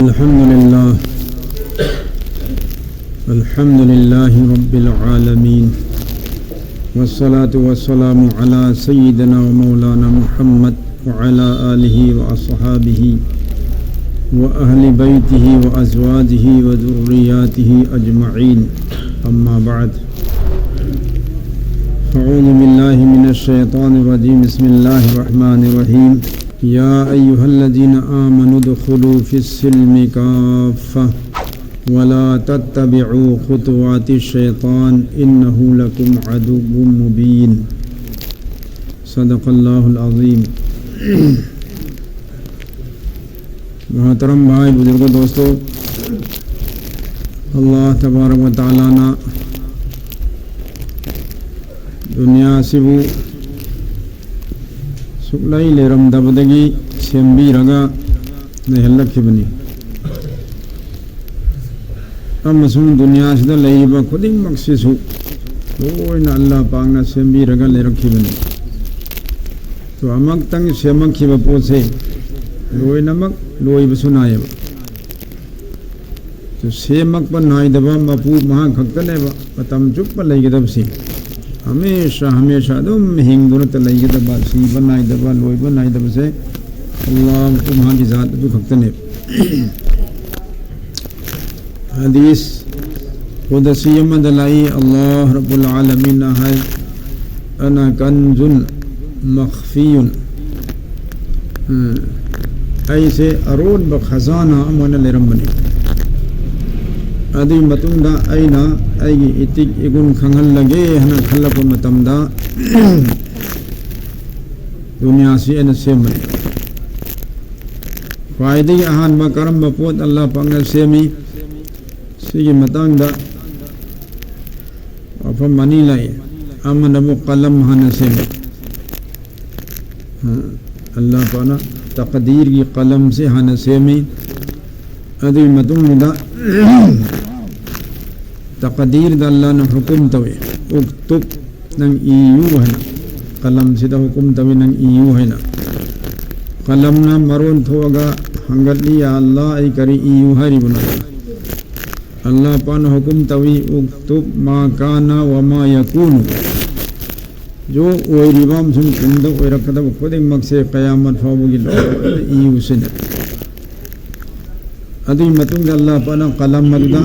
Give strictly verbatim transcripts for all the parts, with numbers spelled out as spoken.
الحمد لله. الحمد لله رب العالمين. والصلاة والسلام على سيدنا ومولانا محمد وعلى آله وأصحابه وأهل بيته وأزواجه وذرياته أجمعين. أما بعد. أعوذ بالله من الشيطان الرجيم. بسم الله الرحمن الرحيم. يا أيها الذين آمنوا ادخلوا في السلم كافة ولا تتبعوا خطوات الشيطان إنه لكم عدو مبين. صدق الله العظيم. محترم بھائی، بزرگوں، دوستو، اللہ تبارک و تعالیٰ نا ꯗꯨꯅꯤꯌꯥ ꯑꯁꯤꯕꯨ ꯁꯨꯛꯂꯩ ꯂꯩꯔꯝꯗꯕꯗꯒꯤ ꯁꯦꯝꯕꯤꯔꯒ ꯂꯩꯍꯜꯂꯛꯈꯤꯕꯅꯤ꯫ ꯑꯃꯁꯨꯡ ꯗꯨꯅꯤꯌꯥꯁꯤꯗ ꯂꯩꯔꯤꯕ ꯈꯨꯗꯤꯡꯃꯛꯁꯤꯁꯨ ꯂꯣꯏꯅ ꯑꯜꯂꯥꯍ ꯄꯥꯛꯅ ꯁꯦꯝꯕꯤꯔꯒ ꯂꯩꯔꯛꯈꯤꯕꯅꯤ꯫ ꯑꯗꯣ ꯑꯃꯨꯛꯇꯪ ꯁꯦꯝꯃꯛꯈꯤꯕ ꯄꯣꯠꯁꯦ ꯂꯣꯏꯅꯃꯛ ꯂꯣꯏꯕꯁꯨ ꯅꯥꯏꯌꯦꯕ꯫ ꯑꯗꯣ ꯁꯦꯝꯃꯛꯄ ꯅꯥꯏꯗꯕ ꯃꯄꯨ ꯃꯍꯥꯛ ꯈꯛꯇꯅꯦꯕ꯫ ꯃꯇꯝ ꯆꯨꯞꯄ ꯂꯩꯒꯗꯕꯁꯤ, ꯍꯃꯦꯁꯥ ꯍꯃꯦꯁꯥ ꯑꯗꯨꯝ ꯍꯤꯡꯗꯨꯅꯇ ꯂꯩꯒꯗꯕ, ꯁꯤꯕ ꯅꯥꯏꯗꯕ, ꯂꯣꯏꯕ ꯅꯥꯏꯗꯕꯁꯦ ꯑꯜꯂꯥꯍ ꯃꯄꯨ ꯃꯍꯥꯛꯀꯤ ꯖꯥꯠ ꯑꯗꯨ ꯈꯛꯇꯅꯦꯕ꯫ ꯍꯗꯤꯁ ꯀꯨꯗꯁꯤ ꯑꯃꯗ ꯂꯥꯛꯏ, ꯑꯜꯂꯥꯍ ꯔꯕꯨꯜ ꯑꯥꯂꯃꯤꯟꯅ ꯍꯥꯏ, "ꯑꯅ ꯀꯟꯖꯨꯟ ꯃꯈꯐꯤꯌꯨꯟ", ꯎꯝ, "ꯑꯩꯁꯦ ꯑꯔꯣꯟꯕ ꯈꯖꯥꯅꯥ ꯑꯃ ꯑꯣꯏꯅ ꯂꯩꯔꯝꯕꯅꯤ꯫ ꯑꯗꯨꯒꯤ ꯃꯇꯨꯡꯗ ꯑꯩꯅ ꯑꯩꯒꯤ ꯏꯇꯤꯛ ꯏꯒꯨꯟ ꯈꯪꯍꯜꯂꯒꯦ ꯍꯥꯏꯅ ꯈꯜꯂꯛꯄ ꯃꯇꯝꯗ, ꯗꯨꯅꯤꯌꯥꯁꯤ ꯑꯩꯅ ꯁꯦꯝꯕꯅꯤ"꯫ ꯈ꯭ꯋꯥꯏꯗꯒꯤ ꯑꯍꯥꯟꯕ ꯀꯔꯝꯕ ꯄꯣꯠ ꯑꯜꯂꯥꯍ ꯄꯥꯛꯅ ꯁꯦꯝꯃꯤ? ꯁꯤꯒꯤ ꯃꯇꯥꯡꯗ ꯋꯥꯐꯝ ꯑꯅꯤ ꯂꯥꯛꯏ꯫ ꯑꯃꯅꯕꯨ ꯀꯂꯝ ꯍꯥꯟꯅ ꯁꯦꯝꯃꯤ꯫ ꯑ, ꯑꯜꯂꯥꯍ ꯄꯥꯛꯅ ꯇꯛꯗꯤꯔꯒꯤ ꯀꯂꯝꯁꯤ ꯍꯥꯟꯅ ꯁꯦꯝꯃꯤ꯫ ꯑꯗꯨꯒꯤ ꯃꯇꯨꯡꯗ ꯇꯛꯗꯤꯔꯗ ꯑꯜꯂꯥꯍꯅ ꯍꯨꯀꯨꯝ ꯇꯧꯏ, "ꯎꯛꯇꯨꯕ", ꯅꯪ ꯏꯌꯨ ꯍꯥꯏꯅ꯫ ꯀꯂꯝꯁꯤꯗ ꯍꯨꯀꯨꯝ ꯇꯧꯏ, "ꯅꯪ ꯏꯌꯨ" ꯍꯥꯏꯅ꯫ ꯀꯂꯝꯅ ꯃꯔꯣꯟ ꯊꯣꯛꯑꯒ ꯍꯪꯒꯠꯂꯤ, "ꯌꯥ ꯑꯜꯂꯥ, ꯑꯩ ꯀꯔꯤ ꯏꯌꯨ ꯍꯥꯏꯔꯤꯕꯅꯣ?" ꯑꯜꯂꯥ ꯄꯥꯛꯅ ꯍꯨꯀꯨꯝ ꯇꯧꯏ, "ꯎꯛꯇꯨꯕ ꯃꯥ ꯀꯥꯅ ꯋ ꯃꯥ ꯌꯀꯨꯅꯨ"꯫ ꯌꯣ ꯑꯣꯏꯔꯤꯕ ꯑꯃꯁꯨꯡ ꯇꯨꯡꯗ ꯑꯣꯏꯔꯛꯀꯗꯕ ꯈꯨꯗꯤꯡꯃꯛꯁꯦ ꯀꯌꯥꯃꯠ ꯐꯥꯎꯕꯒꯤ ꯂꯣꯏꯅ ꯏꯌꯨ ꯁꯤꯅꯤ꯫ ꯑꯗꯨꯒꯤ ꯃꯇꯨꯡꯗ ꯑꯜꯂꯥ ꯄꯥꯛꯅ ꯀꯂꯝ ꯑꯗꯨꯗ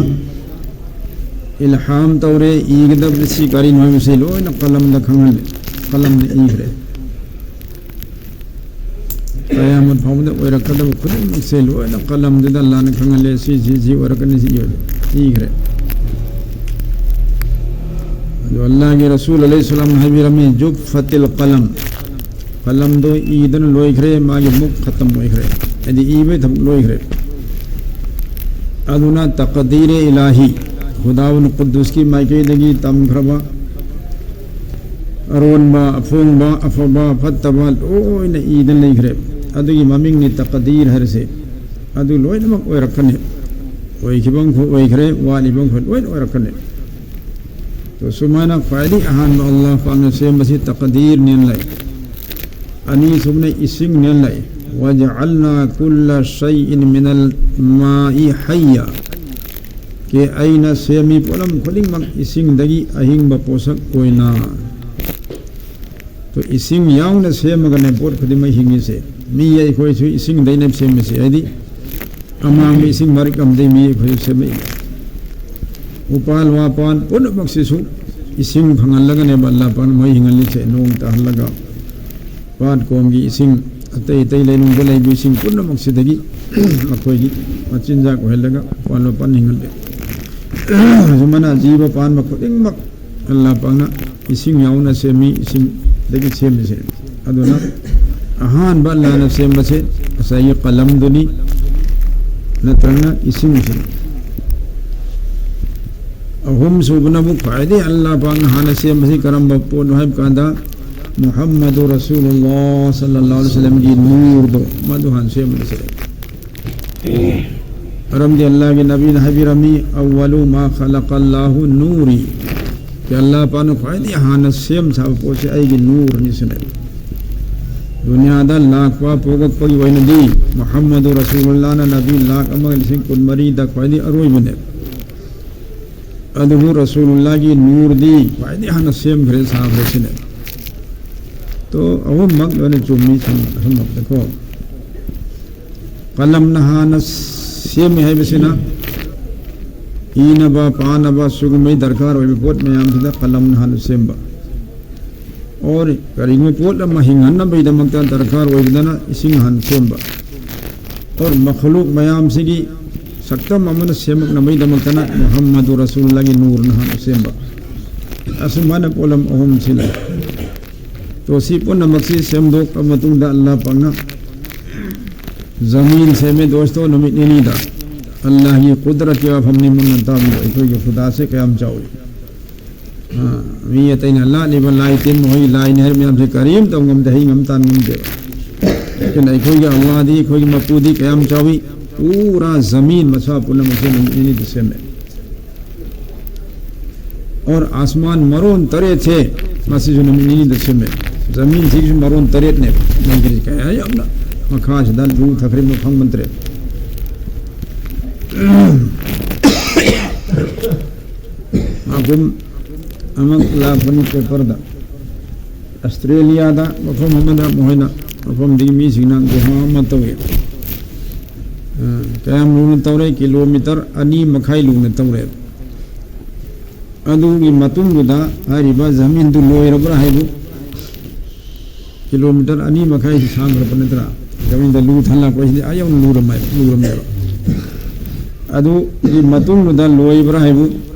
ꯏꯜꯍꯥꯝ ꯇꯧꯔꯦ, ꯏꯒꯗꯕꯁꯤ ꯀꯔꯤꯅꯣ ꯍꯥꯏꯕꯁꯤ ꯂꯣꯏꯅ ꯀꯂꯝꯗ ꯈꯪꯍꯜꯂꯦ, ꯀꯂꯝꯗ ꯏꯈ꯭ꯔꯦ꯫ ꯀꯌꯥꯃꯠ ꯐꯥꯎꯕꯗ ꯑꯣꯏꯔꯛꯀꯗꯕ ꯈꯨꯗꯤꯡꯃꯛꯁꯦ ꯂꯣꯏꯅ ꯀꯂꯝꯗꯨꯗ ꯑꯜꯂꯥꯅ ꯈꯪꯍꯜꯂꯦ, ꯁꯤ, ꯁꯤ, ꯁꯤ ꯑꯣꯏꯔꯛꯀꯅꯤ, ꯁꯤ ꯑꯣꯏꯔꯦ, ꯏꯈ꯭ꯔꯦ꯫ ꯑꯗꯣ ꯑꯜꯂꯥꯒꯤ ꯔꯁꯨꯜ ꯑꯂꯩꯍꯤ ꯁꯂꯥꯝꯅ ꯍꯥꯏꯕꯤꯔꯝꯃꯤ, "ꯖꯨꯕ ꯐꯇꯤꯜ ꯀꯂꯝ", ꯀꯂꯝꯗꯣ ꯏꯗꯅ ꯂꯣꯏꯈ꯭ꯔꯦ, ꯃꯥꯒꯤ ꯃꯨꯛ ꯈꯇꯝ ꯑꯣꯏꯈ꯭ꯔꯦ, ꯍꯥꯏꯗꯤ ꯏꯕꯒꯤ ꯊꯕꯛ ꯂꯣꯏꯈ꯭ꯔꯦ꯫ ꯑꯗꯨꯅ ꯇꯛꯗꯤꯔꯦ ꯏꯂꯥꯍꯤ, ꯈꯨꯗꯥꯎꯟ ꯀꯨꯗꯨꯁꯀꯤ ꯃꯥꯏꯀꯩꯗꯒꯤ ꯇꯝꯈ꯭ꯔꯕ ꯑꯔꯣꯟꯕ, ꯑꯐꯣꯡꯕ, ꯑꯐꯕ, ꯐꯠꯇꯕ ꯂꯣꯏꯅ ꯏꯗꯅ ꯂꯩꯈ꯭ꯔꯦ꯫ ꯑꯗꯨꯒꯤ ꯃꯃꯤꯡꯅꯤ ꯇꯛꯗꯤꯔ ꯍꯥꯏꯔꯤꯁꯦ꯫ ꯑꯗꯨ ꯂꯣꯏꯅꯃꯛ ꯑꯣꯏꯔꯛꯀꯅꯤ꯫ ꯑꯣꯏꯈꯤꯕ ꯑꯃꯈꯛ ꯑꯣꯏꯈ꯭ꯔꯦ, ꯋꯥꯠꯂꯤꯕ ꯑꯃꯈꯛ ꯂꯣꯏꯅ ꯑꯣꯏꯔꯛꯀꯅꯤ꯫ ꯇꯣ ꯁꯨꯃꯥꯏꯅ ꯈ꯭ꯋꯥꯏꯗꯒꯤ ꯑꯍꯥꯟꯕ ꯑꯜꯂꯥꯍ ꯄꯥꯛꯅ ꯁꯦꯝꯕꯁꯤ ꯇꯛꯗꯤꯔꯅꯦꯅ ꯂꯩ꯫ ꯑꯅꯤꯁꯨꯕꯅ ꯏꯁꯤꯡꯅꯦꯅ ꯂꯩ꯫ "ꯋꯖꯑꯜꯅꯥ ꯀꯨꯜꯂ ꯁꯩꯏꯟ ꯃꯤꯅꯜ ꯃꯥꯏ ꯍꯩꯌꯥ"꯫ ꯀꯦ ꯑꯩꯅ ꯁꯦꯝꯃꯤ ꯄꯣꯠꯂꯝ ꯈꯨꯗꯤꯡꯃꯛ ꯏꯁꯤꯡꯗꯒꯤ ꯑꯍꯤꯡꯕ ꯄꯣꯠꯁꯛ ꯑꯣꯏꯅ꯫ ꯇꯣ ꯏꯁꯤꯡ ꯌꯥꯎꯅ ꯁꯦꯝꯃꯒꯅꯦ ꯄꯣꯠ ꯈꯨꯗꯤꯡꯃꯛ ꯍꯤꯡꯉꯤꯁꯦ꯫ ꯃꯤ ꯑꯩꯈꯣꯏꯁꯨ ꯏꯁꯤꯡꯗꯩꯅ ꯁꯦꯝꯃꯤꯁꯦ, ꯍꯥꯏꯗꯤ ꯑꯃꯥꯡꯕ ꯏꯁꯤꯡ ꯃꯔꯤꯛ ꯑꯃꯗꯩ ꯃꯤ ꯑꯩꯈꯣꯏꯁꯨ ꯁꯦꯝꯃꯛꯏ꯫ ꯎꯄꯥꯜ ꯋꯥꯄꯥꯜ ꯄꯨꯝꯅꯃꯛꯁꯤꯁꯨ ꯏꯁꯤꯡ ꯐꯪꯍꯜꯂꯒꯅꯦꯕ ꯑꯜꯂꯥ ꯄꯥꯛꯅ ꯃꯣꯏ ꯍꯤꯡꯍꯜꯂꯤꯁꯦ, ꯅꯣꯡ ꯇꯥꯍꯜꯂꯒ꯫ ꯄꯥꯠ ꯀꯣꯝꯒꯤ ꯏꯁꯤꯡ, ꯑꯇꯩ ꯑꯇꯩ ꯂꯩꯅꯨꯡꯗ ꯂꯩꯕ ꯏꯁꯤꯡ ꯄꯨꯝꯅꯃꯛꯁꯤꯗꯒꯤ ꯃꯈꯣꯏꯒꯤ ꯃꯆꯤꯟꯖꯥꯛ ꯑꯣꯏꯍꯜꯂꯒ ꯎꯄꯥꯜ ꯋꯥꯄꯥꯜ ꯍꯤꯡꯍꯜꯂꯤ꯫ ꯑꯁꯨꯃꯥꯏꯅ ꯖꯤꯕ ꯄꯥꯟꯕ ꯈꯨꯗꯤꯡꯃꯛ ꯑꯜꯂꯥ ꯄꯥꯛꯅ ꯏꯁꯤꯡ ꯌꯥꯎꯅ ꯁꯦꯝꯃꯤ, ꯏꯁꯤꯡꯗꯒꯤ ꯁꯦꯝꯃꯤꯁꯦ꯫ ꯑꯗꯨꯅ ꯑꯍꯥꯟꯕ ꯑꯜꯂꯥꯅ ꯁꯦꯝꯕꯁꯦ ꯉꯁꯥꯏꯒꯤ ꯀꯂꯝꯗꯨꯅꯤ, ꯅꯠꯇ꯭ꯔꯒꯅ ꯏꯁꯤꯡꯁꯤꯅꯤ꯫ ꯑꯍꯨꯝꯁꯨꯕꯅꯕꯨ ꯈ꯭ꯋꯥꯏꯗꯒꯤ ꯑꯜꯂꯥ ꯄꯥꯛꯅ ꯍꯥꯟꯅ ꯁꯦꯝꯕꯁꯤ ꯀꯔꯝꯕ ꯄꯣꯠꯅꯣ ꯍꯥꯏꯕ ꯀꯥꯟꯗ, ꯃꯨꯍꯝꯃꯗꯨ ꯔꯁꯨꯂꯨꯜꯂꯥꯍ ꯁꯜꯂꯜꯂꯥꯍꯨ ꯑꯂꯩꯍꯤ ꯋꯁꯜꯂꯝꯒꯤ ꯅꯨꯔꯗꯣ, ꯃꯗꯨ ꯍꯥꯟꯅ ꯁꯦꯝꯕꯅꯤ ꯁꯦ꯫ ꯃꯔꯝꯗꯤ ꯑꯜꯂꯥꯍꯒꯤ ꯅꯕꯤꯅ ꯍꯥꯏꯕꯤꯔꯝꯃꯤ, "ꯑꯋ꯭ꯋꯂꯨ ꯃꯥ ꯈꯂꯛꯀꯜꯂꯥꯍꯨ ꯅꯨꯔꯤ"꯫ ꯀꯤ ꯑꯜꯂꯥꯍ ꯄꯥꯛꯅ ꯈ꯭ꯋꯥꯏꯗꯒꯤ ꯍꯥꯟꯅ ꯁꯦꯝ ꯁꯥꯕ ꯄꯣꯠꯁꯦ ꯑꯩꯒꯤ ꯅꯨꯔꯅꯤ ꯁꯤꯅꯦ꯫ ꯗꯨꯅꯤꯌꯥꯗ ꯂꯥꯛꯄ ꯄꯣꯛꯂꯛꯄꯒꯤ ꯑꯣꯏꯅꯗꯤ ꯃꯨꯍꯝꯃꯗꯨ ꯔꯁꯨꯂꯨꯜꯂꯥꯍꯅ ꯅꯕꯤ ꯂꯥꯛ ꯑꯃꯒ ꯂꯤꯁꯤꯡ ꯀꯨꯟꯃꯔꯤꯗ ꯈ꯭ꯋꯥꯏꯗꯒꯤ ꯑꯔꯣꯏꯕꯅꯦ꯫ ꯑꯗꯨꯕꯨ ꯔꯁꯨꯂꯨꯜꯂꯥꯍꯒꯤ ꯅꯨꯔꯗꯤ ꯈ꯭ꯋꯥꯏꯗꯒꯤ ꯍꯥꯟꯅ ꯁꯦꯝꯈ꯭ꯔꯦ, ꯁꯥꯈ꯭ꯔꯦ ꯁꯤꯅꯦ꯫ ꯇꯣ, ꯑꯍꯨꯝꯃꯛ ꯂꯣꯏꯅ ꯆꯨꯝꯃꯤ, ꯁꯝ-, ꯑꯍꯨꯝꯃꯛꯇꯀꯣ꯫ ꯀꯂꯝꯅ ꯍꯥꯟꯅ ꯁꯦꯝꯃꯤ ꯍꯥꯏꯕꯁꯤꯅ ꯏꯅꯕ, ꯄꯥꯅꯕ, ꯁꯤꯒꯨꯝꯕꯒꯤ ꯗꯔꯀꯥꯔ ꯑꯣꯏꯕ ꯄꯣꯠ ꯃꯌꯥꯝꯁꯤꯗ ꯀꯂꯝꯅ ꯍꯥꯟꯅ ꯁꯦꯝꯕ꯫ ꯑꯣꯔ ꯀꯔꯤꯒꯨꯝꯕ ꯄꯣꯠ ꯑꯃ ꯍꯤꯡꯍꯟꯅꯕꯒꯤꯗꯃꯛꯇ ꯗꯔꯀꯥꯔ ꯑꯣꯏꯕꯗꯅ ꯏꯁꯤꯡ ꯍꯥꯟꯅ ꯁꯦꯝꯕ꯫ ꯑꯣꯔ ꯃꯈꯂꯨꯛ ꯃꯌꯥꯝꯁꯤꯒꯤ ꯁꯛꯇꯝ ꯑꯃꯅ ꯁꯦꯝꯃꯛꯅꯕꯒꯤꯗꯃꯛꯇꯅ ꯃꯨꯍꯝꯃꯗꯨ ꯔꯁꯨꯜꯂꯥꯍꯒꯤ ꯅꯨꯔꯅ ꯍꯥꯟꯅ ꯁꯦꯝꯕ꯫ ꯑꯁꯨꯃꯥꯏꯅ ꯄꯣꯠꯂꯝ ꯑꯍꯨꯝꯁꯤ ꯂꯩ꯫ ꯇꯣ, ꯁꯤ ꯄꯨꯝꯅꯃꯛꯁꯤ ꯁꯦꯝꯗꯣꯛꯂ ꯃꯇꯨꯡꯗ ꯑꯜꯂꯥꯍ ꯄꯥꯛꯅ ꯖꯃꯤꯟ ꯁꯦꯝꯃꯦ, ꯗꯣꯁꯇꯣ, ꯅꯨꯃꯤꯠ ꯅꯤꯅꯤꯗ꯫ ꯑꯜꯂꯥꯍꯒꯤ ꯀꯨꯗꯔꯠꯀꯤ ꯋꯥꯐꯝꯅꯤ ꯃꯨꯟꯅ ꯇꯥꯕꯤꯌꯨ, ꯑꯩꯈꯣꯏꯒꯤ ꯈꯨꯗꯥꯁꯦ ꯀꯌꯥꯝ ꯆꯥꯎꯏ꯫ ꯑ, ꯃꯤ ꯑꯇꯩꯅ ꯂꯥꯠꯂꯤꯕ ꯂꯥꯏ ꯇꯤꯟ, ꯃꯈꯣꯏꯒꯤ ꯂꯥꯏꯅꯤ ꯍꯥꯏꯔꯤꯕ ꯃꯌꯥꯝꯁꯦ ꯀꯔꯤꯝ ꯇꯧ ꯉꯝꯗꯦ, ꯍꯩ ꯉꯝ ꯇꯥꯟ ꯉꯝꯗꯦꯕ꯫ ꯑꯗꯨꯅ ꯑꯩꯈꯣꯏꯒꯤ ꯑꯜꯂꯥꯍꯗꯤ, ꯑꯩꯈꯣꯏꯒꯤ ꯃꯄꯨꯗꯤ ꯀꯌꯥꯝ ꯆꯥꯎꯏ, ꯄꯨꯔꯥ ꯖꯃꯤꯟ ꯃꯁꯥ ꯄꯨꯝꯅꯃꯛꯁꯦ ꯅꯨꯃꯤꯠ ꯅꯤꯅꯤꯗ ꯁꯦꯝꯃꯦ꯫ ꯑꯣꯔ ꯑꯥꯁꯃꯥꯟ ꯃꯔꯣꯟ ꯇꯔꯦꯠꯁꯦ ꯃꯁꯤꯁꯨ ꯅꯨꯃꯤꯠ ꯅꯤꯅꯤꯗ ꯁꯦꯝꯃꯦ꯫ ꯖꯃꯤꯟꯁꯤꯒꯤꯁꯨ ꯃꯔꯣꯟ ꯇꯔꯦꯠꯅꯦ꯫ ꯅꯪꯒꯤꯁꯤ ꯀꯌꯥ ꯌꯥꯝꯅ ꯃꯈꯥꯁꯤꯗ ꯂꯨ ꯊꯛꯈ꯭ꯔꯦ ꯃꯐꯝ ꯃꯟꯇ꯭ꯔꯦ꯫ ꯃꯥꯒꯨꯝ ꯑꯃ ꯂꯥꯛꯄꯅꯤ ꯄꯦꯄꯔꯗ꯫ ꯑꯁꯇ꯭ꯔꯦꯂꯤꯌꯥꯗ ꯃꯐꯝ ꯑꯃꯗ ꯃꯈꯣꯏꯅ, ꯃꯐꯝꯗꯨꯒꯤ ꯃꯤꯁꯤꯡꯅ ꯒꯨꯍꯥ ꯑꯃ ꯇꯧꯏ꯫ ꯑ, ꯀꯌꯥꯝ ꯂꯨꯅ ꯇꯧꯔꯦ? ꯀꯤꯂꯣꯃꯤꯇꯔ ꯑꯅꯤ ꯃꯈꯥꯏ ꯂꯨꯅ ꯇꯧꯔꯦ꯫ ꯑꯗꯨꯒꯤ ꯃꯇꯨꯡꯗꯨꯗ ꯍꯥꯏꯔꯤꯕ ꯖꯃꯤꯟꯗꯨ ꯂꯣꯏꯔꯕ꯭ꯔꯥ ꯍꯥꯏꯕꯨ, ꯀꯤꯂꯣꯃꯤꯇꯔ ꯑꯅꯤ ꯃꯈꯥꯏꯁꯤ ꯁꯥꯡꯈ꯭ꯔꯕ ꯅꯠꯇ꯭ꯔꯥ? ꯖꯃꯤꯟꯗ ꯂꯨ ꯊꯜꯂꯛꯄꯁꯤꯗꯤ ꯑꯥ ꯌꯧꯅ ꯂꯨꯔꯝꯃꯦ-, ꯂꯨꯔꯝꯃꯦꯕ꯫ ꯑꯗꯨꯒꯤ ꯃꯇꯨꯡꯗꯨꯗ ꯂꯣꯏꯕ꯭ꯔꯥ ꯍꯥꯏꯕꯨ,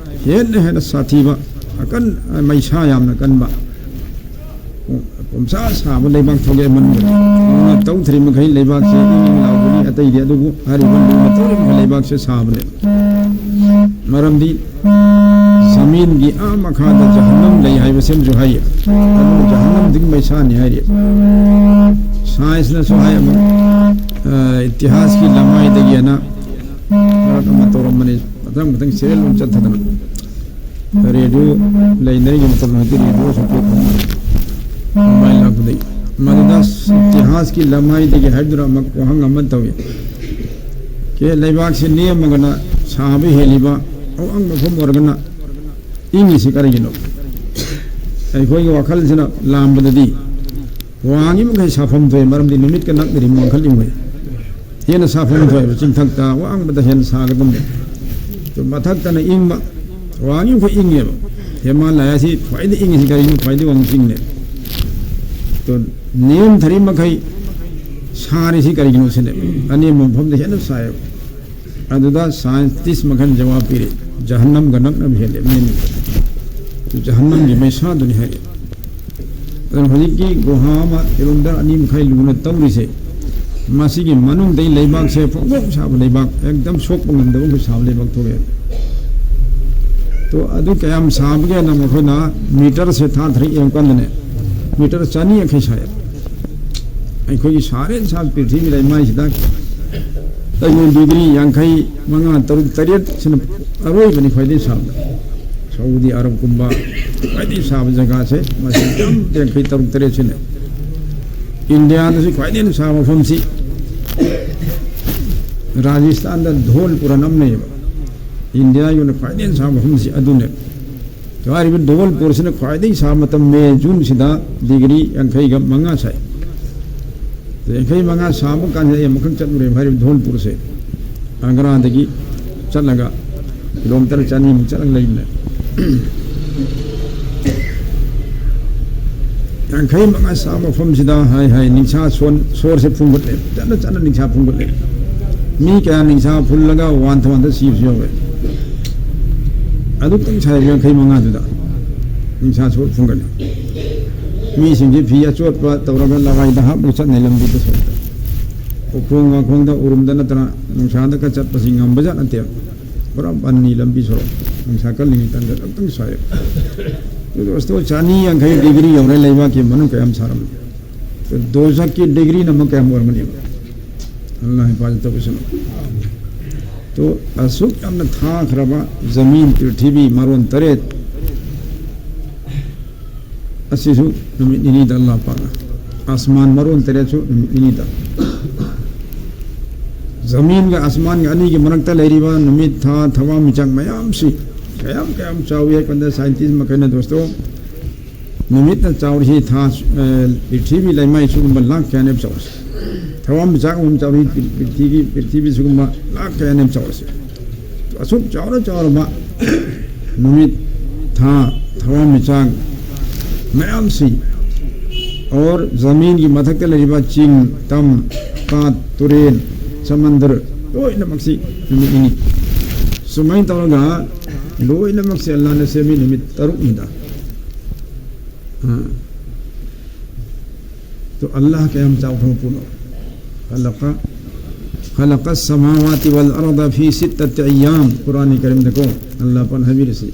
ꯍꯦꯟꯅ ꯍꯦꯟꯅ ꯁꯥꯊꯤꯕ, ꯑꯀꯟ-, ꯃꯩꯁꯥ ꯌꯥꯝꯅ ꯀꯟꯕ, ꯄꯨꯝꯁꯥ ꯁꯥꯕ ꯂꯩꯕꯥꯛ ꯊꯣꯛꯂꯛꯑꯦ ꯃꯅꯨꯡꯗ꯫ ꯂꯨꯅ ꯇꯧꯗ꯭ꯔꯤ ꯃꯈꯩ ꯂꯩꯕꯥꯛꯁꯦ ꯏꯪ ꯏꯪ ꯂꯥꯎꯕꯅꯤ, ꯑꯇꯩꯗꯤ꯫ ꯑꯗꯨꯕꯨ ꯍꯥꯏꯔꯤꯕ ꯂꯨꯅ ꯇꯧꯔꯤꯕ ꯂꯩꯕꯥꯛꯁꯦ ꯁꯥꯕꯅꯦ꯫ ꯃꯔꯝꯗꯤ ꯖꯃꯤꯟꯒꯤ ꯑꯥ ꯃꯈꯥꯗ ꯖꯍꯟꯅꯝ ꯂꯩ ꯍꯥꯏꯕꯁꯤꯃꯁꯨ ꯍꯥꯏꯌꯦ꯫ ꯑꯗꯨꯕꯨ ꯖꯍꯟꯅꯝꯗꯤ ꯃꯩꯁꯥꯅꯤ ꯍꯥꯏꯔꯤ꯫ ꯁꯥꯏꯟꯁꯅꯁꯨ ꯍꯥꯏ ꯑꯃꯨꯛ, ꯑ, ꯏꯇꯤꯍꯥꯁꯀꯤ ꯂꯃꯥꯏꯗꯒꯤ ꯑꯅ ꯃꯔꯛ ꯑꯃ ꯇꯧꯔꯝꯕꯅꯤ꯫ ꯃꯊꯪ ꯃꯊꯪ ꯁꯦꯔꯦꯜ ꯑꯣꯏꯅ ꯆꯠꯊꯗꯅ꯫ ꯔꯦꯗꯤꯑꯣ ꯂꯩꯅꯔꯤꯉꯩ ꯃꯇꯝꯗ ꯍꯧꯖꯤꯛꯇꯤ ꯔꯦꯗꯤꯑꯣꯁꯨ ꯇꯣꯛꯈ꯭ꯔꯕꯅꯤ꯫ ꯃꯣꯕꯥꯏꯜ ꯂꯥꯛꯄꯗꯒꯤ꯫ ꯃꯗꯨꯗ ꯏꯇꯤꯍꯥꯁꯀꯤ ꯂꯃꯥꯏꯗꯒꯤ ꯍꯥꯏꯕꯗꯨꯅ ꯑꯃꯨꯛ ꯋꯥꯍꯪ ꯑꯃ ꯇꯧꯏ꯫ ꯀꯦ ꯂꯩꯕꯥꯛꯁꯤ ꯅꯦꯝꯃꯒꯅ ꯁꯥꯕ ꯍꯦꯜꯂꯤꯕ, ꯑꯋꯥꯡꯕ ꯃꯐꯝ ꯑꯣꯏꯔꯒꯅ ꯏꯪꯉꯤꯁꯤ ꯀꯔꯤꯒꯤꯅꯣ? ꯑꯩꯈꯣꯏꯒꯤ ꯋꯥꯈꯜꯁꯤꯅ ꯂꯥꯝꯕꯗꯗꯤ ꯋꯥꯡꯉꯤ ꯃꯈꯩ ꯁꯥꯐꯝ ꯊꯣꯛꯑꯦ, ꯃꯔꯝꯗꯤ ꯅꯨꯃꯤꯠꯀ ꯅꯛꯅꯔꯤ ꯋꯥꯡꯈꯠꯂꯤ ꯃꯈꯩ꯫ ꯍꯦꯟꯅ ꯁꯥꯐꯝ ꯊꯣꯛꯑꯦꯕ, ꯆꯤꯡꯊꯛꯇ ꯋꯥꯡꯕꯗ ꯍꯦꯟꯅ ꯁꯥꯒꯗꯕꯅꯦ꯫ ꯑꯗꯨ ꯃꯊꯛꯇꯅ ꯏꯪꯕ, ꯋꯥꯡꯉꯤ ꯃꯈꯩ ꯏꯪꯉꯦꯕ꯫ ꯍꯤꯃꯥꯂꯌꯥꯁꯤ ꯈ꯭ꯋꯥꯏꯗꯒꯤ ꯏꯪꯉꯤꯁꯤ ꯀꯔꯤꯒꯤꯅꯣ? ꯈ꯭ꯋꯥꯏꯗꯒꯤ ꯋꯥꯡꯕ ꯆꯤꯡꯅꯦ꯫ ꯑꯗꯣ ꯅꯦꯝꯊꯔꯤ ꯃꯈꯩ ꯁꯥꯔꯤꯁꯤ ꯀꯔꯤꯒꯤꯅꯣ ꯁꯤꯅꯦ꯫ ꯑꯅꯦꯝꯕ ꯃꯐꯝꯗ ꯍꯦꯟꯅ ꯁꯥꯏꯌꯦꯕ꯫ ꯑꯗꯨꯗ ꯁꯥꯏꯟꯇꯤꯁ ꯃꯈꯜ ꯖꯋꯥꯕ ꯄꯤꯔꯤ, ꯖꯍꯟꯅꯝꯒ ꯅꯛꯅꯕ ꯍꯦꯜꯂꯦ ꯃꯤ ꯑꯅꯤ꯫ ꯖꯍꯟꯅꯝꯒꯤ ꯃꯩꯁꯥꯗꯨꯅꯤ ꯍꯥꯏꯔꯤ꯫ ꯑꯗꯨꯅ ꯍꯧꯖꯤꯛꯀꯤ ꯒꯨꯍꯥ ꯑꯃ ꯀꯤꯂꯣꯃꯤꯇꯔ ꯑꯅꯤ ꯃꯈꯥꯏ ꯂꯨꯅ ꯇꯧꯔꯤꯁꯦ, ꯃꯁꯤꯒꯤ ꯃꯅꯨꯡꯗꯩ ꯂꯩꯕꯥꯛꯁꯦ ꯐꯣꯡ ꯐꯣꯡ ꯁꯥꯕ ꯂꯩꯕꯥꯛ, ꯑꯦꯛꯗꯝ ꯁꯣꯛꯄ ꯉꯝꯗꯕ ꯑꯩꯈꯣꯏ ꯁꯥꯕ ꯂꯩꯕꯥꯛ ꯊꯣꯛꯑꯦ꯫ ꯇꯣ ꯑꯗꯨ ꯀꯌꯥꯝ ꯁꯥꯕꯒꯦꯅ ꯃꯈꯣꯏꯅ ꯃꯤꯇꯔꯁꯦ ꯊꯥꯊꯔ ꯌꯦꯡꯉꯀꯥꯟꯗꯅꯦ, ꯃꯤꯇꯔ ꯆꯅꯤ ꯌꯥꯡꯈꯩ ꯁꯥꯏ꯫ ꯑꯩꯈꯣꯏꯒꯤ ꯁꯥꯔꯦ ꯁꯥꯕ ꯄ꯭ꯔꯤꯊꯤꯕꯤ ꯂꯩꯃꯥꯏꯁꯤꯗ ꯑꯩꯈꯣꯏ ꯗꯤꯒ꯭ꯔꯤ ꯌꯥꯡꯈꯩ ꯃꯉꯥ, ꯇꯔꯨꯛ, ꯇꯔꯦꯠꯁꯤꯅ ꯑꯔꯣꯏꯕꯅꯤ ꯈ꯭ꯋꯥꯏꯗꯒꯤ ꯁꯥꯕꯗ꯫ ꯁꯥꯎꯗꯤ ꯑꯔꯕꯀꯨꯝꯕ ꯈ꯭ꯋꯥꯏꯗꯒꯤ ꯁꯥꯕ ꯖꯒꯥꯁꯦ ꯃꯁꯤ ꯌꯥꯝ ꯌꯥꯡꯈꯩ ꯇꯔꯨꯛ ꯇꯔꯦꯠꯁꯤꯅꯦ꯫ ꯏꯟꯗꯤꯌꯥꯗꯁꯨ ꯈ꯭ꯋꯥꯏꯗꯒꯤ ꯁꯥꯕ ꯃꯐꯝꯁꯤ ꯔꯥꯖꯁꯊꯥꯟꯗ ꯙꯣꯜꯄꯨꯔ ꯑꯅ ꯑꯃ ꯂꯩꯌꯦꯕ꯫ ꯏꯟꯗꯤꯌꯥꯒꯤ ꯑꯣꯏꯅ ꯈ꯭ꯋꯥꯏꯗꯒꯤ ꯁꯥꯕ ꯃꯐꯝꯁꯤ ꯑꯗꯨꯅꯦ꯫ ꯍꯥꯏꯔꯤꯕ ꯙꯣꯜꯄꯨꯔꯁꯤꯅ ꯈ꯭ꯋꯥꯏꯗꯒꯤ ꯁꯥꯕ ꯃꯇꯝ ꯃꯦ, ꯖꯨꯟꯁꯤꯗ ꯗꯤꯒ꯭ꯔꯤ ꯌꯥꯡꯈꯩꯒ ꯃꯉꯥ ꯁꯥꯏ꯫ ꯌꯥꯡꯈꯩ ꯃꯉꯥ ꯁꯥꯕ ꯀꯥꯟꯗ ꯑꯩ ꯑꯃꯨꯛꯈꯛ ꯆꯠꯂꯨꯔꯦꯕ ꯍꯥꯏꯔꯤꯕ ꯙꯣꯜꯄꯨꯔꯁꯦ꯫ ꯑꯒ꯭ꯔꯥꯗꯒꯤ ꯆꯠꯂꯒ ꯀꯤꯂꯣꯃꯤꯇꯔ ꯆꯅꯤꯃꯨꯛ ꯆꯠꯂꯒ ꯂꯩꯕꯅꯦ꯫ ꯌꯥꯡꯈꯩ ꯃꯉꯥ ꯁꯥꯕ ꯃꯐꯝꯁꯤꯗ ꯍꯥꯏ ꯍꯥꯏ ꯅꯤꯡꯁꯥ ꯁꯣꯟ-, ꯁꯣꯔꯁꯦ ꯐꯨꯡꯒꯠꯂꯦ, ꯆꯠꯅ ꯆꯠꯅ ꯅꯤꯡꯁꯥ ꯐꯨꯡꯒꯠꯂꯦ꯫ ꯃꯤ ꯀꯌꯥ ꯅꯤꯡꯁꯥ ꯐꯨꯜꯂꯒ ꯋꯥꯟꯊ ꯋꯥꯟꯊ ꯁꯤꯕꯁꯨ ꯌꯥꯎꯋꯦ꯫ ꯑꯗꯨꯛꯇꯪ ꯁꯥꯏꯕ ꯌꯥꯡꯈꯩ ꯃꯉꯥꯗꯨꯗ ꯅꯤꯡꯁꯥ ꯁꯣꯔ ꯐꯨꯡꯒꯠꯂꯦ꯫ ꯃꯤꯁꯤꯡꯁꯦ ꯐꯤ ꯑꯆꯣꯠꯄ ꯇꯧꯔꯒ ꯂꯋꯥꯏꯗ ꯍꯥꯞꯂꯒ ꯆꯠꯅꯩ ꯂꯝꯕꯤꯗ ꯁꯣꯔꯣꯛꯇ꯫ ꯎꯈꯣꯡ ꯋꯥꯈꯣꯡꯗ ꯎꯔꯨꯝꯗ ꯅꯠꯇꯅ ꯅꯨꯡꯁꯥꯗꯒ ꯆꯠꯄꯁꯤ ꯉꯝꯕꯖꯥꯠ ꯅꯠꯇꯦꯕ꯫ ꯄꯨꯔꯥ ꯕꯟꯅꯤ ꯂꯝꯕꯤ ꯁꯣꯔꯣꯛ꯫ ꯅꯨꯡꯁꯥ ꯀꯜꯂꯤꯉꯩ ꯇꯟꯖꯥ ꯑꯃꯨꯛꯇꯪ ꯁꯥꯏ꯫ ꯑꯗꯨ ꯗꯣꯁꯇꯣ, ꯆꯅꯤ ꯌꯥꯡꯈꯩ ꯗꯤꯒ꯭ꯔꯤ ꯌꯧꯔꯦ ꯂꯩꯕꯥꯛꯀꯤ ꯃꯅꯨꯡ ꯀꯌꯥꯝ ꯁꯥꯔꯝꯃꯤ꯫ ꯑꯗꯨ ꯗꯣꯖꯈꯀꯤ ꯗꯤꯒ꯭ꯔꯤꯅ ꯑꯃꯨꯛ ꯀꯌꯥꯝ ꯑꯣꯏꯔꯝꯒꯅꯤ? ꯑꯜꯂꯥꯍ ꯍꯤꯐꯥꯖꯠ ꯇꯧꯕꯤꯁꯅꯨ꯫ ꯇꯣ ꯑꯁꯨꯛ ꯌꯥꯝꯅ ꯊꯥꯈ꯭ꯔꯕ ꯖꯃꯤꯟ ꯄ꯭ꯔꯤꯊꯤꯕꯤ ꯃꯔꯣꯟ ꯇꯔꯦꯠ ꯑꯁꯤꯁꯨ ꯅꯨꯃꯤꯠ ꯅꯤꯅꯤꯗ ꯑꯜꯂꯥꯍ ꯄꯥꯛꯅ ꯑꯁꯃꯥꯟ ꯃꯔꯣꯟ ꯇꯔꯦꯠꯁꯨ ꯅꯨꯃꯤꯠ ꯅꯤꯅꯤꯗ꯫ ꯖꯃꯤꯟꯒ ꯑꯁꯃꯥꯟꯒ ꯑꯅꯤꯒꯤ ꯃꯔꯛꯇ ꯂꯩꯔꯤꯕ ꯅꯨꯃꯤꯠ, ꯊꯥ, ꯊꯋꯥꯟꯃꯤꯆꯥꯛ ꯃꯌꯥꯝꯁꯤ ꯀꯌꯥꯝ ꯀꯌꯥꯝ ꯆꯥꯎꯏ ꯍꯥꯏ ꯀꯥꯟꯗ, ꯁꯥꯏꯟꯇꯤꯁ ꯃꯈꯩꯅ, ꯗꯣꯁꯇꯣ, ꯅꯨꯃꯤꯠꯅ ꯆꯥꯎꯔꯤꯁꯤ ꯊꯥ, ꯑ, ꯄ꯭ꯔꯤꯊꯤꯕꯤ ꯂꯩꯃꯥꯏ ꯁꯤꯒꯨꯝꯕ ꯂꯥꯛ ꯀꯌꯥꯅꯦꯕ ꯆꯥꯎꯔꯤꯁꯤ꯫ ꯊꯋꯥꯟꯃꯤꯆꯥꯛ ꯑꯃꯃꯝ ꯆꯥꯎꯔꯤ ꯄ꯭ꯔꯤꯊꯤꯕꯤ, ꯄ꯭ꯔꯤꯊꯤꯕꯤ ꯁꯤꯒꯨꯝꯕ ꯂꯥꯛ ꯀꯌꯥꯅꯦꯕ ꯆꯥꯎꯔꯤꯁꯤ꯫ ꯑꯁꯨꯛ ꯆꯥꯎꯔ ꯆꯥꯎꯔꯕ ꯅꯨꯃꯤꯠ, ꯊꯥ, ꯊꯋꯥꯟꯃꯤꯆꯥꯛ ꯃꯌꯥꯝꯁꯤ, ꯑꯣꯔ ꯖꯃꯤꯟꯒꯤ ꯃꯊꯛꯇ ꯂꯩꯔꯤꯕ ꯆꯤꯡ, ꯇꯝ, ꯄꯥꯠ, ꯇꯨꯔꯦꯜ, ꯁꯃꯟꯗꯔ, ꯂꯣꯏꯅꯃꯛꯁꯤ ꯅꯨꯃꯤꯠ ꯅꯤꯅꯤ꯫ ꯁꯨꯃꯥꯏꯅ ꯇꯧꯔꯒ ꯂꯣꯏꯅꯃꯛꯁꯤ ꯑꯜꯂꯥꯅ ꯁꯦꯝꯃꯤ ꯅꯨꯃꯤꯠ ꯇꯔꯨꯛꯅꯤꯗ꯫ ꯑꯥ꯫ ꯇꯣ, ꯑꯜꯂꯥꯍ ꯀꯌꯥꯝ ꯆꯥꯎꯈ꯭ꯔꯕ ꯄꯣꯠꯅꯣ? ꯈꯂꯛꯀ, ꯈꯂꯛꯀ ꯁꯃꯥꯋꯥꯇꯤ ꯋꯥꯜ ꯑꯔꯗ ꯐꯤ ꯁꯤꯠꯇꯇꯤ ꯑꯌꯥꯝ꯫ ꯀꯨꯔꯥꯟ ꯀꯔꯤꯝꯗꯀꯣ ꯑꯜꯂꯥꯍ ꯄꯥꯛꯅ ꯍꯥꯏꯕꯤꯔꯤꯁꯤ,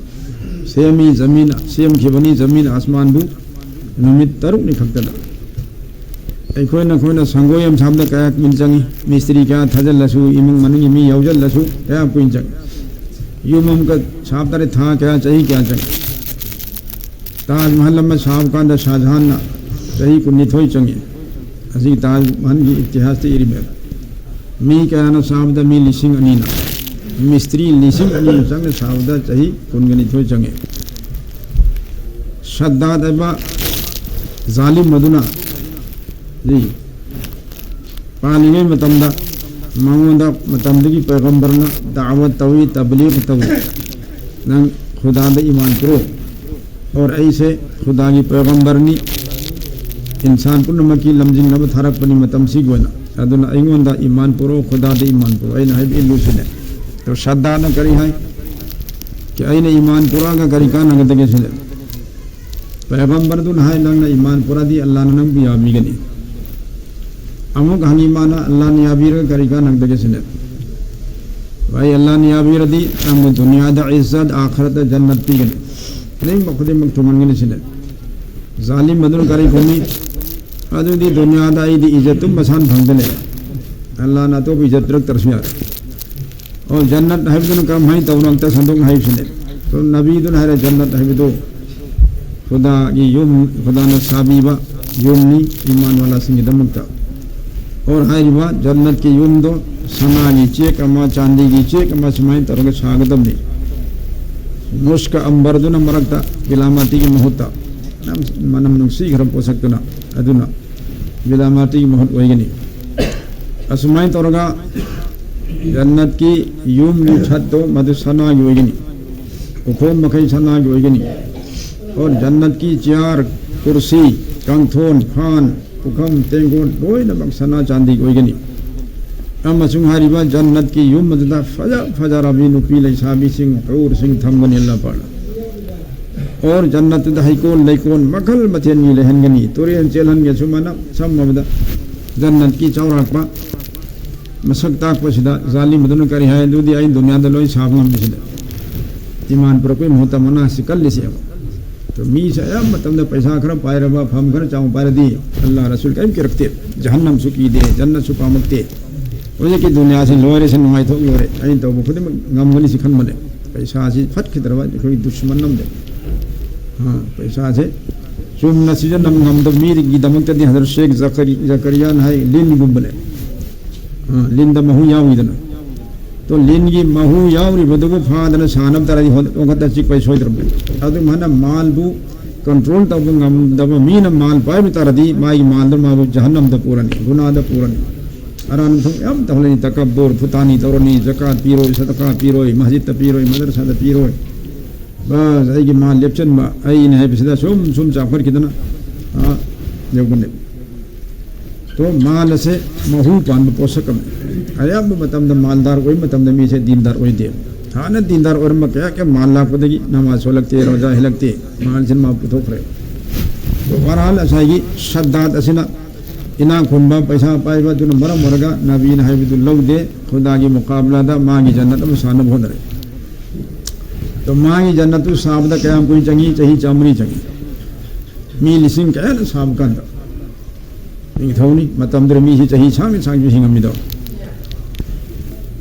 ꯁꯦꯝꯃꯤ ꯖꯃꯤꯟ, ꯁꯦꯝꯈꯤꯕꯅꯤ ꯖꯃꯤꯟ ꯑꯁꯃꯥꯟꯕꯨ ꯅꯨꯃꯤꯠ ꯇꯔꯨꯛꯅꯤ ꯈꯛꯇꯗ꯫ ꯑꯩꯈꯣꯏꯅ, ꯑꯩꯈꯣꯏꯅ ꯁꯪꯒꯣꯏ ꯑꯃ ꯁꯥꯕꯗ ꯀꯌꯥ ꯀꯨꯏꯅ ꯆꯪꯏ? ꯃꯤꯁꯇ꯭ꯔꯤ ꯀꯌꯥ ꯊꯥꯖꯤꯜꯂꯁꯨ, ꯏꯃꯨꯡ ꯃꯅꯨꯡꯒꯤ ꯃꯤ ꯌꯥꯎꯁꯤꯜꯂꯁꯨ ꯀꯌꯥ ꯀꯨꯏꯅ ꯆꯪꯏ? ꯌꯨꯝ ꯑꯃꯒ ꯁꯥꯕ ꯇꯥꯔꯦ, ꯊꯥ ꯀꯌꯥ, ꯆꯍꯤ ꯀꯌꯥ ꯆꯪꯏ? ꯇꯥꯖ ꯃꯍꯜ ꯑꯃ ꯁꯥꯕ ꯀꯥꯟꯗ ꯁꯥꯍꯖꯍꯥꯟꯅ ꯆꯍꯤ ꯀꯨꯟꯅꯤꯊꯣꯏ ꯆꯪꯏ꯫ ꯑꯁꯤ ꯇꯥꯖ ꯃꯍꯜꯒꯤ ꯏꯇꯤꯍꯥꯁꯇ ꯏꯔꯤꯕ꯫ ꯃꯤ ꯀꯌꯥꯅ ꯁꯥꯕꯗ? ꯃꯤ ꯂꯤꯁꯤꯡ ꯑꯅꯤꯅ꯫ ꯃꯤꯁꯇ꯭ꯔꯤ ꯂꯤꯁꯤꯡ ꯑꯅꯤꯅ ꯆꯪꯅ ꯁꯥꯕꯗ ꯆꯍꯤ ꯀꯨꯟꯒ ꯅꯤꯊꯣꯏ ꯆꯪꯏ꯫ ꯁꯗꯥꯗ ꯍꯥꯏꯕ ꯖꯥꯂꯤꯝ ꯑꯗꯨꯅ, ꯖꯤ, ꯄꯥꯜꯂꯤꯉꯩ ꯃꯇꯝꯗ ꯃꯉꯣꯟꯗ ꯃꯇꯝꯗꯨꯒꯤ ꯄꯩꯒꯝꯕꯔꯅ ꯗꯥꯋꯠ ꯇꯧꯏ, ꯇꯕꯂꯤꯒ ꯇꯧꯏ, "ꯅꯪ ꯈꯨꯗꯥꯗ ꯏꯃꯥꯟ ꯄꯨꯔꯛꯎ, ꯑꯣꯔ ꯑꯩꯁꯦ ꯈꯨꯗꯥꯒꯤ ꯄꯩꯒꯝꯕꯔꯅꯤ, ꯏꯟꯁꯥꯟ ꯄꯨꯝꯅꯃꯛꯀꯤ ꯂꯝꯖꯤꯡꯅꯕ ꯊꯥꯔꯛꯄꯅꯤ ꯃꯇꯝꯁꯤꯒꯤ ꯑꯣꯏꯅ, ꯑꯗꯨꯅ ꯑꯩꯉꯣꯟꯗ ꯏꯃꯥꯟ ꯄꯨꯔꯛꯎ, ꯈꯨꯗꯥꯗ ꯏꯃꯥꯟ ꯄꯨꯔꯛꯎ", ꯑꯩꯅ ꯍꯥꯏꯕ ꯏꯜꯂꯨ ꯁꯤꯅꯦ꯫ ꯑꯗꯣ ꯁꯗꯥꯅ ꯀꯔꯤ ꯍꯥꯏ? "ꯀꯤ ꯑꯩꯅ ꯏꯃꯥꯟ ꯄꯨꯔꯛꯑꯒ ꯀꯔꯤ ꯀꯥꯟꯅꯒꯗꯒꯦ?" ꯁꯤꯅꯦ꯫ ꯄꯩꯒꯝꯕꯔꯗꯨꯅ ꯍꯥꯏ, "ꯅꯪꯅ ꯏꯃꯥꯟ ꯄꯨꯔꯛꯑꯗꯤ ꯑꯜꯂꯥꯅ ꯅꯪꯕꯨ ꯌꯥꯕꯤꯒꯅꯤ"꯫ ꯑꯃꯨꯛ ꯍꯪꯉꯤ ꯃꯥꯅ, "ꯑꯜꯂꯥꯅ ꯌꯥꯕꯤꯔꯒ ꯀꯔꯤ ꯀꯥꯟꯅꯒꯗꯒꯦ?" ꯁꯤꯅꯦ꯫ "ꯚꯥꯏ, ꯑꯜꯂꯥꯅ ꯌꯥꯕꯤꯔꯗꯤ ꯅꯪꯕꯨ ꯗꯨꯅꯤꯌꯥꯗ ꯏꯖꯠ, ꯑꯥꯈꯔꯠꯇ ꯖꯟꯅꯠ ꯄꯤꯒꯅꯤ, ꯑꯅꯤꯃꯛ ꯈꯨꯗꯤꯡꯃꯛ ꯊꯨꯡꯍꯟꯒꯅꯤ" ꯁꯤꯅꯦ꯫ ꯖꯥꯂꯤꯝ ꯑꯗꯨꯅ ꯀꯔꯤ ꯈꯨꯝꯃꯤ? "ꯑꯗꯨꯗꯤ ꯗꯨꯅꯤꯌꯥꯗ ꯑꯩꯗꯤ ꯏꯖꯠꯇꯨ ꯃꯁꯥꯅ ꯐꯪꯗꯅ ꯂꯩ, ꯑꯜꯂꯥꯅ ꯑꯇꯣꯞꯄ ꯏꯖꯠ ꯄꯤꯔꯛꯇ꯭ꯔꯁꯨ ꯌꯥꯔꯦ"꯫ ꯑꯣ, ꯖꯟꯅꯠ ꯍꯥꯏꯕꯗꯨꯅ ꯀꯔꯝꯍꯥꯏꯅ ꯇꯧꯕꯅꯣ ꯑꯝꯇ ꯁꯟꯗꯣꯛꯅ ꯍꯥꯏꯕꯁꯤꯅꯦ꯫ ꯑꯗꯣ ꯅꯕꯤꯗꯨꯅ ꯍꯥꯏꯔꯦ, ꯖꯟꯅꯠ ꯍꯥꯏꯕꯗꯨ ꯈꯨꯗꯥꯒꯤ ꯌꯨꯝ, ꯈꯨꯗꯥꯅ ꯁꯥꯕꯤꯕ, ꯌꯨꯝꯅꯤ ꯏꯃꯥꯟ ꯋꯥꯂꯥꯁꯤꯡꯒꯤꯗꯃꯛꯇ꯫ ꯑꯣꯔ ꯍꯥꯏꯔꯤꯕ ꯖꯟꯅꯠꯀꯤ ꯌꯨꯝꯗꯣ ꯁꯅꯥꯒꯤ ꯆꯦꯛ ꯑꯃ, ꯆꯥꯟꯗꯤꯒꯤ ꯆꯦꯛ ꯑꯃ ꯁꯨꯃꯥꯏꯅ ꯇꯧꯔꯒ ꯁꯥꯒꯗꯕꯅꯤ꯫ ꯃꯨꯁꯀ ꯑꯝꯕꯔꯗꯨꯅ ꯃꯔꯛꯇ ꯕꯤꯂꯥꯃꯥꯇꯤꯒꯤ ꯃꯍꯨꯠꯇ ꯃꯅꯝ, ꯃꯅꯝ ꯅꯨꯡꯁꯤꯈ꯭ꯔꯕ ꯄꯣꯠꯁꯛꯇꯨꯅ, ꯑꯗꯨꯅ ꯕꯤꯂꯥꯃꯥꯇꯤꯒꯤ ꯃꯍꯨꯠ ꯑꯣꯏꯒꯅꯤ꯫ ꯑꯁꯨꯃꯥꯏꯅ ꯇꯧꯔꯒ ꯖꯟꯅꯠꯀꯤ ꯌꯨꯝꯒꯤ ꯁꯠꯇꯣ ꯃꯗꯨ ꯁꯅꯥꯒꯤ ꯑꯣꯏꯒꯅꯤ꯫ ꯎꯈꯣꯡ ꯃꯈꯩ ꯁꯅꯥꯒꯤ ꯑꯣꯏꯒꯅꯤ꯫ ꯑꯣꯔ ꯖꯟꯅꯠꯀꯤ ꯆꯤꯌꯥꯔ, ꯀꯨꯔꯁꯤ, ꯀꯥꯡꯊꯣꯟ, ꯐꯥꯟ, ꯄꯨꯈꯝ ꯇꯦꯡꯀꯣꯠ ꯂꯣꯏꯅꯃꯛ ꯁꯅꯥ ꯆꯥꯟꯗꯤꯒꯤ ꯑꯣꯏꯒꯅꯤ꯫ ꯑꯃꯁꯨꯡ ꯍꯥꯏꯔꯤꯕ ꯖꯟꯅꯠꯀꯤ ꯌꯨꯝ ꯑꯗꯨꯗ ꯐꯖ ꯐꯖꯔꯕꯤ ꯅꯨꯄꯤ ꯂꯩꯁꯥꯕꯤꯁꯤꯡ, ꯍꯨꯔꯁꯤꯡ ꯊꯝꯒꯅꯤ ꯑꯜꯂꯥ ꯄꯥꯛꯅ꯫ ꯑꯣꯔ ꯖꯟꯅꯠꯇꯨꯗ ꯍꯩꯀꯣꯜ ꯂꯩꯀꯣꯜ ꯃꯈꯜ ꯃꯊꯦꯜꯒꯤ ꯂꯩꯍꯟꯒꯅꯤ꯫ ꯇꯨꯔꯦꯜ ꯆꯦꯜꯍꯟꯒꯦ, ꯁꯨꯃꯥꯏꯅ ꯁꯝꯃꯕꯗ ꯖꯟꯅꯠꯀꯤ ꯆꯥꯎꯔꯥꯛꯄ ꯃꯁꯛ ꯇꯥꯛꯄꯁꯤꯗ ꯖꯥꯂꯤꯝ ꯑꯗꯨꯅ ꯀꯔꯤ ꯍꯥꯏ? ꯑꯗꯨꯗꯤ ꯑꯩ ꯗꯨꯅꯤꯌꯥꯗ ꯂꯣꯏ ꯁꯥꯕ ꯉꯝꯃꯤꯁꯤꯗ꯫ ꯏꯃꯥꯟ ꯄꯨꯔꯛꯄꯒꯤ ꯃꯍꯨꯠꯇ ꯃꯅꯥꯁꯤ ꯀꯜꯂꯤꯁꯦꯕ꯫ ꯑꯗꯣ ꯃꯤꯁꯦ ꯑꯌꯥꯝꯕ ꯃꯇꯝꯗ ꯄꯩꯁꯥ ꯈꯔ ꯄꯥꯏꯔꯕ, ꯐꯝ ꯈꯔ ꯆꯥꯎꯅ ꯄꯥꯏꯔꯗꯤ ꯑꯜꯂꯥ ꯔꯁꯨꯜ ꯀꯔꯤꯝ ꯀꯤꯔꯛꯇꯦ꯫ ꯖꯍꯟꯅꯝꯁꯨ ꯀꯤꯗꯦ, ꯖꯟꯅꯠꯁꯨ ꯄꯥꯝꯃꯛꯇꯦ꯫ ꯍꯧꯖꯤꯛꯀꯤ ꯗꯨꯅꯤꯌꯥꯁꯤ ꯂꯣꯏꯔꯦ, ꯁꯤ ꯅꯨꯡꯉꯥꯏꯊꯣꯛ ꯂꯣꯏꯔꯦ, ꯑꯩꯅ ꯇꯧꯕ ꯈꯨꯗꯤꯡꯃꯛ ꯉꯝꯒꯅꯤ ꯁꯤ ꯈꯟꯕꯅꯦ꯫ ꯄꯩꯁꯥꯁꯤ ꯐꯠꯈꯤꯗ꯭ꯔꯕ ꯑꯩꯈꯣꯏꯒꯤ ꯗꯨꯁꯃꯟ ꯑꯃꯅꯦ꯫ ꯑꯥ, ꯄꯩꯁꯥꯁꯦ ꯆꯨꯝꯅ ꯁꯤꯖꯤꯟꯅꯕ ꯉꯝꯗꯕ ꯃꯤꯒꯤꯗꯃꯛꯇꯗꯤ ꯍꯖꯔꯠ ꯁꯦꯈ ꯖꯀꯔꯤ-, ꯖꯀꯔꯤꯌꯥꯅ ꯍꯥꯏ, ꯂꯤꯟꯒꯨꯝꯕꯅꯦ꯫ ꯑꯥ, ꯂꯤꯟꯗ ꯃꯍꯨ ꯌꯥꯎꯏꯗꯅ꯫ ꯇꯣ ꯂꯤꯟꯒꯤ ꯃꯍꯨ ꯌꯥꯎꯔꯤꯕꯗꯨꯕꯨ ꯐꯥꯗꯅ ꯁꯥꯟꯅꯕ ꯇꯥꯔꯗꯤ ꯍꯣ-, ꯍꯣꯡꯈꯠꯇ ꯆꯤꯛꯄ ꯁꯣꯏꯗ꯭ꯔꯕꯅꯤ꯫ ꯑꯗꯨꯃꯥꯏꯅ ꯃꯥꯜꯕꯨ ꯀꯟꯇ꯭ꯔꯣꯜ ꯇꯧꯕ ꯉꯝꯗꯕ ꯃꯤꯅ ꯃꯥꯜ ꯄꯥꯏꯕ ꯇꯥꯔꯗꯤ ꯃꯥꯒꯤ ꯃꯥꯜꯗꯨ ꯃꯥꯕꯨ ꯖꯍꯟꯅꯝꯗ ꯄꯨꯔꯅꯤ, ꯒꯨꯅꯥꯗ ꯄꯨꯔꯅꯤ꯫ ꯑꯔꯥꯟꯕ ꯊꯕꯛ ꯌꯥꯝ ꯇꯧꯍꯜꯂꯅꯤ, ꯇꯀꯕꯨꯔ, ꯐꯨꯇꯥꯅꯤ ꯇꯧꯔꯅꯤ, ꯖꯀꯥꯠ ꯄꯤꯔꯣꯏ, ꯁꯗꯀꯥ ꯄꯤꯔꯣꯏ, ꯃꯁꯖꯤꯗꯇ ꯄꯤꯔꯣꯏ, ꯃꯗꯔꯁꯥꯗ ꯄꯤꯔꯣꯏ꯫ ꯕꯁ, ꯑꯩꯒꯤ ꯃꯥꯜ ꯂꯦꯞꯆꯟꯕ, ꯑꯩꯅ ꯍꯥꯏꯕꯁꯤꯗ ꯁꯨꯝ ꯁꯨꯝ ꯆꯥꯎꯈꯠꯈꯤꯗꯅ, ꯑꯥ, ꯌꯧꯒꯅꯤ꯫ ꯇꯣ ꯃꯥꯜ ꯑꯁꯦ ꯃꯍꯨ ꯄꯥꯟꯕ ꯄꯣꯠꯁꯛ ꯑꯃꯅꯤ꯫ ꯑꯌꯥꯝꯕ ꯃꯇꯝꯗ ꯃꯥꯜꯗꯥꯔ ꯑꯣꯏꯕ ꯃꯇꯝꯗ ꯃꯤꯁꯦ ꯗꯤꯟꯗꯥꯔ ꯑꯣꯏꯗꯦ꯫ ꯍꯥꯟꯅ ꯗꯤꯟꯗꯥꯔ ꯑꯣꯏꯔꯝꯕ ꯀꯌꯥ ꯀꯌꯥ ꯃꯥꯜ ꯂꯥꯛꯄꯗꯒꯤ ꯅꯃꯥꯖ ꯁꯣꯜꯂꯛꯇꯦ, ꯔꯣꯖꯥ ꯍꯦꯜꯂꯛꯇꯦ, ꯃꯥꯜꯁꯤꯅ ꯃꯥ ꯄꯨꯊꯣꯛꯈ꯭ꯔꯦ꯫ ꯇꯣ ꯕꯍꯔꯍꯥꯜ ꯉꯁꯥꯏꯒꯤ ꯁꯗꯥꯗ ꯑꯁꯤꯅ ꯏꯅꯥꯛ ꯈꯨꯟꯕ, ꯄꯩꯁꯥ ꯄꯥꯏꯕ ꯑꯗꯨꯅ ꯃꯔꯝ ꯑꯣꯏꯔꯒ ꯅꯕꯤꯅ ꯍꯥꯏꯕꯗꯨ ꯂꯧꯗꯦ, ꯈꯨꯗꯥꯒꯤ ꯃꯨꯀꯥꯕꯂꯥꯗ ꯃꯥꯒꯤ ꯖꯟꯅꯠ ꯑꯃ ꯁꯥꯅꯕ ꯍꯣꯠꯅꯔꯦ꯫ ꯑꯗꯣ ꯃꯥꯒꯤ ꯖꯟꯅꯠꯇꯨ ꯁꯥꯕꯗ ꯀꯌꯥꯝ ꯀꯨꯏꯅ ꯆꯪꯉꯤ? ꯆꯍꯤ ꯆꯥꯃꯔꯤ ꯆꯪꯉꯤ꯫ ꯃꯤ ꯂꯤꯁꯤꯡ ꯀꯌꯥꯅ ꯁꯥꯕ ꯀꯥꯟꯗ꯫ ꯅꯤꯡꯊꯧꯅꯤ, ꯃꯇꯝꯗꯨꯗ ꯃꯤꯁꯤ ꯆꯍꯤ ꯁꯥꯡꯅ ꯁꯥꯡꯅ ꯍꯤꯡꯉꯝꯃꯤꯗꯣ꯫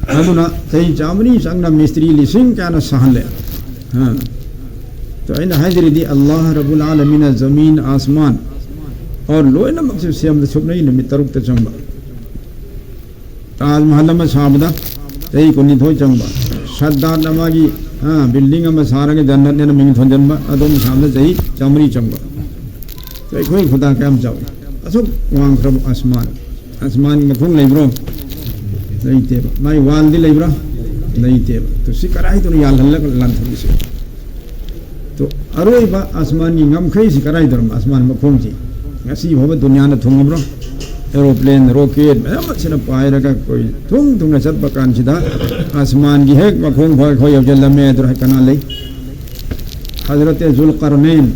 ꯑꯗꯨꯅ ꯆꯍꯤ ꯆꯥꯃꯔꯤ ꯆꯪꯅ ꯃꯤꯁꯇ꯭ꯔꯤ ꯂꯤꯁꯤꯡ ꯀꯌꯥꯅ ꯁꯥꯍꯜꯂꯦ꯫ ꯑ꯫ ꯑꯗꯣ ꯑꯩꯅ ꯍꯥꯏꯖꯔꯤꯗꯤ ꯑꯜꯂꯥꯍ ꯔꯕꯨꯜ ꯑꯥꯂꯃꯤꯅ ꯖꯃꯤꯟ, ꯑꯁꯃꯥꯟ, ꯑꯣꯔ ꯂꯣꯏꯅꯃꯛꯁꯦ ꯁꯦꯝꯕꯗ ꯁꯨꯞꯅꯩ ꯅꯨꯃꯤꯠ ꯇꯔꯨꯛꯇ ꯆꯪꯕ꯫ ꯇꯥꯖ ꯃꯍꯜ ꯑꯃ ꯁꯥꯕꯗ ꯆꯍꯤ ꯀꯨꯟꯅꯤꯊꯣꯏ ꯆꯪꯕ꯫ ꯁꯠꯗꯥꯠ ꯑꯃꯒꯤ, ꯑ, ꯕꯤꯜꯗꯤꯡ ꯑꯃ ꯁꯥꯔꯒ ꯖꯟꯅꯠꯅꯦꯅ ꯃꯤꯡ ꯊꯣꯟꯖꯟꯕ, ꯑꯗꯨꯝ ꯁꯥꯕꯗ ꯆꯍꯤ ꯆꯥꯃꯔꯤ ꯆꯪꯕ꯫ ꯑꯩꯈꯣꯏ ꯈꯨꯗꯥ ꯀꯌꯥꯝ ꯆꯥꯎꯏ? ꯑꯁꯨꯛ ꯋꯥꯡꯈ꯭ꯔꯕ ꯑꯁꯃꯥꯟ꯫ ꯑꯁꯃꯥꯟꯒꯤ ꯃꯈꯣꯡ ꯂꯩꯕ꯭ꯔꯣ? ꯂꯩꯇꯦꯕ꯫ ꯃꯥꯏ ꯋꯥꯜꯗꯤ ꯂꯩꯕ꯭ꯔꯥ? ꯂꯩꯇꯦꯕ꯫ ꯇꯨ ꯁꯤ ꯀꯗꯥꯏꯗꯅꯣ ꯌꯥꯜꯍꯜꯂꯒ ꯂꯥꯟꯊꯣꯛꯏꯁꯦ? ꯇꯨ ꯑꯔꯣꯏꯕ ꯑꯁꯃꯥꯟꯒꯤ ꯉꯝꯈꯩꯁꯤ ꯀꯗꯥꯏꯗꯅꯣ? ꯑꯁꯃꯥꯟ ꯃꯈꯣꯡꯁꯤ꯫ ꯉꯁꯤ ꯐꯥꯎꯕ ꯗꯨꯅꯤꯌꯥꯅ ꯊꯨꯡꯉꯤꯕ꯭ꯔꯣ? ꯑꯦꯔꯣꯄ꯭ꯂꯦꯟ, ꯔꯣꯀꯦꯠ ꯃꯌꯥꯝ ꯑꯁꯤꯅ ꯄꯥꯏꯔꯒ ꯑꯩꯈꯣꯏ ꯊꯨꯡ ꯊꯨꯡꯅ ꯆꯠꯄ ꯀꯥꯟꯁꯤꯗ ꯑꯁꯃꯥꯟꯒꯤ ꯍꯦꯛ ꯃꯈꯣꯡ ꯐꯥꯎ ꯑꯩꯈꯣꯏ ꯌꯧꯁꯤꯜꯂꯝꯃꯦ꯫ ꯑꯗꯨ ꯀꯅꯥ ꯂꯩ? ꯍꯖꯔꯠ ꯖꯨꯜ ꯀꯔꯅꯩꯟ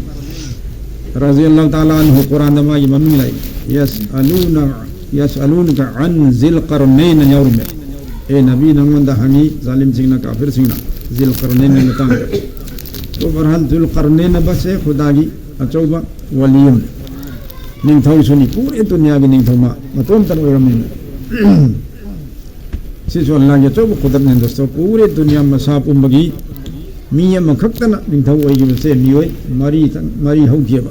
ꯔꯖꯤꯌꯜꯂꯥꯍꯨ ꯇꯥꯂꯥ ꯑꯟꯍꯨ ꯀꯨꯔꯥꯟꯗ ꯃꯥꯒꯤ ꯃꯃꯤꯡ ꯂꯩ꯫ ꯌꯁ ꯑꯂꯨꯅ ꯌꯁ ꯑꯂꯨꯅꯀ ꯑꯟ ꯖꯤꯜ ꯀꯔꯅꯩꯟ ꯑꯅ ꯌꯥꯎꯔꯝꯃꯦ꯫ ꯑꯦ ꯅꯕꯤ, ꯅꯉꯣꯟꯗ ꯍꯪꯉꯤ ꯖꯥꯂꯤꯝꯁꯤꯡꯅ, ꯀꯥꯐꯤꯔꯁꯤꯡꯅ ꯖꯤꯜ ꯀꯔꯅꯩꯟꯒꯤ ꯃꯇꯥꯡꯗ꯫ ꯇꯣ ꯕꯍꯔꯍꯥꯜ ꯖꯨꯜ ꯀꯔꯅꯩꯟ ꯍꯥꯏꯕꯁꯦ ꯈꯨꯗꯥꯒꯤ ꯑꯆꯧꯕ ꯋꯥꯂꯤ ꯑꯃꯅꯤ꯫ ꯅꯤꯡꯊꯧꯁꯨꯅꯤ, ꯄꯨꯔꯦ ꯗꯨꯅꯤꯌꯥꯒꯤ ꯅꯤꯡꯊꯧ ꯃꯥ ꯃꯇꯣꯝꯇꯅ ꯑꯣꯏꯔꯝꯃꯤꯅ꯫ ꯁꯤꯁꯨ ꯑꯜꯂꯥꯍꯒꯤ ꯑꯆꯧꯕ ꯈꯨꯗꯝꯅꯤ ꯗꯣꯁꯇꯣ꯫ ꯄꯨꯔꯦ ꯗꯨꯅꯤꯌꯥ ꯃꯁꯥ ꯄꯨꯝꯕꯒꯤ ꯃꯤ ꯑꯃꯈꯛꯇꯅ ꯅꯤꯡꯊꯧ ꯑꯣꯏꯈꯤꯕꯁꯦ ꯃꯤꯑꯣꯏ ꯃꯔꯤ, ꯃꯔꯤ ꯍꯧꯈꯤꯑꯕ꯫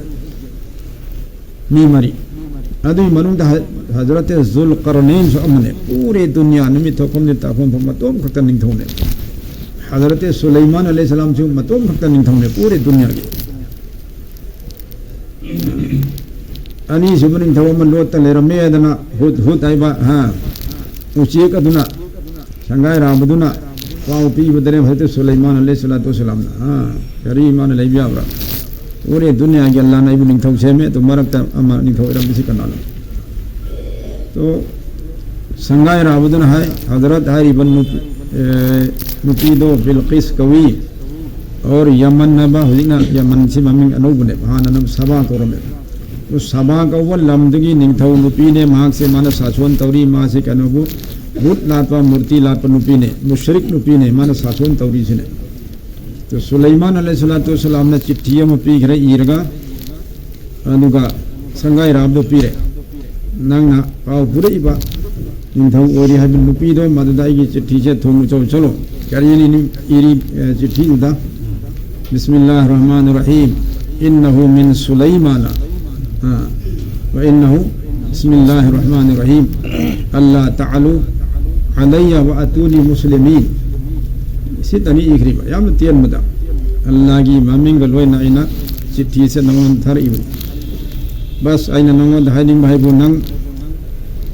ꯃꯤ ꯃꯔꯤ꯫ ꯑꯗꯨꯒꯤ ꯃꯅꯨꯡꯗ ꯍ-, ꯍꯖꯔꯠ ꯖꯨꯜ ꯀꯔꯅꯩꯟꯁꯨ ꯑꯃꯅꯦ꯫ ꯄꯨꯔꯦ ꯗꯨꯅꯤꯌꯥ ꯅꯨꯃꯤꯠ ꯊꯣꯛꯐꯝꯗꯤ ꯇꯥꯐꯝ ꯐꯝ ꯃꯇꯣꯝ ꯈꯛꯇ ꯅꯤꯡꯊꯧꯅꯦ꯫ ꯍꯖꯔꯠ ꯁꯨꯂꯩꯃꯥꯟ ꯑꯂꯩꯍꯤ ꯁꯂꯥꯝꯁꯨ ꯃꯇꯣꯝ ꯈꯛꯇ ꯅꯤꯡꯊꯧꯅꯦ ꯄꯨꯔꯦ ꯗꯨꯅꯤꯌꯥꯒꯤ꯫ ꯑꯅꯤꯁꯨꯕ ꯅꯤꯡꯊꯧ ꯑꯃ ꯂꯣꯠꯇ ꯂꯩꯔꯝꯃꯦ ꯍꯥꯏꯗꯅ ꯍꯨꯗ ꯍꯨꯗ ꯍꯥꯏꯕ, ꯍꯥ, ꯎꯆꯦꯛ ꯑꯗꯨꯅ, ꯁꯪꯒꯥꯏ ꯔꯥꯕꯗꯨꯅ ꯄꯥꯎ ꯄꯤꯕꯗꯅꯦ ꯍꯖꯔꯠ ꯁꯨꯂꯩꯃꯥꯟ ꯑꯂꯩꯍꯤ ꯁꯂꯥꯇꯨ ꯋꯁꯂꯥꯝꯅ, ꯍꯥ, ꯀꯔꯤ ꯃꯥꯅ ꯂꯩꯕ ꯌꯥꯕ꯭ꯔꯥ? ꯎꯔꯦ ꯗꯨꯅꯤꯌꯥꯒꯤ ꯑꯜꯂꯥꯍꯅ ꯑꯩꯕꯨ ꯅꯤꯡꯊꯧ ꯁꯦꯝꯃꯦ, ꯑꯗꯨ ꯃꯔꯛꯇ ꯑꯃ ꯅꯤꯡꯊꯧ ꯑꯣꯏꯔꯝꯕꯁꯤ ꯀꯅꯥꯅꯣ? ꯇꯣ ꯁꯪꯒꯥꯏ ꯔꯥꯕꯗꯨꯅ ꯍꯥꯏ, ꯍꯖꯔꯠ ꯍꯥꯏꯔꯤꯕ ꯅꯨꯄꯤ, ꯑꯦ, ꯅꯨꯄꯤꯗꯣ ꯕꯤꯜꯀꯤꯁ ꯀꯧꯏ꯫ ꯑꯣꯔ ꯌꯃꯟ ꯍꯥꯏꯕ, ꯍꯧꯖꯤꯛꯅ ꯌꯃꯟꯁꯤ ꯃꯃꯤꯡ ꯑꯅꯧꯕꯅꯦꯕ, ꯍꯥꯟꯅꯅ ꯁꯕꯥ ꯀꯧꯔꯝꯃꯦꯕ꯫ ꯑꯗꯨ ꯁꯕꯥ ꯀꯧꯕ ꯂꯝꯗꯨꯒꯤ ꯅꯤꯡꯊꯧ ꯅꯨꯄꯤꯅꯦ, ꯃꯍꯥꯛꯁꯦ ꯃꯥꯅ ꯁꯥꯁꯣꯟ ꯇꯧꯔꯤ, ꯃꯥꯁꯦ ꯀꯩꯅꯣꯕꯨ ꯕꯨꯠ ꯂꯥꯠꯄ, ꯃꯨꯔꯇꯤ ꯂꯥꯠꯄ ꯅꯨꯄꯤꯅꯦ, ꯃꯨꯁ꯭ꯔꯤꯛ ꯅꯨꯄꯤꯅꯦ ꯃꯥꯅ ꯁꯥꯁꯣꯟ ꯇꯧꯔꯤꯁꯤꯅꯦ꯫ ꯑꯗꯨ ꯁꯨꯂꯩꯃꯥꯟ ꯑꯂꯩꯍꯤ ꯁꯂꯥꯇꯨ ꯋꯁꯂꯥꯝꯅ ꯆꯤꯊꯤ ꯑꯃ ꯄꯤꯈ꯭ꯔꯦ ꯏꯔꯒ, ꯑꯗꯨꯒ ꯁꯪꯒꯥꯏ ꯔꯥꯕꯗꯣ ꯄꯤꯔꯦ꯫ ꯅꯪꯅ ꯄꯥꯎ ꯄꯨꯔꯛꯏꯕ ꯅꯤꯡꯊꯧ ꯑꯣꯏꯔꯤ ꯍꯥꯏꯕ ꯅꯨꯄꯤꯗꯣ ꯃꯗꯨꯗ ꯑꯩꯒꯤ ꯆꯤꯊꯤꯁꯦ ꯊꯨꯅ ꯆꯧ ꯆꯠꯂꯣ꯫ ꯀꯔꯤꯅꯤ ꯏꯔꯤ, ꯑꯦ, ꯆꯤꯊꯤꯗꯨꯗ? ꯕꯤꯁꯃꯤꯜꯂꯥꯍ ꯔꯍꯃꯥꯟ ꯔꯍꯤꯝ꯫ ꯏꯟꯅꯍꯨ ꯃꯤꯟ ꯁꯨꯂꯩꯃꯥꯅ꯫ ꯑ, وإنه، بسم الله الرحمن الرحيم، ألا تعلوا علي وأتوني مسلمين. ꯁꯤꯇꯅꯤ ꯏꯈ꯭ꯔꯤꯕ, ꯌꯥꯝꯅ ꯇꯦꯟꯕꯗ, "ꯑꯜꯂꯥꯒꯤ ꯃꯃꯤꯡꯒ ꯂꯣꯏꯅ ꯑꯩꯅ ꯆꯤꯊꯤꯁꯦ ꯅꯉꯣꯟꯗ ꯊꯥꯔꯛꯏꯕꯅꯤ꯫ ꯕꯁ, ꯑꯩꯅ ꯅꯉꯣꯟꯗ ꯍꯥꯏꯅꯤꯡꯕ ꯍꯥꯏꯕꯨ, ꯅꯪ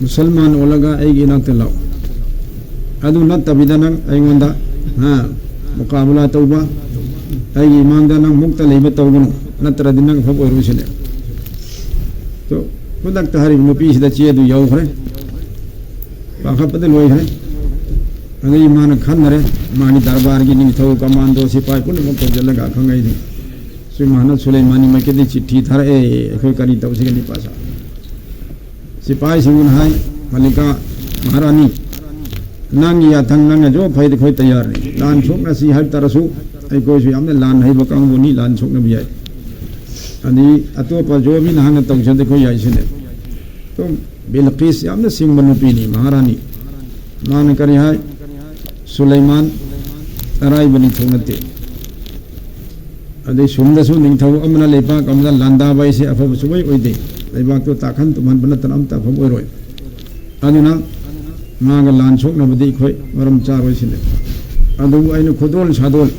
ꯃꯨꯁꯜꯃꯥꯟ ꯑꯣꯜꯂꯒ ꯑꯩꯒꯤ ꯏꯅꯥꯛꯇ ꯂꯥꯛꯎ꯫ ꯑꯗꯨ ꯅꯠꯇꯕꯤꯗ ꯅꯪ ꯑꯩꯉꯣꯟꯗ, ꯍꯥ, ꯃꯨꯀꯥꯕꯂꯥ ꯇꯧꯕ, ꯑꯩꯒꯤ ꯏꯃꯥꯡꯗ ꯅꯪ ꯃꯨꯛꯇ ꯂꯩꯕ ꯇꯧꯒꯅꯨ, ꯅꯠꯇ꯭ꯔꯗꯤ ꯅꯪ ꯑꯐꯕ ꯑꯣꯏꯔꯣꯏ" ꯁꯤꯅꯦ꯫ ꯇꯣ, ꯈꯨꯗꯛꯇ ꯍꯥꯏꯔꯤꯕ ꯅꯨꯄꯤꯁꯤꯗ ꯆꯦꯗꯨ ꯌꯧꯈ꯭ꯔꯦ, ꯄꯥꯈꯠꯄꯗ ꯂꯣꯏꯈ꯭ꯔꯦ꯫ ꯑꯗꯒꯤ ꯃꯥꯅ ꯈꯟꯅꯔꯦ, ꯃꯥꯒꯤ ꯗꯔꯕꯥꯔꯒꯤ ꯅꯤꯡꯊꯧ, ꯀꯃꯥꯟꯗꯣ, ꯁꯤꯐꯥꯏ ꯄꯨꯝꯅꯃꯛ ꯀꯧꯁꯤꯜꯂꯒ ꯑꯈꯪ ꯑꯍꯩꯗꯨ, ꯁꯨꯃꯥꯏꯅ ꯁꯨꯂꯩꯃꯥꯅꯤ ꯃꯥꯏꯀꯩꯗꯒꯤ ꯆꯤꯊꯤ ꯊꯥꯔꯛꯑꯦ, ꯑꯩꯈꯣꯏ ꯀꯔꯤ ꯇꯧꯁꯤꯒꯦ ꯅꯤꯄꯥ ꯁꯥ? ꯁꯤꯐꯥꯏꯁꯤꯡꯗꯨꯅ ꯍꯥꯏ, "ꯃꯂꯤꯀꯥ ꯃꯍꯥꯔꯥꯅꯤ, ꯅꯪꯒꯤ ꯌꯥꯊꯪ ꯅꯪꯅ ꯖꯣ ꯐꯩꯗꯤ ꯑꯩꯈꯣꯏ ꯇꯌꯥꯔꯅꯤ꯫ ꯂꯥꯟ ꯁꯣꯛꯅꯁꯤ ꯍꯥꯏꯕ ꯇꯥꯔꯁꯨ ꯑꯩꯈꯣꯏꯁꯨ ꯌꯥꯝꯅ ꯂꯥꯟ ꯍꯩꯕ ꯀꯥꯡꯕꯨꯅꯤ, ꯂꯥꯟ ꯁꯣꯛꯅꯕ ꯌꯥꯏ꯫ ꯑꯗꯩ ꯑꯇꯣꯞꯄ ꯖꯣ ꯃꯤꯅ ꯍꯥꯟꯅ ꯇꯧꯖꯗꯦ, ꯑꯩꯈꯣꯏ ꯌꯥꯏ" ꯁꯤꯅꯦ꯫ ꯑꯗꯨꯝ ꯕꯤꯜꯀꯤꯁ ꯌꯥꯝꯅ ꯁꯤꯡꯕ ꯅꯨꯄꯤꯅꯤ, ꯃꯍꯥꯔꯥꯅꯤ꯫ ꯃꯥꯅ ꯀꯔꯤ ꯍꯥꯏ? "ꯁꯨꯂꯩꯃꯥꯟ ꯑꯔꯥꯏꯕ ꯅꯤꯡꯊꯧ ꯅꯠꯇꯦ꯫ ꯑꯗꯩ ꯁꯨꯝꯗꯁꯨ ꯅꯤꯡꯊꯧ ꯑꯃꯅ ꯂꯩꯕꯥꯛ ꯑꯃꯗ ꯂꯥꯟꯗꯥꯕ ꯍꯥꯏꯁꯦ ꯑꯐꯕ ꯁꯨꯡꯑꯣꯏ ꯑꯣꯏꯗꯦ꯫ ꯂꯩꯕꯥꯛꯇꯨ ꯇꯥꯛꯍꯟ ꯇꯨꯝꯍꯟꯕ ꯅꯠꯇꯅ ꯑꯝꯇ ꯑꯐꯕ ꯑꯣꯏꯔꯣꯏ꯫ ꯑꯗꯨꯅ ꯃꯥꯒ ꯂꯥꯟ ꯁꯣꯛꯅꯕꯗꯤ ꯑꯩꯈꯣꯏ ꯃꯔꯝ ꯆꯥꯔꯣꯏ" ꯁꯤꯅꯦ꯫ ꯑꯗꯨꯕꯨ ꯑꯩꯅ ꯈꯨꯗꯣꯜ ꯁꯥꯗꯣꯜ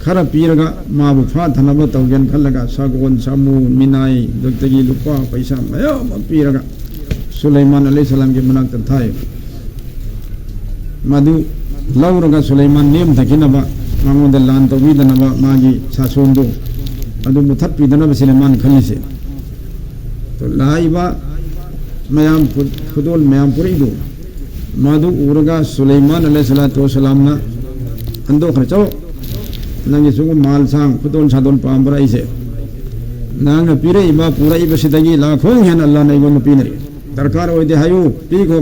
ꯈꯔ ꯄꯤꯔꯒ ꯃꯥꯕꯨ ꯐꯥꯊꯅꯕ ꯇꯧꯒꯦꯅ ꯈꯜꯂꯒ ꯁꯒꯣꯜ, ꯁꯥꯃꯨ, ꯃꯤꯅꯥꯏ, ꯑꯗꯨꯗꯒꯤ ꯂꯨꯄꯥ ꯄꯩꯁꯥ ꯃꯌꯥꯝ ꯑꯃ ꯄꯤꯔꯒ ꯁꯨꯂꯩꯃꯥꯟ ꯑꯂꯩꯍꯤꯁꯂꯥꯝꯒꯤ ꯃꯅꯥꯛꯇ ꯊꯥꯏ꯫ ꯃꯗꯨ ꯂꯧꯔꯒ ꯁꯨꯂꯩꯃꯥꯟ ꯅꯦꯝꯊꯈꯤꯅꯕ, ꯃꯉꯣꯟꯗ ꯂꯥꯟ ꯇꯧꯕꯤꯗꯅꯕ ꯃꯥꯒꯤ ꯁꯥꯁꯣꯟꯗꯨ ꯑꯗꯨ ꯃꯨꯊꯠꯄꯤꯗꯅꯕ ꯁꯨꯂꯩꯃꯥꯟ ꯈꯜꯂꯤꯁꯦ꯫ ꯂꯥꯛꯏꯕ ꯃꯌꯥꯝ ꯈꯨ-, ꯈꯨꯗꯣꯜ ꯃꯌꯥꯝ ꯄꯨꯔꯛꯏꯗꯨ, ꯃꯗꯨ ꯎꯔꯒ ꯁꯨꯂꯩꯃꯥꯟ ꯑꯂꯩꯍꯤꯁꯁꯂꯥꯇꯨ ꯋꯥꯁꯁꯂꯥꯝꯅ ꯍꯟꯗꯣꯛꯈ꯭ꯔꯦ꯫ "ꯆꯠꯂꯣ, ꯅꯪꯒꯤ ꯁꯤꯒꯨꯝꯕ ꯃꯥꯜ ꯁꯥꯡ, ꯈꯨꯗꯣꯜ ꯁꯥꯗꯣꯜ ꯄꯥꯝꯕ꯭ꯔꯥ ꯑꯩꯁꯦ? ꯅꯪꯅ ꯄꯤꯔꯛꯏꯕ, ꯄꯨꯔꯛꯏꯕꯁꯤꯗꯒꯤ ꯂꯥꯛꯈꯣꯡ ꯍꯦꯟꯅ ꯑꯜꯂꯥꯅ ꯑꯩꯉꯣꯟꯗ ꯄꯤꯅꯔꯤ꯫ ꯗꯔꯀꯥꯔ ꯑꯣꯏꯗꯦ ꯍꯥꯏꯌꯨ, ꯄꯤꯈꯣ,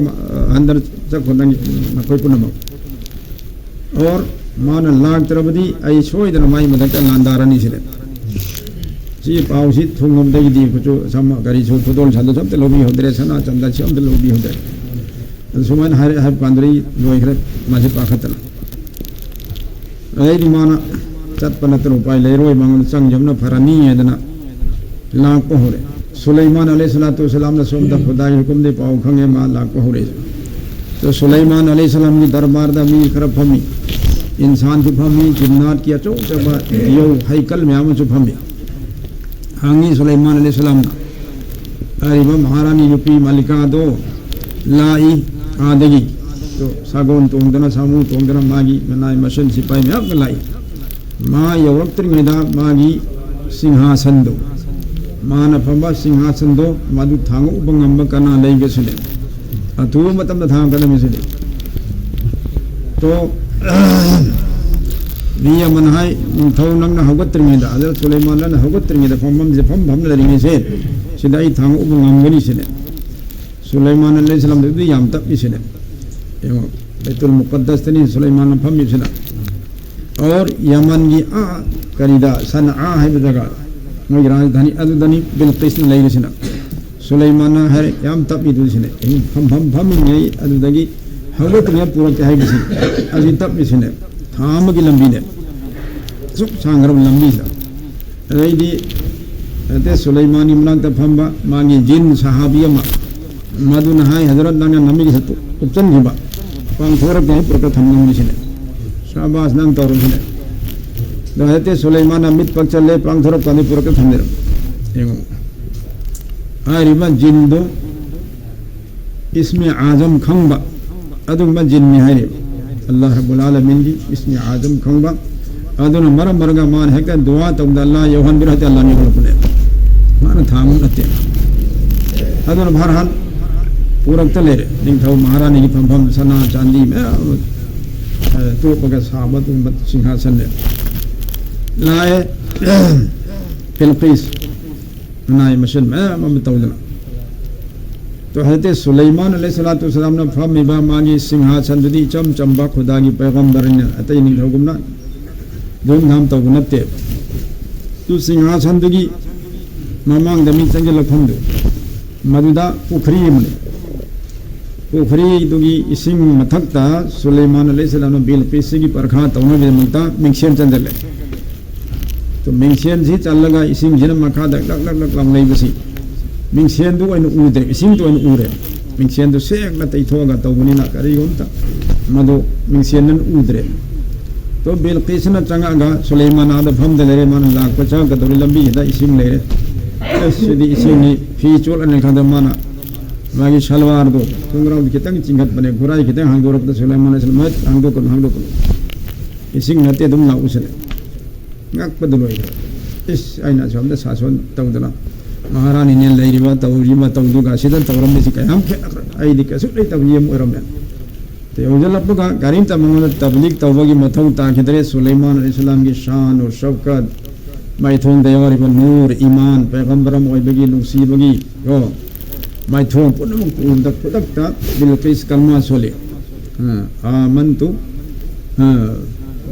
ꯍꯟꯗꯅ ꯆꯠꯈꯣ ꯅꯪ, ꯅꯈꯣꯏ ꯄꯨꯝꯅꯃꯛ꯫ ꯑꯣꯔ ꯃꯥꯅ ꯂꯥꯛꯇ꯭ꯔꯕꯗꯤ ꯑꯩ ꯁꯣꯏꯗꯅ ꯃꯥꯒꯤ ꯃꯊꯛꯇ ꯂꯥꯟꯗꯥꯔꯅꯤ" ꯁꯤꯅꯦ꯫ ꯁꯤ ꯄꯥꯎꯁꯤ ꯊꯨꯡꯉꯝꯗꯒꯤꯗꯤ ꯀꯨꯆꯨ ꯁꯝ, ꯀꯔꯤꯁꯨ, ꯈꯨꯗꯣꯜ ꯁꯥꯗꯣꯜꯁꯨ ꯑꯝꯇ ꯂꯧꯕꯤꯍꯧꯗ꯭ꯔꯦ, ꯁꯅꯥ ꯆꯟꯗꯟꯁꯨ ꯑꯝꯇ ꯂꯧꯕꯤꯍꯧꯗ꯭ꯔꯦ꯫ ꯑꯗꯨ ꯁꯨꯃꯥꯏꯅ ꯍꯥꯏꯔꯛꯑꯦ ꯍꯥꯏꯕ ꯀꯥꯟꯗ ꯑꯩ ꯂꯣꯏꯈ꯭ꯔꯦ, ꯃꯥꯁꯤ ꯄꯥꯈꯠꯇꯅ꯫ ꯑꯗꯩꯗꯤ ꯃꯥꯅ ꯆꯠꯄ ꯅꯠꯇꯅ ꯎꯄꯥꯏ ꯂꯩꯔꯣꯏ, ꯃꯉꯣꯟꯗ ꯆꯪꯖꯕꯅ ꯐꯔꯅꯤ ꯍꯥꯏꯗꯅ ꯂꯥꯛꯄ ꯍꯧꯔꯦ꯫ ꯁꯨꯂꯩꯃꯥꯟ ꯑꯂꯩꯍꯤ ꯁꯂꯥꯇꯨ ꯋꯁꯂꯥꯝꯅ ꯁꯣꯝꯗ ꯈꯨꯗꯥꯒꯤ ꯍꯨꯀꯨꯝꯗꯤ ꯄꯥꯎ ꯈꯪꯉꯦ, ꯃꯥ ꯂꯥꯛꯄ ꯍꯧꯔꯛꯑꯦ꯫ ꯑꯗꯣ ꯁꯨꯂꯩꯃꯥꯟ ꯑꯂꯩꯍꯤ ꯁꯂꯥꯝꯒꯤ ꯗꯔꯕꯥꯔꯗ ꯃꯤ ꯈꯔ ꯐꯝꯃꯤ, ꯏꯟꯁꯥꯟꯁꯨ ꯐꯝꯃꯤ, ꯖꯤꯟꯅꯥꯠꯀꯤ ꯑꯆꯧ ꯑꯆꯧꯕ ꯌꯧ ꯍꯩꯀꯜ ꯃꯌꯥꯝ ꯑꯃꯁꯨ ꯐꯝꯃꯤ꯫ ꯍꯪꯉꯤ ꯁꯨꯂꯩꯃꯥꯟ ꯑꯂꯩꯍꯤ ꯁꯂꯥꯝꯅ, ꯍꯥꯏꯔꯤꯕ ꯃꯍꯥꯔꯥꯅꯤ ꯅꯨꯄꯤ ꯃꯥꯂꯤꯀꯥꯗꯣ ꯂꯥꯛꯏ ꯑꯥꯗꯒꯤ꯫ ꯑꯗꯣ ꯁꯥꯒꯣꯟ ꯇꯣꯡꯗꯅ, ꯁꯥꯃꯨ ꯇꯣꯡꯗꯅ, ꯃꯥꯒꯤ ꯃꯅꯥꯏ ꯃꯁꯟ ꯁꯤꯄꯥꯏ ꯃꯌꯥꯝꯒ ꯂꯥꯛꯏ꯫ ꯃꯥ ꯌꯧꯔꯛꯇ꯭ꯔꯤꯉꯩꯗ ꯃꯥꯒꯤ ꯁꯤꯡꯍꯥꯁꯟꯗꯣ, ꯃꯥꯅ ꯐꯝꯕ ꯁꯤꯡꯍꯥꯁꯟꯗꯣ, ꯃꯗꯨ ꯊꯥꯡꯉꯛꯎꯕ ꯉꯝꯕ ꯀꯅꯥ ꯂꯩꯒꯦ ꯁꯤꯅꯦ꯫ ꯑꯊꯨꯕ ꯃꯇꯝꯗ ꯊꯥꯡꯉꯛꯀꯗꯕꯅꯤ ꯁꯤꯅꯦ꯫ ꯇꯣ, ꯃꯤ ꯑꯃꯅ ꯍꯥꯏ, "ꯅꯤꯡꯊꯧ ꯅꯪꯅ ꯍꯧꯒꯠꯇ꯭ꯔꯤꯉꯩꯗ, ꯍꯖꯔꯠ ꯁꯨꯂꯩꯃꯥꯟ ꯅꯪꯅ ꯍꯧꯒꯠꯇ꯭ꯔꯤꯉꯩꯗ ꯐꯝꯐꯝꯁꯦ ꯐꯝ ꯐꯝꯅ ꯂꯩꯔꯤꯉꯩꯁꯦ, ꯁꯤꯗ ꯑꯩ ꯊꯥꯡꯉꯛꯎꯕ ꯉꯝꯒꯅꯤ ꯁꯤꯅꯦ꯫" ꯁꯨꯂꯩꯃꯥꯟ ꯑꯂꯩꯍꯤ ꯁꯂꯥꯝꯗꯨꯗꯤ ꯌꯥꯝ ꯇꯞꯄꯤ ꯁꯤꯅꯦ꯫ ꯌꯦꯡꯉꯣ, ꯕꯩꯇꯨꯜ ꯃꯨꯀꯠꯗꯁꯇꯅꯤ ꯁꯨꯂꯩꯃꯥꯟꯅ ꯐꯝꯃꯤꯁꯤꯅ꯫ ꯑꯣꯔ ꯌꯃꯟꯒꯤ ꯑꯥ ꯀꯔꯤꯗ, ꯁꯅꯥ ꯍꯥꯏꯕ ꯖꯒꯥ, ꯃꯣꯏꯒꯤ ꯔꯥꯖꯙꯥꯅꯤ ꯑꯗꯨꯗꯅꯤ ꯕꯤꯜꯀꯤꯁꯅ ꯂꯩꯔꯤꯁꯤꯅ꯫ ꯁꯨꯂꯩꯃꯥꯟꯅ ꯍꯥꯏꯔꯦ, "ꯌꯥꯝ ꯇꯞꯄꯤ ꯑꯗꯨ ꯁꯤꯅꯦ꯫ ꯑꯩ ꯐꯝ ꯐꯝ ꯐꯝꯃꯤꯉꯩ ꯑꯗꯨꯗꯒꯤ ꯍꯧꯒꯠꯇ꯭ꯔꯤꯉꯩ ꯄꯨꯔꯛꯀꯦ ꯍꯥꯏꯕꯁꯤ, ꯑꯁꯤ ꯇꯞꯄꯤꯁꯤꯅꯦ꯫ ꯊꯥ ꯑꯃꯒꯤ ꯂꯝꯕꯤꯅꯦ꯫ ꯑꯁꯨꯛ ꯁꯥꯡꯈ꯭ꯔꯕ ꯂꯝꯕꯤꯁꯤꯗ꯫" ꯑꯗꯩꯗꯤ ꯍꯖꯔꯠ ꯁꯨꯂꯩꯃꯥꯟꯒꯤ ꯃꯅꯥꯛꯇ ꯐꯝꯕ ꯃꯥꯒꯤ ꯖꯤꯟ ꯁꯍꯥꯕꯤ ꯑꯃ, ꯃꯗꯨꯅ ꯍꯥꯏ, "ꯍꯖꯔꯠ, ꯅꯪꯅ ꯅꯃꯤꯠꯁꯦ ꯀꯨꯞꯁꯟꯈꯤꯕ, ꯄꯥꯡꯊꯣꯔꯛꯇꯦ ꯍꯥꯏ ꯄꯨꯔꯛꯇ ꯊꯝꯂꯝꯃꯤꯁꯤꯅꯦ꯫ ꯁꯥꯕꯥꯁ, ꯅꯪ ꯇꯧꯔꯝꯁꯤꯅꯦ꯫" ꯑꯗꯣ ꯍꯖꯔꯠ ꯁꯨꯂꯩꯃꯥꯟꯅ ꯃꯤꯠ ꯄꯛꯆꯜꯂꯦ, ꯄꯥꯡꯊꯣꯔꯛꯄ ꯀꯥꯟꯗ ꯄꯨꯔꯛꯇ ꯊꯝꯕꯤꯔꯝ꯫ ꯌꯦꯡꯉꯣ꯫ ꯍꯥꯏꯔꯤꯕ ꯖꯤꯟꯗꯨ ꯏꯁꯃꯤ ꯑꯥꯖꯝ ꯈꯪꯕ ꯑꯗꯨꯒꯨꯝꯕ ꯖꯤꯟꯅꯤ ꯍꯥꯏꯔꯤꯕ꯫ ꯑꯜꯂꯥꯍ ꯔꯕꯨꯜ ꯑꯥꯂꯃꯤꯟꯒꯤ ꯏꯁꯃꯤ ꯑꯥꯖꯝ ꯈꯪꯕ꯫ ꯑꯗꯨꯅ ꯃꯔꯝ ꯑꯣꯏꯔꯒ ꯃꯥꯅ ꯍꯦꯛꯇ ꯗꯨꯋꯥ ꯇꯧꯕꯗ, "ꯑꯜꯂꯥꯍ ꯌꯧꯍꯟꯕꯤꯔꯣ", ꯍꯦꯛꯇ ꯑꯜꯂꯥꯍꯅ ꯌꯧꯍꯜꯂꯛꯄꯅꯦ꯫ ꯃꯥꯅ ꯊꯥꯡꯕ ꯅꯠꯇꯦ꯫ ꯑꯗꯨꯅ ꯐꯔꯍꯥꯟ ꯄꯨꯔꯛꯇ ꯂꯩꯔꯦ꯫ ꯅꯤꯡꯊꯧ ꯃꯍꯥꯔꯥꯅꯤꯒꯤ ꯐꯝꯐꯝ ꯁꯅꯥ ꯆꯥꯟꯗꯤ ꯃꯌꯥꯝ ꯑꯃ, ꯑ, ꯇꯣꯞꯄꯒ ꯁꯥꯕ ꯑꯗꯨꯒꯨꯝꯕ ꯁꯤꯡꯍꯥꯁꯟꯅꯦ꯫ ꯂꯥꯛꯑꯦ ꯕꯤꯜꯀꯤꯁ꯫ ꯃꯅꯥꯏ ꯃꯁꯤꯟ ꯃꯌꯥꯝ ꯑꯃ ꯇꯧꯗꯅ꯫ ꯇꯣ ꯍꯖꯔꯠ ꯁꯨꯂꯩꯃꯥꯟ ꯑꯂꯩꯍꯤ ꯁꯂꯥꯇꯨ ꯋꯁꯂꯥꯝꯅ ꯐꯝꯃꯤꯕ ꯃꯥꯒꯤ ꯁꯤꯡꯍꯥꯁꯟꯗꯨꯗꯤ ꯏꯆꯝ ꯆꯝꯕ, ꯈꯨꯗꯥꯒꯤ ꯄꯩꯒꯝꯕꯔꯅ ꯑꯇꯩ ꯅꯤꯡꯊꯧꯒꯨꯝꯅ ꯙꯨꯝꯙꯥꯝ ꯇꯧꯕ ꯅꯠꯇꯦ꯫ ꯑꯗꯨ ꯁꯤꯡꯍꯥꯁꯟꯗꯨꯒꯤ ꯃꯃꯥꯡꯗ ꯃꯤ ꯆꯪꯁꯤꯜꯂꯛꯐꯝꯗꯨ, ꯃꯗꯨꯗ ꯄꯨꯈ꯭ꯔꯤ ꯑꯃꯅꯤ꯫ ꯄꯨꯈ꯭ꯔꯤꯗꯨꯒꯤ ꯏꯁꯤꯡ ꯃꯊꯛꯇ ꯁꯨꯂꯩꯃꯥꯟ ꯑꯂꯩꯍꯤ ꯁꯂꯥꯝꯅ ꯕꯤꯜꯀꯤꯁꯁꯤꯒꯤ ꯄꯔꯈꯥ ꯇꯧꯅꯕꯒꯤꯗꯃꯛꯇ ꯃꯤꯡꯁꯦꯟ ꯆꯟꯁꯤꯜꯂꯦ꯫ ꯑꯗꯨ ꯃꯤꯡꯁꯦꯟꯁꯤ ꯆꯜꯂꯒ ꯏꯁꯤꯡꯁꯤꯅ ꯃꯈꯥꯗ ꯂꯛ ꯂꯛ ꯂꯛ ꯂꯥꯎ ꯂꯩꯕꯁꯤ, ꯃꯤꯡꯁꯦꯟꯗꯨ ꯑꯣꯏꯅ ꯎꯗ꯭ꯔꯦ, ꯏꯁꯤꯡꯗꯨ ꯑꯣꯏꯅ ꯎꯔꯦ꯫ ꯃꯤꯡꯁꯦꯟꯗꯨ ꯁꯦꯡꯅ ꯇꯩꯊꯣꯛꯑꯒ ꯇꯧꯕꯅꯤꯅ ꯀꯔꯤꯒꯨꯝꯇ ꯃꯗꯨ ꯃꯤꯡꯁꯦꯟꯅ ꯎꯗ꯭ꯔꯦ꯫ ꯇꯣ ꯕꯤꯜꯀꯤꯁꯅ ꯆꯪꯉꯛꯑꯒ ꯁꯨꯂꯩꯃꯥꯟ ꯑꯥꯗ ꯐꯝꯗ ꯂꯩꯔꯦ꯫ ꯃꯥꯅ ꯂꯥꯛꯄ ꯆꯪꯉꯛꯀꯗꯧꯔꯤ ꯂꯝꯕꯤꯁꯤꯗ ꯏꯁꯤꯡ ꯂꯩꯔꯦ꯫ ꯑꯁ, ꯁꯤꯗꯤ ꯏꯁꯤꯡꯅꯤ꯫ ꯐꯤ ꯆꯣꯠꯂꯅꯤ ꯈꯟꯗ ꯃꯥꯅ ꯃꯥꯒꯤ ꯁꯜꯋꯥꯔꯗꯣ ꯈꯣꯡꯒ꯭ꯔꯥꯎꯗꯤ ꯈꯤꯇꯪ ꯆꯤꯡꯈꯠꯄꯅꯦ, ꯈꯨꯔꯥꯏ ꯈꯤꯇꯪ ꯍꯥꯡꯗꯣꯔꯛꯄꯗ ꯁꯨꯂꯩꯃꯥꯟ ꯑꯁꯤꯅ, "ꯃꯍꯦꯠ ꯍꯥꯡꯗꯣꯛꯀꯅꯨ, ꯍꯥꯡꯗꯣꯛꯀꯅꯨ, ꯏꯁꯤꯡ ꯅꯠꯇꯦ, ꯑꯗꯨꯝ ꯂꯥꯛꯎ" ꯁꯤꯅꯦ꯫ ꯉꯛꯄꯗ ꯂꯣꯏꯈ꯭ꯔꯦ꯫ ꯏꯁ, ꯑꯩꯅ ꯑꯁꯣꯝꯗ ꯁꯥꯁꯣꯟ ꯇꯧꯗꯅ ꯃꯍꯥꯔꯥꯅꯤꯅꯦ ꯂꯩꯔꯤꯕ ꯇꯧꯔꯤ ꯃꯇꯧꯗꯨꯒ ꯁꯤꯗ ꯇꯧꯔꯝꯃꯤꯁꯤ ꯀꯌꯥꯝ ꯈꯦꯠꯅꯈ꯭ꯔꯦ꯫ ꯑꯩꯗꯤ ꯀꯩꯁꯨ ꯂꯩꯇꯕ ꯌꯦ ꯑꯃ ꯑꯣꯏꯔꯝꯃꯦ꯫ ꯌꯧꯁꯤꯜꯂꯛꯄꯒ ꯀꯔꯤꯝꯇ ꯃꯉꯣꯟꯗ ꯇꯕ꯭ꯂꯤꯛ ꯇꯧꯕꯒꯤ ꯃꯊꯧ ꯇꯥꯈꯤꯗ꯭ꯔꯦ꯫ ꯁꯨꯂꯩꯃꯥꯟ ꯑꯂꯩꯍꯤꯁꯂꯥꯝꯒꯤ ꯁꯥꯟ ꯁꯧꯀꯠ, ꯃꯥꯏꯊꯣꯡꯗ ꯌꯥꯎꯔꯤꯕ ꯅꯨꯔ, ꯏꯃꯥꯟ, ꯄꯩꯒꯝꯕꯔ ꯑꯃ ꯑꯣꯏꯕꯒꯤ ꯅꯨꯡꯁꯤꯕꯒꯤ ꯀꯣ, ꯃꯥꯏꯊꯣꯡ ꯄꯨꯝꯅꯃꯛ ꯎꯕꯗ ꯈꯨꯗꯛꯇ ꯕꯤꯜꯀꯤꯁ ꯀꯜꯃꯥ ꯁꯣꯜꯂꯤ꯫ ꯑ, "ꯑꯥꯃꯟꯇꯨ, ꯑ,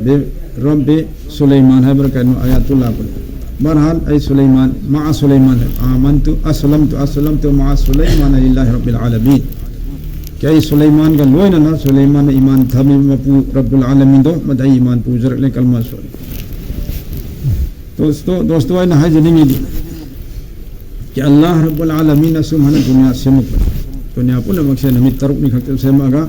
ꯕꯤ ꯔꯕꯤ ꯁꯨꯂꯩꯃꯥꯟ" ꯍꯥꯏꯕ꯭ꯔꯥ ꯀꯩꯅꯣ ꯑꯌꯥꯠꯇꯨ ꯂꯥꯛꯄꯅꯤ꯫ ꯕꯍꯔꯍꯥꯜ, ꯑꯩ ꯁꯨꯂꯩꯃꯥꯟ, ꯃꯥ ꯁꯨꯂꯩꯃꯥꯟ ꯍꯥꯏ, "ꯑꯥꯃꯟꯇꯨ, ꯑꯁꯂꯝꯇꯨ, ꯑꯁꯂꯝꯇꯨ ꯃꯥ ꯁꯨꯂꯩꯃꯥꯟ ꯂꯤꯜꯂꯥꯍꯤ ꯔꯕꯤꯜ ꯑꯥꯂꯃꯤꯟ"꯫ ꯀꯤ ꯑꯩ ꯁꯨꯂꯩꯃꯥꯟꯒ ꯂꯣꯏꯅꯅ ꯁꯨꯂꯩꯃꯥꯟꯅ ꯏꯃꯥꯟ ꯊꯝꯃꯤꯕ ꯃꯄꯨ ꯔꯕꯨꯜ ꯑꯥꯂꯃꯤꯟꯗꯣ ꯃꯗ ꯑꯩ ꯏꯃꯥꯟ ꯄꯨꯖꯔꯛꯂꯦ, ꯀꯜꯃꯥ ꯁꯣꯜꯂꯦ꯫ ꯗꯣꯁꯇꯣ, ꯗꯣꯁꯇꯣ, ꯑꯩꯅ ꯍꯥꯏꯖꯅꯤꯡꯉꯤꯗꯤ, ꯀꯤ ꯑꯜꯂꯥꯍ ꯔꯕꯨꯜ ꯑꯥꯂꯃꯤꯟꯅ ꯁꯨꯝ ꯍꯥꯏꯅ ꯗꯨꯅꯤꯌꯥ ꯁꯦꯝꯃꯛꯄꯅꯤ꯫ ꯗꯨꯅꯤꯌꯥ ꯄꯨꯝꯅꯃꯛꯁꯦ ꯅꯨꯃꯤꯠ ꯇꯔꯨꯛꯅꯤ ꯈꯛꯇ ꯁꯦꯝꯃꯛꯑꯒ,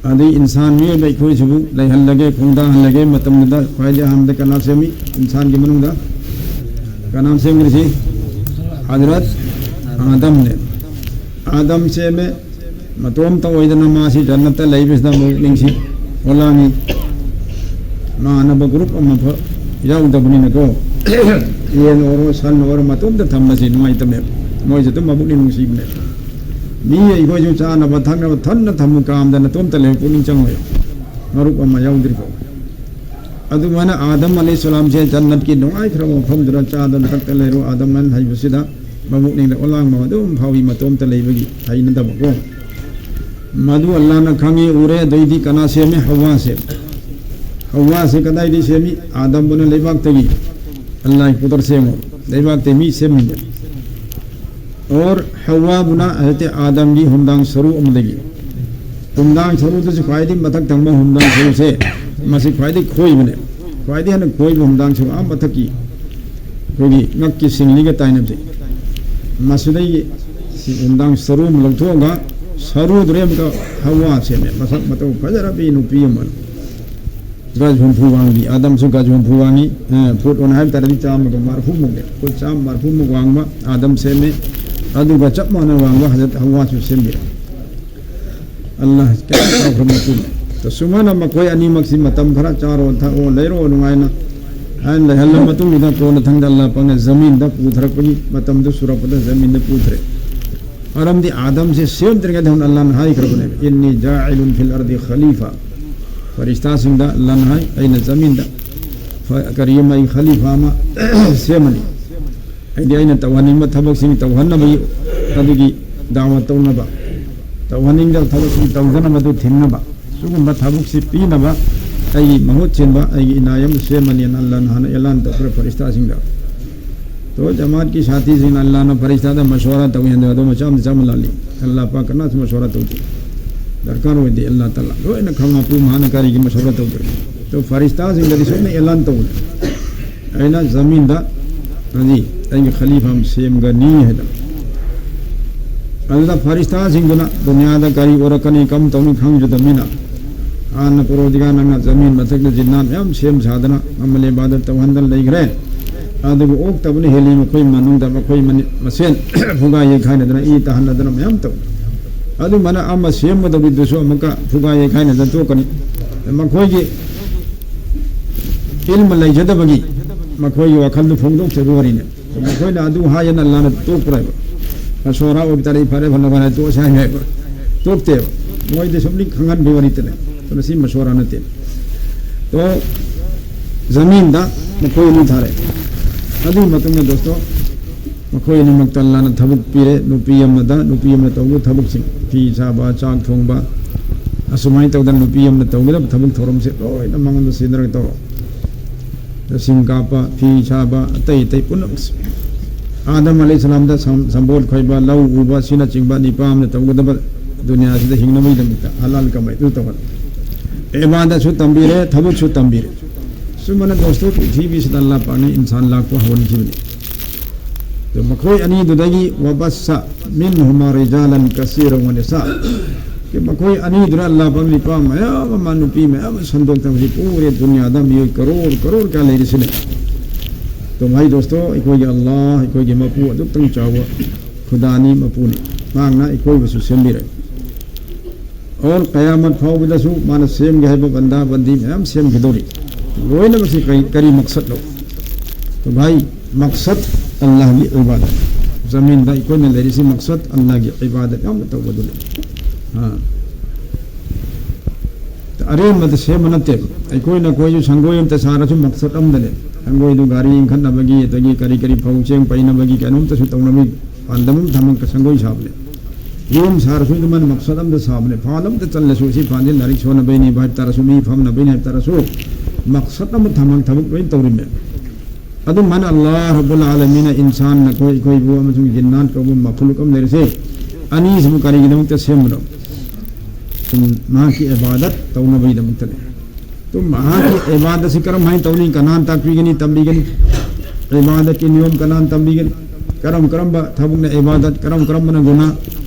ꯑꯗꯩ ꯏꯟꯁꯥꯟ ꯃꯤꯑꯣꯏꯕ ꯑꯩꯈꯣꯏꯁꯤꯕꯨ ꯂꯩꯍꯜꯂꯒꯦ, ꯈꯣꯡꯗꯥꯍꯜꯂꯒꯦ ꯃꯇꯝꯗꯨꯗ ꯈ꯭ꯋꯥꯏꯗꯒꯤ ꯑꯍꯥꯟꯕꯗ ꯀꯅꯥ ꯁꯦꯝꯃꯤ? ꯏꯟꯁꯥꯟꯒꯤ ꯃꯅꯨꯡꯗ ꯀꯅꯥ ꯁꯦꯝꯈ꯭ꯔꯤꯁꯤ? ꯍꯖꯔꯠ ꯑꯥꯗꯝꯅꯦ꯫ ꯑꯥꯗꯝ ꯁꯦꯝꯃꯦ, ꯃꯇꯣꯝꯇ ꯑꯣꯏꯗꯅ ꯃꯥꯁꯤ ꯖꯟꯅꯠꯇ ꯂꯩꯕꯁꯤꯗ ꯑꯃꯨꯛ ꯅꯤꯡꯁꯤ ꯑꯣꯂꯥꯡꯉꯤ꯫ ꯃꯥꯟꯅꯕ ꯒ꯭ꯔꯨꯞ ꯑꯃ ꯐ-, ꯌꯥꯎꯗꯕꯅꯤꯅꯀꯣ, ꯌꯦꯟ ꯑꯣꯏꯔꯣ ꯁꯟ ꯑꯣꯏꯔꯣ ꯃꯇꯣꯝꯇ ꯊꯝꯕꯁꯤ ꯅꯨꯡꯉꯥꯏꯇꯕꯅꯦꯕ꯫ ꯃꯣꯏꯁꯨ ꯑꯗꯨꯝ ꯃꯕꯨꯛꯅꯤꯡ ꯅꯨꯡꯁꯤꯕꯅꯦꯕ꯫ ꯃꯤ ꯑꯩꯈꯣꯏꯁꯨ ꯆꯥꯅꯕ ꯊꯛꯅꯕ ꯊꯟꯅ ꯊꯝꯃꯨ ꯀꯥꯝꯗ ꯅꯇꯣꯝꯇ ꯂꯩꯕ ꯄꯨꯛꯅꯤꯡ ꯆꯪꯉꯣꯏ, ꯃꯔꯨꯞ ꯑꯃ ꯌꯥꯎꯗ꯭ꯔꯤꯐꯥꯎ꯫ ꯑꯗꯨꯃꯥꯏꯅ ꯑꯥꯗꯝ ꯑꯂꯩꯍꯤꯁꯂꯥꯝꯁꯦ ꯖꯟꯅꯠꯀꯤ ꯅꯨꯡꯉꯥꯏꯈ꯭ꯔꯕ ꯃꯐꯝꯗꯨꯗ ꯆꯥꯗꯅ ꯊꯛꯇ ꯂꯩꯔꯣ, ꯑꯥꯗꯝ ꯍꯥꯏꯕꯁꯤꯗ ꯃꯕꯨꯛꯅꯤꯡꯗ ꯑꯣꯂꯥꯡꯕ ꯑꯗꯨꯝ ꯐꯥꯎꯏ, ꯃꯇꯣꯝꯇ ꯂꯩꯕꯒꯤ ꯍꯩꯅꯗꯕꯀꯣ꯫ ꯃꯗꯨ ꯑꯜꯂꯥꯅ ꯈꯪꯉꯤ, ꯎꯔꯦ꯫ ꯑꯗꯩꯗꯤ ꯀꯅꯥ ꯁꯦꯝꯃꯤ? ꯍꯋꯥ ꯁꯦꯝꯃꯤ꯫ ꯍꯋꯥꯁꯦ ꯀꯗꯥꯏꯗꯒꯤ ꯁꯦꯝꯃꯤ? ꯑꯥꯗꯝꯕꯨꯅ ꯂꯩꯕꯥꯛꯇꯒꯤ꯫ ꯑꯜꯂꯥꯍꯒꯤ ꯀꯨꯗꯔ ꯁꯦꯝꯃꯣ, ꯂꯩꯕꯥꯛꯇꯒꯤ ꯃꯤ ꯁꯦꯝꯃꯤꯅꯦ꯫ ꯑꯣꯔ ꯍꯋꯥꯕꯨꯅ ꯍꯖꯔꯠ ꯑꯥꯗꯝꯒꯤ ꯍꯨꯝꯗꯥꯡ ꯁꯔꯨ ꯑꯃꯗꯒꯤ꯫ ꯍꯨꯝꯗꯥꯡ ꯁꯔꯨꯗꯁꯨ ꯈ꯭ꯋꯥꯏꯗꯒꯤ ꯃꯊꯛ ꯊꯪꯕ ꯍꯨꯝꯗꯥꯡ ꯁꯔꯨꯁꯦ, ꯃꯁꯤ ꯈ꯭ꯋꯥꯏꯗꯒꯤ ꯈꯣꯏꯕꯅꯦ꯫ ꯈ꯭ꯋꯥꯏꯗꯒꯤ ꯍꯦꯟꯅ ꯈꯣꯏꯕ ꯍꯨꯝꯗꯥꯡ ꯁꯔꯨ ꯑꯥ ꯃꯊꯛꯀꯤ ꯑꯩꯈꯣꯏꯒꯤ ꯉꯛꯀꯤ ꯁꯤꯡꯂꯤꯒ ꯇꯥꯏꯅꯕꯁꯦ꯫ ꯃꯁꯤꯗꯒꯤ ꯁꯤ ꯅꯨꯡꯗꯥꯡ ꯁꯔꯨ ꯑꯃ ꯂꯧꯊꯣꯛꯑꯒ ꯁꯔꯨꯗꯨꯗꯩ ꯑꯃꯨꯛꯀ ꯍꯋꯥ ꯁꯦꯝꯃꯦ꯫ ꯃꯁꯛ ꯃꯇꯧ ꯐꯖꯔꯕꯤ ꯅꯨꯄꯤ ꯑꯃ꯫ ꯒꯖ ꯍꯨꯝꯐꯨ ꯋꯥꯡꯕꯤ, ꯑꯥꯗꯝꯁꯨ ꯒꯖ ꯍꯨꯝꯐꯨ ꯋꯥꯡꯉꯤ꯫ ꯑ, ꯐꯨꯠ ꯑꯣꯟꯅ ꯍꯥꯏꯕ ꯇꯥꯔꯗꯤ ꯆꯥꯝꯃꯒ ꯃꯔꯐꯨꯃꯨꯛꯅꯦ꯫ ꯐꯨꯠ ꯆꯥꯝꯃ ꯃꯔꯐꯨꯃꯨꯛ ꯋꯥꯡꯕ ꯑꯥꯗꯝ ꯁꯦꯝꯃꯦ꯫ ꯑꯗꯨꯒ ꯆꯞ ꯃꯥꯟꯅ ꯋꯥꯡꯕ ꯍꯖꯔꯠ ꯍꯋꯥꯁꯨ ꯁꯦꯝꯕꯤꯔꯦ꯫ ꯑꯜꯂꯥꯍ ꯀꯌꯥ ꯆꯥꯎꯈ꯭ꯔꯕ ꯃꯇꯨꯡ꯫ ꯁꯨꯃꯥꯏꯅ ꯃꯈꯣꯏ ꯑꯅꯤꯃꯛꯁꯤ ꯃꯇꯝ ꯈꯔ ꯆꯥꯔꯣ ꯊꯛꯑꯣ ꯂꯩꯔꯣ ꯅꯨꯡꯉꯥꯏꯅ ꯍꯥꯏꯅ ꯂꯩꯍꯜꯂ ꯃꯇꯨꯡꯗꯨꯗ ꯀꯣꯟꯅ ꯊꯪꯗ ꯑꯜꯂꯥꯍ ꯄꯥꯛꯅ ꯖꯃꯤꯟꯗ ꯄꯨꯊꯔꯛꯄꯒꯤ ꯃꯇꯝꯗꯨ ꯁꯨꯔꯛꯄꯗ ꯖꯃꯤꯟꯗ ꯄꯨꯊꯔꯦ꯫ ꯃꯔꯝꯗꯤ ꯑꯥꯗꯝꯁꯦ ꯁꯦꯝꯗ꯭ꯔꯤꯉꯩꯗ ꯍꯧꯅ ꯑꯜꯂꯥꯍꯅ ꯍꯥꯏꯈ꯭ꯔꯕꯅꯦꯕ, "ꯏꯟꯅꯤ ꯖꯥꯏꯂꯨꯟ ꯐꯤꯜ ꯑꯔꯗꯤ ꯈꯂꯤꯐꯥ"꯫ ꯐꯔꯤꯁꯇꯥꯁꯤꯡꯗ ꯑꯜꯂꯥꯍꯅ ꯍꯥꯏ, "ꯑꯩꯅ ꯖꯃꯤꯟꯗ ꯐ-, ꯀꯔꯤ ꯑꯃ, ꯑꯩ ꯈꯂꯤꯐꯥ ꯑꯃ ꯁꯦꯝꯃꯅꯤ"꯫ ꯍꯥꯏꯗꯤ ꯑꯩꯅ ꯇꯧꯍꯟꯅꯤꯡꯕ ꯊꯕꯛꯁꯤꯡ ꯇꯧꯍꯟꯅꯕꯒꯤ, ꯑꯗꯨꯒꯤ ꯗꯥꯋꯥ ꯇꯧꯅꯕ, ꯇꯧꯍꯟꯅꯤꯡꯗꯕ ꯊꯕꯛꯁꯤꯡ ꯇꯧꯗꯅꯕꯗꯨ ꯊꯤꯡꯅꯕ, ꯁꯤꯒꯨꯝꯕ ꯊꯕꯛꯁꯤ ꯄꯤꯅꯕ ꯑꯩꯒꯤ ꯃꯍꯨꯠ ꯁꯤꯟꯕ ꯑꯩꯒꯤ ꯏꯅꯥꯏ ꯑꯃ ꯁꯦꯝꯃꯅꯤꯅ ꯑꯜꯂꯥꯍꯅ ꯍꯥꯟꯅ ꯑꯦꯂꯥꯟ ꯇꯧꯈ꯭ꯔꯦ ꯐꯔꯤꯁꯇꯥꯁꯤꯡꯗ꯫ ꯇꯣ ꯖꯃꯥꯠꯀꯤ ꯁꯥꯊꯤꯁꯤꯡꯅ ꯑꯜꯂꯥꯍꯅ ꯐꯔꯤꯁꯇꯥꯗ ꯃꯁꯋꯥꯔꯥ ꯇꯧꯏ ꯍꯥꯏꯅ ꯑꯗꯨꯝ ꯃꯆꯥ ꯃꯆꯥ ꯑꯃ ꯂꯥꯜꯂꯤ꯫ ꯑꯜꯂꯥꯍ ꯄꯥꯛ ꯀꯅꯥꯁꯨ ꯃꯁꯋꯥꯔꯥ ꯇꯧꯗꯦ꯫ ꯗꯔꯀꯥꯔ ꯑꯣꯏꯗꯦ꯫ ꯑꯜꯂꯥꯍ ꯇꯥꯂꯥ ꯂꯣꯏꯅ ꯈꯪ ꯃꯄꯨ ꯃꯍꯥꯛꯅ ꯀꯔꯤꯒꯤ ꯃꯁꯋꯥꯔꯥ ꯇꯧꯗꯣꯏꯅꯣ? ꯇꯣ ꯐꯔꯤꯁꯇꯥꯁꯤꯡꯗꯗꯤ ꯁꯨꯝꯅ ꯑꯦꯂꯥꯟ ꯇꯧꯕꯅꯦ꯫ ꯑꯩꯅ ꯖꯃꯤꯟꯗ ꯍꯥꯏꯗꯤ ꯑꯩꯒꯤ ꯈꯂꯤꯐꯥ ꯑꯃ ꯁꯦꯝꯒꯅꯤ ꯍꯥꯏꯗꯅ꯫ ꯑꯗꯨꯗ ꯐꯔꯤꯁꯇꯥꯁꯤꯡꯗꯨꯅ ꯗꯨꯅꯤꯌꯥꯗ ꯀꯔꯤ ꯑꯣꯏꯔꯛꯀꯅꯤ, ꯀꯔꯝ ꯇꯧꯅꯤ ꯈꯪꯗ꯭ꯔꯤꯕꯅꯤꯅ, ꯍꯥꯟꯅ ꯄꯔꯣꯗꯤꯒꯥ ꯅꯪꯅ ꯖꯃꯤꯟ ꯃꯊꯛꯇ ꯖꯤꯟꯅꯥ ꯃꯌꯥꯝ ꯁꯦꯝ ꯁꯥꯗꯅ ꯑꯃꯜ ꯏꯕꯥꯗꯠ ꯇꯧꯍꯟꯗꯅ ꯂꯩꯈ꯭ꯔꯦ꯫ ꯑꯗꯨꯕꯨ ꯑꯣꯛꯇꯕꯅ ꯍꯦꯜꯂꯤ, ꯃꯈꯣꯏ ꯃꯅꯨꯡꯗ ꯃꯈꯣꯏ ꯃꯅꯤ-, ꯃꯁꯦꯟ ꯐꯨꯒꯥꯏ ꯌꯩꯈꯥꯏꯅꯗꯅ ꯏ ꯇꯥꯍꯟꯅꯗꯅ ꯃꯌꯥꯝ ꯇꯧ꯫ ꯑꯗꯨꯃꯥꯏꯅ ꯑꯃ ꯁꯦꯝꯒꯗꯧꯔꯤꯗꯨꯁꯨ ꯑꯃꯨꯛꯀ ꯐꯨꯒꯥꯏ ꯌꯩꯈꯥꯏꯅꯗꯅ ꯇꯣꯛꯀꯅꯤ꯫ ꯃꯈꯣꯏꯒꯤ ꯏꯜꯃ ꯂꯩꯖꯗꯕꯒꯤ ꯃꯈꯣꯏꯒꯤ ꯋꯥꯈꯜꯗꯨ ꯐꯣꯡꯗꯣꯛꯆꯕ ꯋꯥꯔꯤꯅꯤ꯫ ꯃꯈꯣꯏꯅ ꯑꯗꯨ ꯍꯥꯏꯌꯦꯅ ꯑꯜꯂꯥꯍꯅ ꯇꯣꯛꯄ꯭ꯔꯥ ꯍꯥꯏꯕ? ꯃꯁꯣꯔꯥ ꯑꯣꯏꯕ ꯇꯥꯔꯗꯤ ꯐꯔꯦ, ꯐꯅ ꯐꯅ ꯇꯣꯛꯑꯁꯤ ꯍꯥꯏꯅ ꯍꯥꯏꯕ? ꯇꯣꯛꯇꯦꯕ꯫ ꯃꯣꯏꯗꯤ ꯁꯨꯝ ꯈꯪꯍꯟꯕꯒꯤ ꯋꯥꯔꯤꯇꯅꯦ꯫ ꯑꯗꯨꯅ ꯁꯤ ꯃꯁꯣꯔꯥ ꯅꯠꯇꯦ꯫ ꯇꯣ ꯖꯃꯤꯟꯗ ꯃꯈꯣꯏ ꯑꯅꯤ ꯊꯥꯔꯦ꯫ ꯑꯗꯨꯒꯤ ꯃꯇꯨꯡꯗ ꯗꯣꯁꯇꯣ ꯃꯈꯣꯏ ꯑꯅꯤꯃꯛꯇ ꯑꯜꯂꯥꯍꯅ ꯊꯕꯛ ꯄꯤꯔꯦ꯫ ꯅꯨꯄꯤ ꯑꯃꯗ, ꯅꯨꯄꯤ ꯑꯃꯅ ꯇꯧꯕ ꯊꯕꯛꯁꯤꯡ, ꯐꯤ ꯁꯥꯕ, ꯆꯥꯛ ꯊꯣꯡꯕ, ꯑꯁꯨꯃꯥꯏꯅ ꯇꯧꯗꯅ ꯅꯨꯄꯤ ꯑꯃꯅ ꯇꯧꯒꯗꯕ ꯊꯕꯛ ꯊꯧꯔꯝꯁꯦ ꯂꯣꯏꯅ ꯃꯉꯣꯟꯗ ꯁꯤꯟꯅꯔꯒ ꯇꯧꯔꯣ꯫ ꯁꯤꯡ ꯀꯥꯞꯄ, ꯐꯤ ꯁꯥꯕ, ꯑꯇꯩ ꯑꯇꯩ ꯄꯨꯝꯅꯃꯛꯁꯦ꯫ ꯑꯥꯗꯝ ꯑꯂꯩꯍꯤꯁꯁꯂꯥꯝꯗ ꯁꯝ-, ꯁꯝꯕꯣꯠ ꯈꯣꯏꯕ, ꯂꯧ ꯎꯕ, ꯑꯁꯤꯅꯆꯤꯡꯕ ꯅꯤꯄꯥ ꯑꯃꯅ ꯇꯧꯒꯗꯕ ꯗꯨꯅꯤꯌꯥꯁꯤꯗ ꯍꯤꯡꯅꯕꯒꯤꯗꯃꯛꯇ ꯍꯂꯥꯜ ꯀꯃꯥꯏꯗꯨ ꯇꯧꯍꯜꯂꯤ꯫ ꯏꯕꯥꯗꯠꯁꯨ ꯇꯝꯕꯤꯔꯦ, ꯊꯕꯛꯁꯨ ꯇꯝꯕꯤꯔꯦ꯫ ꯁꯨꯃꯥꯏꯅ ꯗꯣꯁꯇꯣ ꯄ꯭ꯔꯤꯊꯤꯕꯤꯁꯤꯗ ꯑꯜꯂꯥꯍ ꯄꯥꯛꯅ ꯏꯟꯁꯥꯟ ꯂꯥꯛꯄ ꯍꯧꯍꯟꯈꯤꯕꯅꯤ꯫ ꯃꯈꯣꯏ ꯑꯅꯤꯗꯨꯗꯒꯤ ꯋꯕꯁ ꯃꯤꯟꯍꯨꯃꯥ ꯔꯤꯖꯥꯂꯟ ꯀꯁꯤꯔ ꯋ ꯅꯤꯁꯥ꯫ ꯃꯈꯣꯏ ꯑꯅꯤꯗꯨꯅ ꯑꯜꯂꯥꯍ ꯄꯥꯛꯅ ꯅꯨꯄꯥ ꯃꯌꯥꯝ ꯑꯃ, ꯅꯨꯄꯤ ꯃꯌꯥꯝ ꯑꯃ ꯁꯟꯗꯣꯛꯇꯅ ꯍꯧꯖꯤꯛ ꯄꯨꯔꯦ ꯗꯨꯅꯤꯌꯥꯗ ꯃꯤꯑꯣꯏ ꯀꯔꯣꯔ ꯀꯔꯣꯔ ꯀꯌꯥ ꯂꯩꯔꯤꯁꯤꯅꯦ꯫ ꯇꯣ ꯚꯥꯏ ꯗꯣꯁꯇꯣ, ꯑꯩꯈꯣꯏꯒꯤ ꯑꯜꯂꯥꯍ, ꯑꯩꯈꯣꯏꯒꯤ ꯃꯄꯨ ꯑꯗꯨꯛꯇꯪ ꯆꯥꯎꯕ ꯈꯨꯗꯥꯅꯤ ꯃꯄꯨꯅꯤ꯫ ꯃꯍꯥꯛꯅ ꯑꯩꯈꯣꯏꯕꯨꯁꯨ ꯁꯦꯝꯕꯤꯔꯦ꯫ ꯑꯣꯔ ꯀꯌꯥꯃꯠ ꯐꯥꯎꯕꯗꯁꯨ ꯃꯥꯅ ꯁꯦꯝꯒꯦ ꯍꯥꯏꯕ ꯕꯟꯗꯥ ꯕꯟꯗꯤ ꯃꯌꯥꯝ ꯁꯦꯝꯈꯤꯗꯧꯔꯤ꯫ ꯂꯣꯏꯅꯃꯛꯁꯤ ꯀꯔꯤ, ꯀꯔꯤ ꯃꯛꯁꯠꯅꯣ? ꯇꯣ ꯚꯥꯏ, ꯃꯛꯁꯠ ꯑꯜꯂꯥꯍꯒꯤ ꯏꯕꯥꯗꯠ꯫ ꯖꯃꯤꯟꯗ ꯑꯩꯈꯣꯏꯅ ꯂꯩꯔꯤꯁꯤ ꯃꯛꯁꯠ ꯑꯜꯂꯥꯍꯒꯤ ꯏꯕꯥꯗꯠ ꯌꯥꯝꯅ ꯇꯧꯕꯗꯨꯅꯤ꯫ ꯑꯥ꯫ ꯑꯔꯦꯝꯕꯗ ꯁꯦꯝꯕ ꯅꯠꯇꯦꯕ꯫ ꯑꯩꯈꯣꯏꯅ, ꯑꯩꯈꯣꯏꯁꯨ ꯁꯪꯒꯣꯏ ꯑꯝꯇ ꯁꯥꯔꯁꯨ ꯃꯛꯁꯠ ꯑꯝꯗꯅꯦ꯫ ꯁꯪꯒꯣꯏꯗꯨ ꯒꯥꯔꯤ ꯏꯟꯈꯠꯅꯕꯒꯤ, ꯑꯗꯒꯤ ꯀꯔꯤ ꯀꯔꯤ ꯐꯧ ꯆꯦꯡ ꯄꯩꯅꯕꯒꯤ, ꯀꯩꯅꯣꯝꯇꯁꯨ ꯇꯧꯅꯕꯒꯤ ꯄꯥꯟꯗꯝ ꯑꯃ ꯊꯝꯃꯒ ꯁꯪꯒꯣꯏ ꯁꯥꯕꯅꯦ꯫ ꯌꯨꯝ ꯁꯥꯔꯁꯨ ꯑꯗꯨꯃꯥꯏꯅ ꯃꯛꯁꯠ ꯑꯝꯗ ꯁꯥꯕꯅꯦ꯫ ꯐꯥꯟ ꯑꯝꯇ ꯆꯜꯂꯁꯨ, ꯁꯤ ꯐꯥꯟꯁꯤ ꯂꯥꯏꯔꯤꯛ ꯁꯣꯟꯅꯕꯩꯅꯤ ꯍꯥꯏꯕ ꯇꯥꯔꯁꯨ, ꯃꯤ ꯐꯝꯅꯕꯩꯅꯤ ꯍꯥꯏꯕ ꯇꯥꯔꯁꯨ, ꯃꯛꯁꯠ ꯑꯃ ꯊꯝꯃꯒ ꯊꯕꯛ ꯂꯣꯏꯅ ꯇꯧꯔꯤꯃꯦ꯫ ꯑꯗꯨꯃꯥꯏꯅ ꯑꯜꯂꯥꯍ ꯔꯕꯨꯜ ꯑꯥꯂꯃꯤꯅ ꯏꯟꯁꯥꯟ, ꯅꯈꯣꯏ, ꯑꯩꯈꯣꯏꯕꯨ ꯑꯃꯁꯨꯡ ꯖꯤꯟꯅꯥꯠ ꯀꯧꯕ ꯃꯈꯂꯨꯛ ꯑꯃ ꯂꯩꯔꯤꯁꯦ, ꯑꯅꯤꯁꯤꯕꯨ ꯀꯔꯤꯒꯤꯗꯃꯛꯇ ꯁꯦꯝꯕꯅꯣ? ꯎꯝ, ꯃꯍꯥꯛꯀꯤ ꯏꯕꯥꯗꯠ ꯇꯧꯅꯕꯒꯤꯗꯃꯛꯇꯅꯦ꯫ ꯑꯗꯨꯝ ꯃꯍꯥꯛꯀꯤ ꯏꯕꯥꯗꯠꯁꯤ ꯀꯔꯝ ꯍꯥꯏꯅ ꯇꯧꯅꯤ? ꯀꯅꯥꯅ ꯇꯥꯛꯄꯤꯒꯅꯤ, ꯇꯝꯕꯤꯒꯅꯤ? ꯏꯕꯥꯗꯠꯀꯤ ꯅꯤꯌꯣꯝ ꯀꯅꯥꯅ ꯇꯝꯕꯤꯒꯅꯤ? ꯀꯔꯝ ꯀꯔꯝꯕ ꯊꯕꯛꯅ ꯏꯕꯥꯗꯠ, ꯀꯔꯝ ꯀꯔꯝꯕꯅ ꯒꯨꯅꯥ?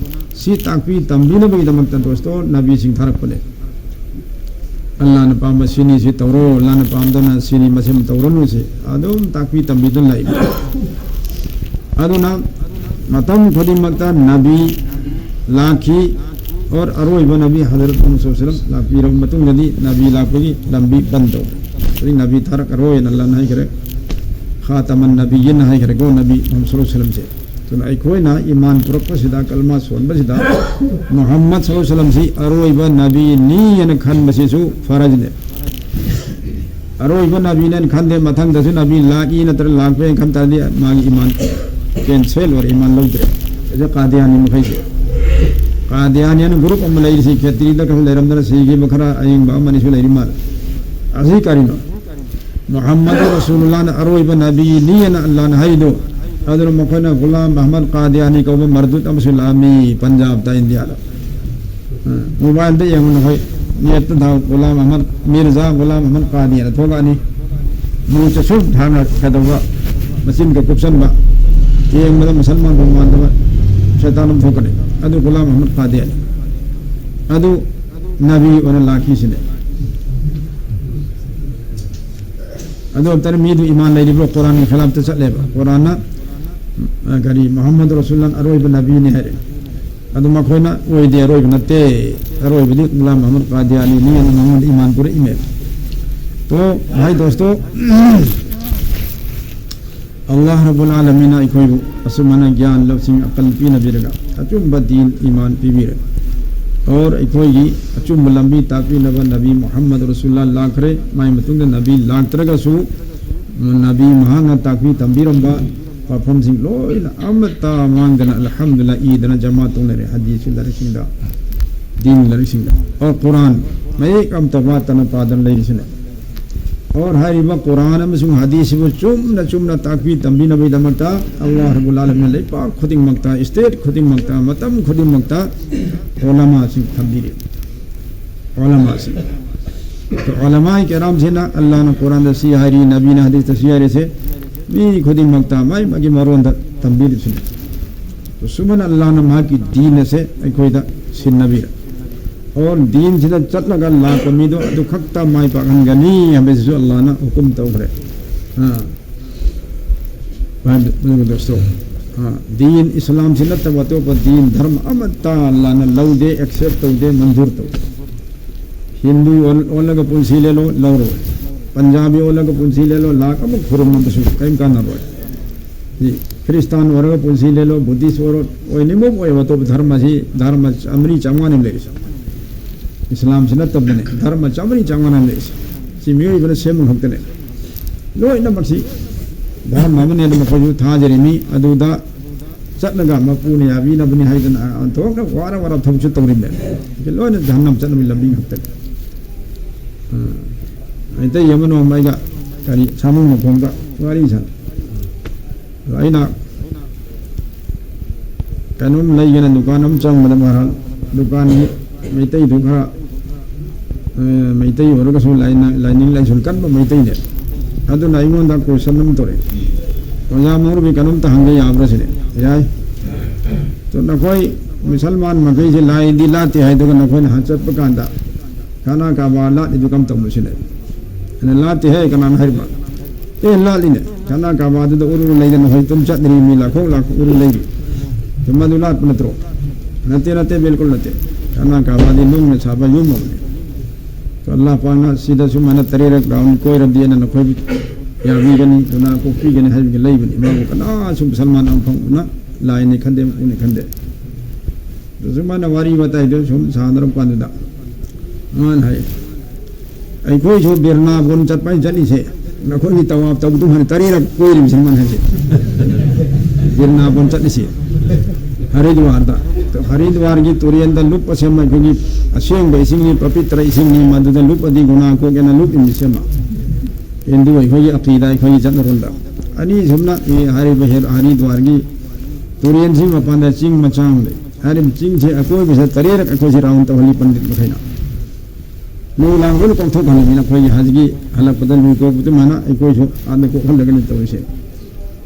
ꯁꯤ ꯇꯥꯛꯄꯤ ꯇꯝꯕꯤꯅꯕꯒꯤꯗꯃꯛꯇ ꯗꯣꯁꯇꯣ ꯅꯕꯤꯁꯤꯡ ꯊꯥꯔꯛꯄꯅꯦ꯫ ꯑꯜꯂꯥꯍꯅ ꯄꯥꯝꯕ ꯁꯤꯅꯤ, ꯁꯤ ꯇꯧꯔꯣ, ꯑꯜꯂꯥꯍꯅ ꯄꯥꯝꯗꯅ ꯁꯤꯅꯤ, ꯃꯁꯤ ꯇꯧꯔꯅꯨ, ꯁꯤ ꯑꯗꯨꯝ ꯇꯥꯛꯄꯤ ꯇꯝꯕꯤꯗꯨꯅ ꯂꯥꯛꯏ꯫ ꯑꯗꯨꯅ ꯃꯇꯝ ꯈꯨꯗꯤꯡꯃꯛꯇ ꯅꯕꯤ ꯂꯥꯛꯈꯤ, ꯑꯣꯔ ꯑꯔꯣꯏꯕ ꯅꯕꯤ ꯍꯖꯔꯠ ꯃꯨꯍꯝꯃꯗ ꯁꯜꯂꯜꯂꯥꯍꯨ ꯑꯂꯩꯍꯤ ꯋꯁꯜꯂꯝ ꯂꯥꯛꯄꯤꯔꯕ ꯃꯇꯨꯡꯗꯗꯤ ꯅꯕꯤ ꯂꯥꯛꯄꯒꯤ ꯂꯝꯕꯤ ꯕꯟ ꯇꯧꯔꯦ꯫ ꯍꯧꯖꯤꯛ ꯅꯕꯤ ꯊꯥꯔꯛꯑꯔꯣꯏꯅ ꯑꯜꯂꯥꯍꯅ ꯍꯥꯏꯈ꯭ꯔꯦ꯫ ꯈꯥꯇꯃꯟ ꯅꯕꯤꯌꯤꯟ ꯍꯥꯏꯈ꯭ꯔꯦꯀꯣ ꯅꯕꯤ ꯃꯨꯍꯝꯃꯗ ꯁꯜꯂꯜꯂꯥꯍꯨ ꯑꯂꯩꯍꯤ ꯋꯁꯜꯂꯝꯁꯦ꯫ ꯑꯗꯨꯅ ꯑꯩꯈꯣꯏꯅ ꯏꯃꯥꯟ ꯄꯨꯔꯛꯄꯁꯤꯗ, ꯀꯜꯃꯥ ꯁꯣꯟꯕꯁꯤꯗ, ꯃꯨꯍꯝꯃꯗ ꯁꯜꯂꯜꯂꯥꯍꯨ ꯑꯂꯩꯍꯤ ꯋꯁꯜꯂꯝꯁꯤ ꯑꯔꯣꯏꯕ ꯅꯕꯤꯅꯤ ꯍꯥꯏꯅ ꯈꯟꯕꯁꯤꯁꯨ ꯐꯔꯖꯅꯦ꯫ ꯑꯔꯣꯏꯕ ꯅꯕꯤꯅꯦꯅ ꯈꯟꯗꯦ, ꯃꯊꯪꯗꯁꯨ ꯅꯕꯤ ꯂꯥꯛꯏ ꯅꯠꯇ꯭ꯔꯒ ꯂꯥꯛꯄꯦꯅ ꯈꯟ ꯇꯥꯔꯗꯤ ꯃꯥꯒꯤ ꯏꯃꯥꯟ ꯀꯦꯟꯁꯦꯜ ꯑꯣꯏꯔꯦ, ꯏꯃꯥꯟ ꯂꯧꯗ꯭ꯔꯦ꯫ ꯑꯗ ꯀꯥꯗꯤꯌꯥꯅꯤ ꯃꯈꯩꯁꯦ, ꯀꯥꯗꯤꯌꯥꯅꯤ ꯍꯥꯏꯅ ꯒ꯭ꯔꯨꯞ ꯑꯃ ꯂꯩꯔꯤꯁꯤ, ꯈꯦꯇ꯭ꯔꯤꯗ ꯈꯔ ꯂꯩꯔꯝꯗꯅ ꯁꯤꯈꯤꯕ ꯈꯔ ꯑꯌꯦꯡꯕ ꯑꯃꯅꯤꯁꯨ ꯂꯩꯔꯤ ꯃꯥꯜꯂꯦ꯫ ꯑꯁꯤ ꯀꯔꯤꯅꯣ? ꯃꯨꯍꯝꯃꯗ ꯔꯁꯨꯂꯨꯜꯂꯥꯍꯅ ꯑꯔꯣꯏꯕ ꯅꯕꯤꯅꯤ ꯍꯥꯏꯅ ꯑꯜꯂꯥꯍꯅ ꯍꯥꯏꯗꯣ꯫ ꯑꯗꯨꯅ ꯃꯈꯣꯏꯅ ꯒꯨꯂꯥꯝ ꯑꯍꯃꯗ ꯀꯥꯗꯤꯌꯥꯅꯤ ꯀꯧꯕ ꯃꯔꯗꯨꯠ ꯑꯃꯁꯨ ꯂꯥꯛꯑꯝꯃꯤ ꯄꯟꯖꯥꯕꯇ, ꯏꯟꯗꯤꯌꯥꯗ꯫ ꯎꯝ, ꯃꯣꯕꯥꯏꯜꯗ ꯌꯦꯡꯉꯨ ꯅꯈꯣꯏ, ꯅꯦꯠꯇ ꯊꯥꯎ, ꯒꯨꯂꯥꯝ ꯑꯍꯃꯗ, ꯃꯤꯔꯖꯥ ꯒꯨꯂꯥꯝ ꯑꯍꯃꯗ ꯀꯥꯗꯤꯌꯥꯅ ꯊꯣꯛꯂꯛꯑꯅꯤ꯫ ꯃꯨ ꯆꯁꯨꯝ ꯊꯥꯅ ꯀꯩꯗꯧꯕ, ꯃꯆꯤꯟꯒ ꯀꯨꯞꯁꯟꯕ꯫ ꯌꯦꯡꯕꯗ ꯃꯨꯁꯜꯃꯥꯟꯕꯨ ꯃꯥꯟꯗꯕ ꯁꯩꯇꯥꯟ ꯑꯃ ꯊꯣꯛꯀꯅꯤ꯫ ꯑꯗꯨ ꯒꯨꯂꯥꯝ ꯃꯨꯍꯝꯃꯗ ꯀꯥꯗꯤꯌꯥꯅꯤ꯫ ꯑꯗꯨ ꯅꯕꯤ ꯑꯣꯏꯅ ꯂꯥꯛꯈꯤꯁꯤꯅꯦ꯫ ꯑꯗꯨ ꯑꯣꯏꯇꯥꯔꯗꯤ ꯃꯤꯗꯨ ꯏꯃꯥꯟ ꯂꯩꯔꯤꯕ꯭ꯔꯣ? ꯀꯨꯔꯥꯟꯒꯤ ꯈꯤꯂꯥꯐꯇ ꯆꯠꯂꯦꯕ꯫ ꯀꯨꯔꯥꯟꯅ, ꯑ, ꯀꯔꯤ, ꯃꯨꯍꯝꯃꯗ ꯔꯁꯨꯜꯂꯥꯟ ꯑꯔꯣꯏꯕ ꯅꯕꯤꯅꯤ ꯍꯥꯏꯔꯦ꯫ ꯑꯗꯨ ꯃꯈꯣꯏꯅ ꯑꯣꯏꯗꯦ, ꯑꯔꯣꯏꯕ ꯅꯠꯇꯦ, ꯑꯔꯣꯏꯕꯗꯤ ꯒꯨꯂꯥꯝ ꯃꯨꯍꯝꯃꯗ ꯀꯥꯗꯤꯌꯥꯅꯤꯅꯤ, ꯑꯗꯨ ꯃꯉꯣꯟꯗ ꯏꯃꯥꯟ ꯄꯨꯔꯛꯏꯃꯦ꯫ ꯇꯣ ꯚꯥꯏ ꯗꯣꯁꯇꯣ, ꯑꯜꯂꯥꯍ ꯔꯕꯨꯜ ꯑꯥꯂꯃꯤꯟꯅ ꯑꯩꯈꯣꯏꯕꯨ ꯑꯁꯨꯝ ꯍꯥꯏꯅ ꯒ꯭ꯌꯥꯟ ꯂꯧꯁꯤꯡ ꯑꯀꯜ ꯄꯤꯅꯕꯤꯔꯒ ꯑꯆꯨꯝꯕ ꯗꯤꯟ ꯏꯃꯥꯟ ꯄꯤꯕꯤꯔꯦ꯫ ꯑꯣꯔ ꯑꯩꯈꯣꯏꯒꯤ ꯑꯆꯨꯝꯕ ꯂꯝꯕꯤ ꯇꯥꯛꯄꯤꯅꯕ ꯅꯕꯤ ꯃꯨꯍꯝꯃꯗ ꯔꯁꯨꯜꯂꯥ ꯂꯥꯛꯈ꯭ꯔꯦ꯫ ꯃꯥꯏ ꯃꯇꯨꯡꯗ ꯅꯕꯤ ꯂꯥꯛꯇ꯭ꯔꯒꯁꯨ ꯅꯕꯤ ꯃꯍꯥꯛꯅ ꯇꯥꯛꯄꯤ ꯇꯝꯕꯤꯔꯝꯕ ꯋꯥꯐꯝꯁꯤꯡ ꯂꯣꯏꯅ ꯑꯃꯠꯇ ꯃꯥꯡꯗꯅ ꯑꯜꯍꯝꯗꯨꯂꯤꯜꯂꯥꯍ ꯏꯗꯅ ꯖꯃꯥ ꯇꯧꯅꯔꯦ ꯍꯗꯤꯁꯀꯤ ꯂꯥꯏꯔꯤꯛꯁꯤꯡꯗ, ꯗꯤꯟ ꯂꯥꯏꯔꯤꯛꯁꯤꯡꯗ꯫ ꯑꯣꯔ ꯀꯨꯔꯥꯟ ꯃꯌꯦꯛ ꯑꯃꯠꯇ ꯋꯥꯠꯇꯅ ꯄꯥꯗꯅ ꯂꯩꯔꯤꯁꯤꯅꯦ꯫ ꯑꯣꯔ ꯍꯥꯏꯔꯤꯕ ꯀꯨꯔꯥꯟ ꯑꯃꯁꯨꯡ ꯍꯗꯤꯁꯁꯤꯕꯨ ꯆꯨꯝꯅ ꯆꯨꯝꯅ ꯇꯥꯛꯄꯤ ꯇꯝꯕꯤꯅꯕꯒꯤꯗꯃꯛꯇ ꯑꯜꯂꯥꯍ ꯔꯕꯨꯜ ꯑꯥꯂꯃꯤꯟꯅ ꯂꯩꯄꯥꯛ ꯈꯨꯗꯤꯡꯃꯛꯇ, ꯁ꯭ꯇꯦꯠ ꯈꯨꯗꯤꯡꯃꯛꯇ, ꯃꯇꯝ ꯈꯨꯗꯤꯡꯃꯛꯇ ꯎꯂꯃꯥꯁꯤꯡ ꯊꯝꯕꯤꯔꯤ꯫ ꯎꯂꯃꯥꯁꯤꯡ꯫ ꯑꯗꯣ ꯎꯂꯃꯥ ꯀꯔꯥꯝꯁꯤꯅ ꯑꯜꯂꯥꯍꯅ ꯀꯨꯔꯥꯟꯗ ꯁꯤ ꯍꯥꯏꯔꯤ, ꯅꯕꯤꯅ ꯍꯗꯤꯁꯇ ꯁꯤ ꯍꯥꯏꯔꯤꯁꯦ ꯃꯤ ꯈꯨꯗꯤꯡꯃꯛꯇ ꯃꯥꯏ ꯃꯥꯒꯤ ꯃꯔꯣꯟꯗ ꯇꯝꯕꯤꯔꯤꯁꯤꯅꯤ꯫ ꯁꯨꯃꯥꯏꯅ ꯑꯜꯂꯥꯍꯅ ꯃꯍꯥꯛꯀꯤ ꯗꯤꯟ ꯑꯁꯦ ꯑꯩꯈꯣꯏꯗ ꯁꯤꯟꯅꯕꯤꯔꯦ꯫ ꯑꯣ, ꯗꯤꯟꯁꯤꯗ ꯆꯠꯂꯒ ꯂꯥꯛꯄ ꯃꯤꯗꯣ ꯑꯗꯨ ꯈꯛꯇ ꯃꯥꯏ ꯄꯥꯛꯍꯟꯒꯅꯤ ꯍꯥꯏꯕꯁꯤꯁꯨ ꯑꯜꯂꯥꯍꯅ ꯍꯨꯀꯨꯝ ꯇꯧꯈ꯭ꯔꯦ꯫ ꯑꯥ꯫ ꯃꯗꯨꯒ ꯗꯣꯁꯇꯣ, ꯑꯥ, ꯗꯤꯟ ꯏꯁꯂꯥꯝꯁꯤ ꯅꯠꯇꯕ ꯑꯇꯣꯞꯄ ꯗꯤꯟ ꯙꯔꯃ ꯑꯃꯠꯇ ꯑꯜꯂꯥꯍꯅ ꯂꯧꯗꯦ, ꯑꯦꯛꯁꯦꯞ ꯇꯧꯗꯦ, ꯃꯟꯖꯨꯔ ꯇꯧꯗꯦ꯫ ꯍꯤꯟꯗꯨ ꯑꯣꯜ-, ꯑꯣꯜꯂꯒ ꯄꯨꯟꯁꯤ ꯂꯦꯜꯂꯣ, ꯂꯧꯔꯣꯏ꯫ ꯄꯟꯖꯥꯕꯤ ꯑꯣꯜꯂꯒ ꯄꯨꯟꯁꯤ ꯂꯦꯜꯂꯣ, ꯂꯥꯛ ꯑꯃ ꯈꯨꯔꯨꯝꯃꯕꯁꯨ ꯀꯔꯤꯝ ꯀꯥꯟꯅꯔꯣꯏ꯫ ꯁꯤ ꯈ꯭ꯔꯤꯁꯇꯥꯟ ꯑꯣꯏꯔꯒ ꯄꯨꯟꯁꯤ ꯂꯦꯜꯂꯣ, ꯕꯨꯙꯤꯁ ꯑꯣꯏꯔꯣ, ꯑꯣꯏꯅꯤꯡꯕ ꯑꯣꯏꯔꯣ, ꯑꯇꯣꯞꯄ ꯙꯔꯃꯁꯤ, ꯙꯔꯃ ꯆꯥꯃꯔꯤ ꯆꯥꯝꯃꯉꯥꯅꯦ ꯂꯩꯔꯤꯁꯦ꯫ ꯏꯁꯂꯥꯝꯁꯤ ꯅꯠꯇꯕꯗꯅꯦ, ꯙꯔꯃ ꯆꯥꯃꯔꯤ ꯆꯥꯝꯃꯉꯥꯅꯦ ꯂꯩꯔꯤꯁꯦ꯫ ꯁꯤ ꯃꯤꯑꯣꯏꯕꯅ ꯁꯦꯝꯕ ꯈꯛꯇꯅꯦ꯫ ꯂꯣꯏꯅꯃꯛꯁꯤ ꯙꯔꯃ ꯑꯃꯅꯦꯅ ꯃꯈꯣꯏꯁꯨ ꯊꯥꯖꯔꯤꯃꯤ꯫ ꯑꯗꯨꯗ ꯆꯠꯂꯒ ꯃꯄꯨꯅ ꯌꯥꯕꯤꯅꯕꯅꯤ ꯍꯥꯏꯗꯅ ꯑꯣꯟꯊꯣꯛꯅ ꯋꯥꯔ ꯋꯥꯔ ꯊꯕꯛꯁꯨ ꯇꯧꯔꯤꯕꯅꯦ꯫ ꯁꯤ ꯂꯣꯏꯅ ꯖꯍꯟꯅꯝ ꯆꯠꯅꯕꯒꯤ ꯂꯝꯕꯤ ꯉꯥꯛꯇꯅꯤ꯫ ꯑ, ꯃꯩꯇꯩ ꯑꯃ ꯅꯣꯡꯃ ꯑꯩꯒ ꯀꯔꯤ ꯁꯥꯃꯨ ꯃꯈꯣꯡꯗ ꯋꯥꯔꯤ ꯁꯥꯟꯅ꯫ ꯑꯗ ꯑꯩꯅ ꯀꯩꯅꯣꯝ ꯂꯩꯒꯦꯅ ꯗꯨꯀꯥꯟ ꯑꯃ ꯆꯪꯕꯗ ꯃꯍꯥꯛ ꯗꯨꯀꯥꯟꯒꯤ ꯃꯩꯇꯩꯗꯨ ꯈꯔ, ꯑ, ꯃꯩꯇꯩ ꯑꯣꯏꯔꯒꯁꯨ ꯂꯥꯏꯅ-, ꯂꯥꯏꯅꯤꯡ ꯂꯥꯏꯁꯣꯟ ꯀꯟꯕ ꯃꯩꯇꯩꯅꯦ꯫ ꯑꯗꯨꯅ ꯑꯩꯉꯣꯟꯗ ꯀꯣꯏꯁꯟ ꯑꯃ ꯇꯧꯔꯛꯑꯦ꯫ ꯑꯣꯖꯥ ꯃꯧꯔꯨꯕꯤ, ꯀꯩꯅꯣꯝꯇ ꯍꯪꯕ ꯌꯥꯕ꯭ꯔꯥ ꯁꯤꯅꯤ? ꯌꯥꯏ꯫ ꯑꯗꯣ ꯅꯈꯣꯏ ꯃꯨꯁꯜꯃꯥꯟ ꯃꯈꯩꯁꯦ ꯂꯥꯏꯗꯤ ꯂꯥꯠꯇꯦ ꯍꯥꯏꯗꯨꯒ ꯅꯈꯣꯏꯅ ꯍꯥꯟ ꯆꯠꯄ ꯀꯥꯟꯗ ꯈꯥꯅꯥ ꯀꯥꯕꯥ ꯂꯥꯠꯂꯤꯗꯨ ꯀꯝ ꯇꯧꯕ ꯁꯤꯅꯤ? ꯑꯩꯅ, ꯂꯥꯠꯇꯦ ꯍꯦ, ꯀꯅꯥꯅ ꯍꯥꯏꯔꯤꯕ? ꯑꯦ, ꯂꯥꯠꯂꯤꯅꯦ꯫ ꯈꯥꯅꯥ ꯀꯥꯕꯥꯗꯨꯗ ꯎꯔꯨ ꯂꯩꯗꯅ ꯍꯣꯏ ꯇꯨꯝ ꯆꯠꯅꯔꯤ, ꯃꯤ ꯂꯥꯛꯈꯣꯛ ꯂꯥꯛꯈꯣꯛ ꯎꯔꯨ ꯂꯩꯔꯤ꯫ ꯆꯨꯝ, ꯃꯗꯨ ꯂꯥꯠꯄ ꯅꯠꯇ꯭ꯔꯣ? ꯅꯠꯇꯦ, ꯅꯠꯇꯦ, ꯕꯤꯜꯀꯨꯜ ꯅꯠꯇꯦ꯫ ꯈꯥꯅꯥ ꯀꯥꯕꯥꯗꯤ ꯅꯨꯡꯅ ꯁꯥꯕ ꯌꯨꯝ ꯑꯃꯅꯤ꯫ ꯑꯗꯣ ꯑꯜꯂꯥꯍ ꯄꯥꯛꯅ ꯁꯤꯗ ꯁꯨꯃꯥꯏꯅ ꯇꯔꯦꯠꯔꯛ ꯔꯥꯎꯟ ꯀꯣꯏꯔꯕꯗꯤ ꯑꯩꯅ ꯅꯈꯣꯏ ꯌꯥꯕꯤꯒꯅꯤ, ꯒꯨꯅꯥ ꯀꯣꯛꯄꯤꯒꯅꯤ ꯍꯥꯏꯕꯒꯤ ꯂꯩꯕꯅꯤ꯫ ꯃꯥꯕꯨ ꯀꯅꯥꯁꯨ ꯃꯨꯁꯜꯃꯥꯟ ꯑꯃ ꯐꯪꯕꯅ ꯂꯥꯏꯅꯤ ꯈꯟꯗꯦ, ꯃꯀꯣꯛꯅꯤ ꯈꯟꯗꯦ꯫ ꯑꯗꯨ ꯁꯨꯃꯥꯏꯅ ꯋꯥꯔꯤ ꯋꯥꯇꯥꯏꯗꯨ ꯁꯨꯝ ꯁꯥꯟꯅꯔꯛꯄ ꯀꯥꯟꯗꯨꯗ ꯃꯥꯅ ꯍꯥꯏ, "ꯑꯩꯈꯣꯏꯁꯨ ꯕꯤꯔꯅꯥꯕꯣꯟ ꯆꯠꯄ ꯍꯥꯏꯅ ꯆꯠꯂꯤꯁꯦ, ꯅꯈꯣꯏꯒꯤ ꯇꯋꯥꯞ ꯇꯧꯕꯗꯨ ꯍꯥꯟꯅ ꯇꯔꯦꯠꯔꯛ ꯀꯣꯏꯔꯤꯕꯁꯤꯅ", ꯃꯥꯅ ꯍꯥꯏꯁꯦ꯫ ꯕꯤꯔꯅꯥꯕꯣꯟ ꯆꯠꯂꯤꯁꯦ ꯍꯔꯤꯗ꯭ꯋꯥꯔꯗ꯫ ꯍꯔꯤꯗ꯭ꯋꯥꯔꯒꯤ ꯇꯨꯔꯦꯟꯗ ꯂꯨꯞꯄ ꯁꯦꯝꯕ ꯑꯩꯈꯣꯏꯒꯤ ꯑꯁꯦꯡꯕ ꯏꯁꯤꯡꯅꯤ, ꯄꯕꯤꯇ꯭ꯔ ꯏꯁꯤꯡꯅꯤ, ꯃꯗꯨꯗ ꯂꯨꯞꯄꯗꯤ ꯒꯨꯅꯥ ꯀꯣꯛꯑꯦꯅ ꯂꯨꯞꯄꯤꯅꯤ ꯁꯦꯝꯕ꯫ ꯍꯤꯟꯗꯨ ꯑꯩꯈꯣꯏꯒꯤ ꯑꯀꯤꯗꯥ, ꯑꯩꯈꯣꯏꯒꯤ ꯆꯠꯅꯔꯣꯟꯗ꯫ ꯑꯅꯤꯁꯨꯕꯅ, ꯑꯦ, ꯍꯥꯏꯔꯤꯕ ꯍꯦ-, ꯍꯔꯤꯗ꯭ꯋꯥꯔꯒꯤ ꯇꯨꯔꯦꯟꯁꯤ ꯃꯄꯥꯟꯗ ꯆꯤꯡ ꯃꯆꯥ ꯑꯃ ꯂꯩ꯫ ꯍꯥꯏꯔꯤꯕ ꯆꯤꯡꯁꯦ ꯑꯀꯣꯏꯕꯁꯤꯗ ꯇꯔꯦꯠꯔꯛ ꯑꯩꯈꯣꯏꯁꯦ ꯔꯥꯎꯟ ꯇꯧꯍꯜꯂꯤ ꯄꯟꯗꯤꯠ ꯃꯈꯩꯅ꯫ ꯂꯨ ꯂꯥꯡ ꯂꯣꯏꯅ ꯀꯣꯛꯊꯣꯛꯍꯜꯂꯤ꯫ ꯑꯩꯈꯣꯏꯒꯤ ꯍꯖꯒꯤ ꯍꯜꯂꯛꯄꯗ ꯂꯨ ꯀꯣꯛꯄ ꯑꯗꯨꯃꯥꯏꯅ ꯑꯩꯈꯣꯏꯁꯨ ꯑꯥꯗ ꯀꯣꯛꯍꯜꯂꯒꯅꯤ ꯇꯧꯔꯤꯁꯦ꯫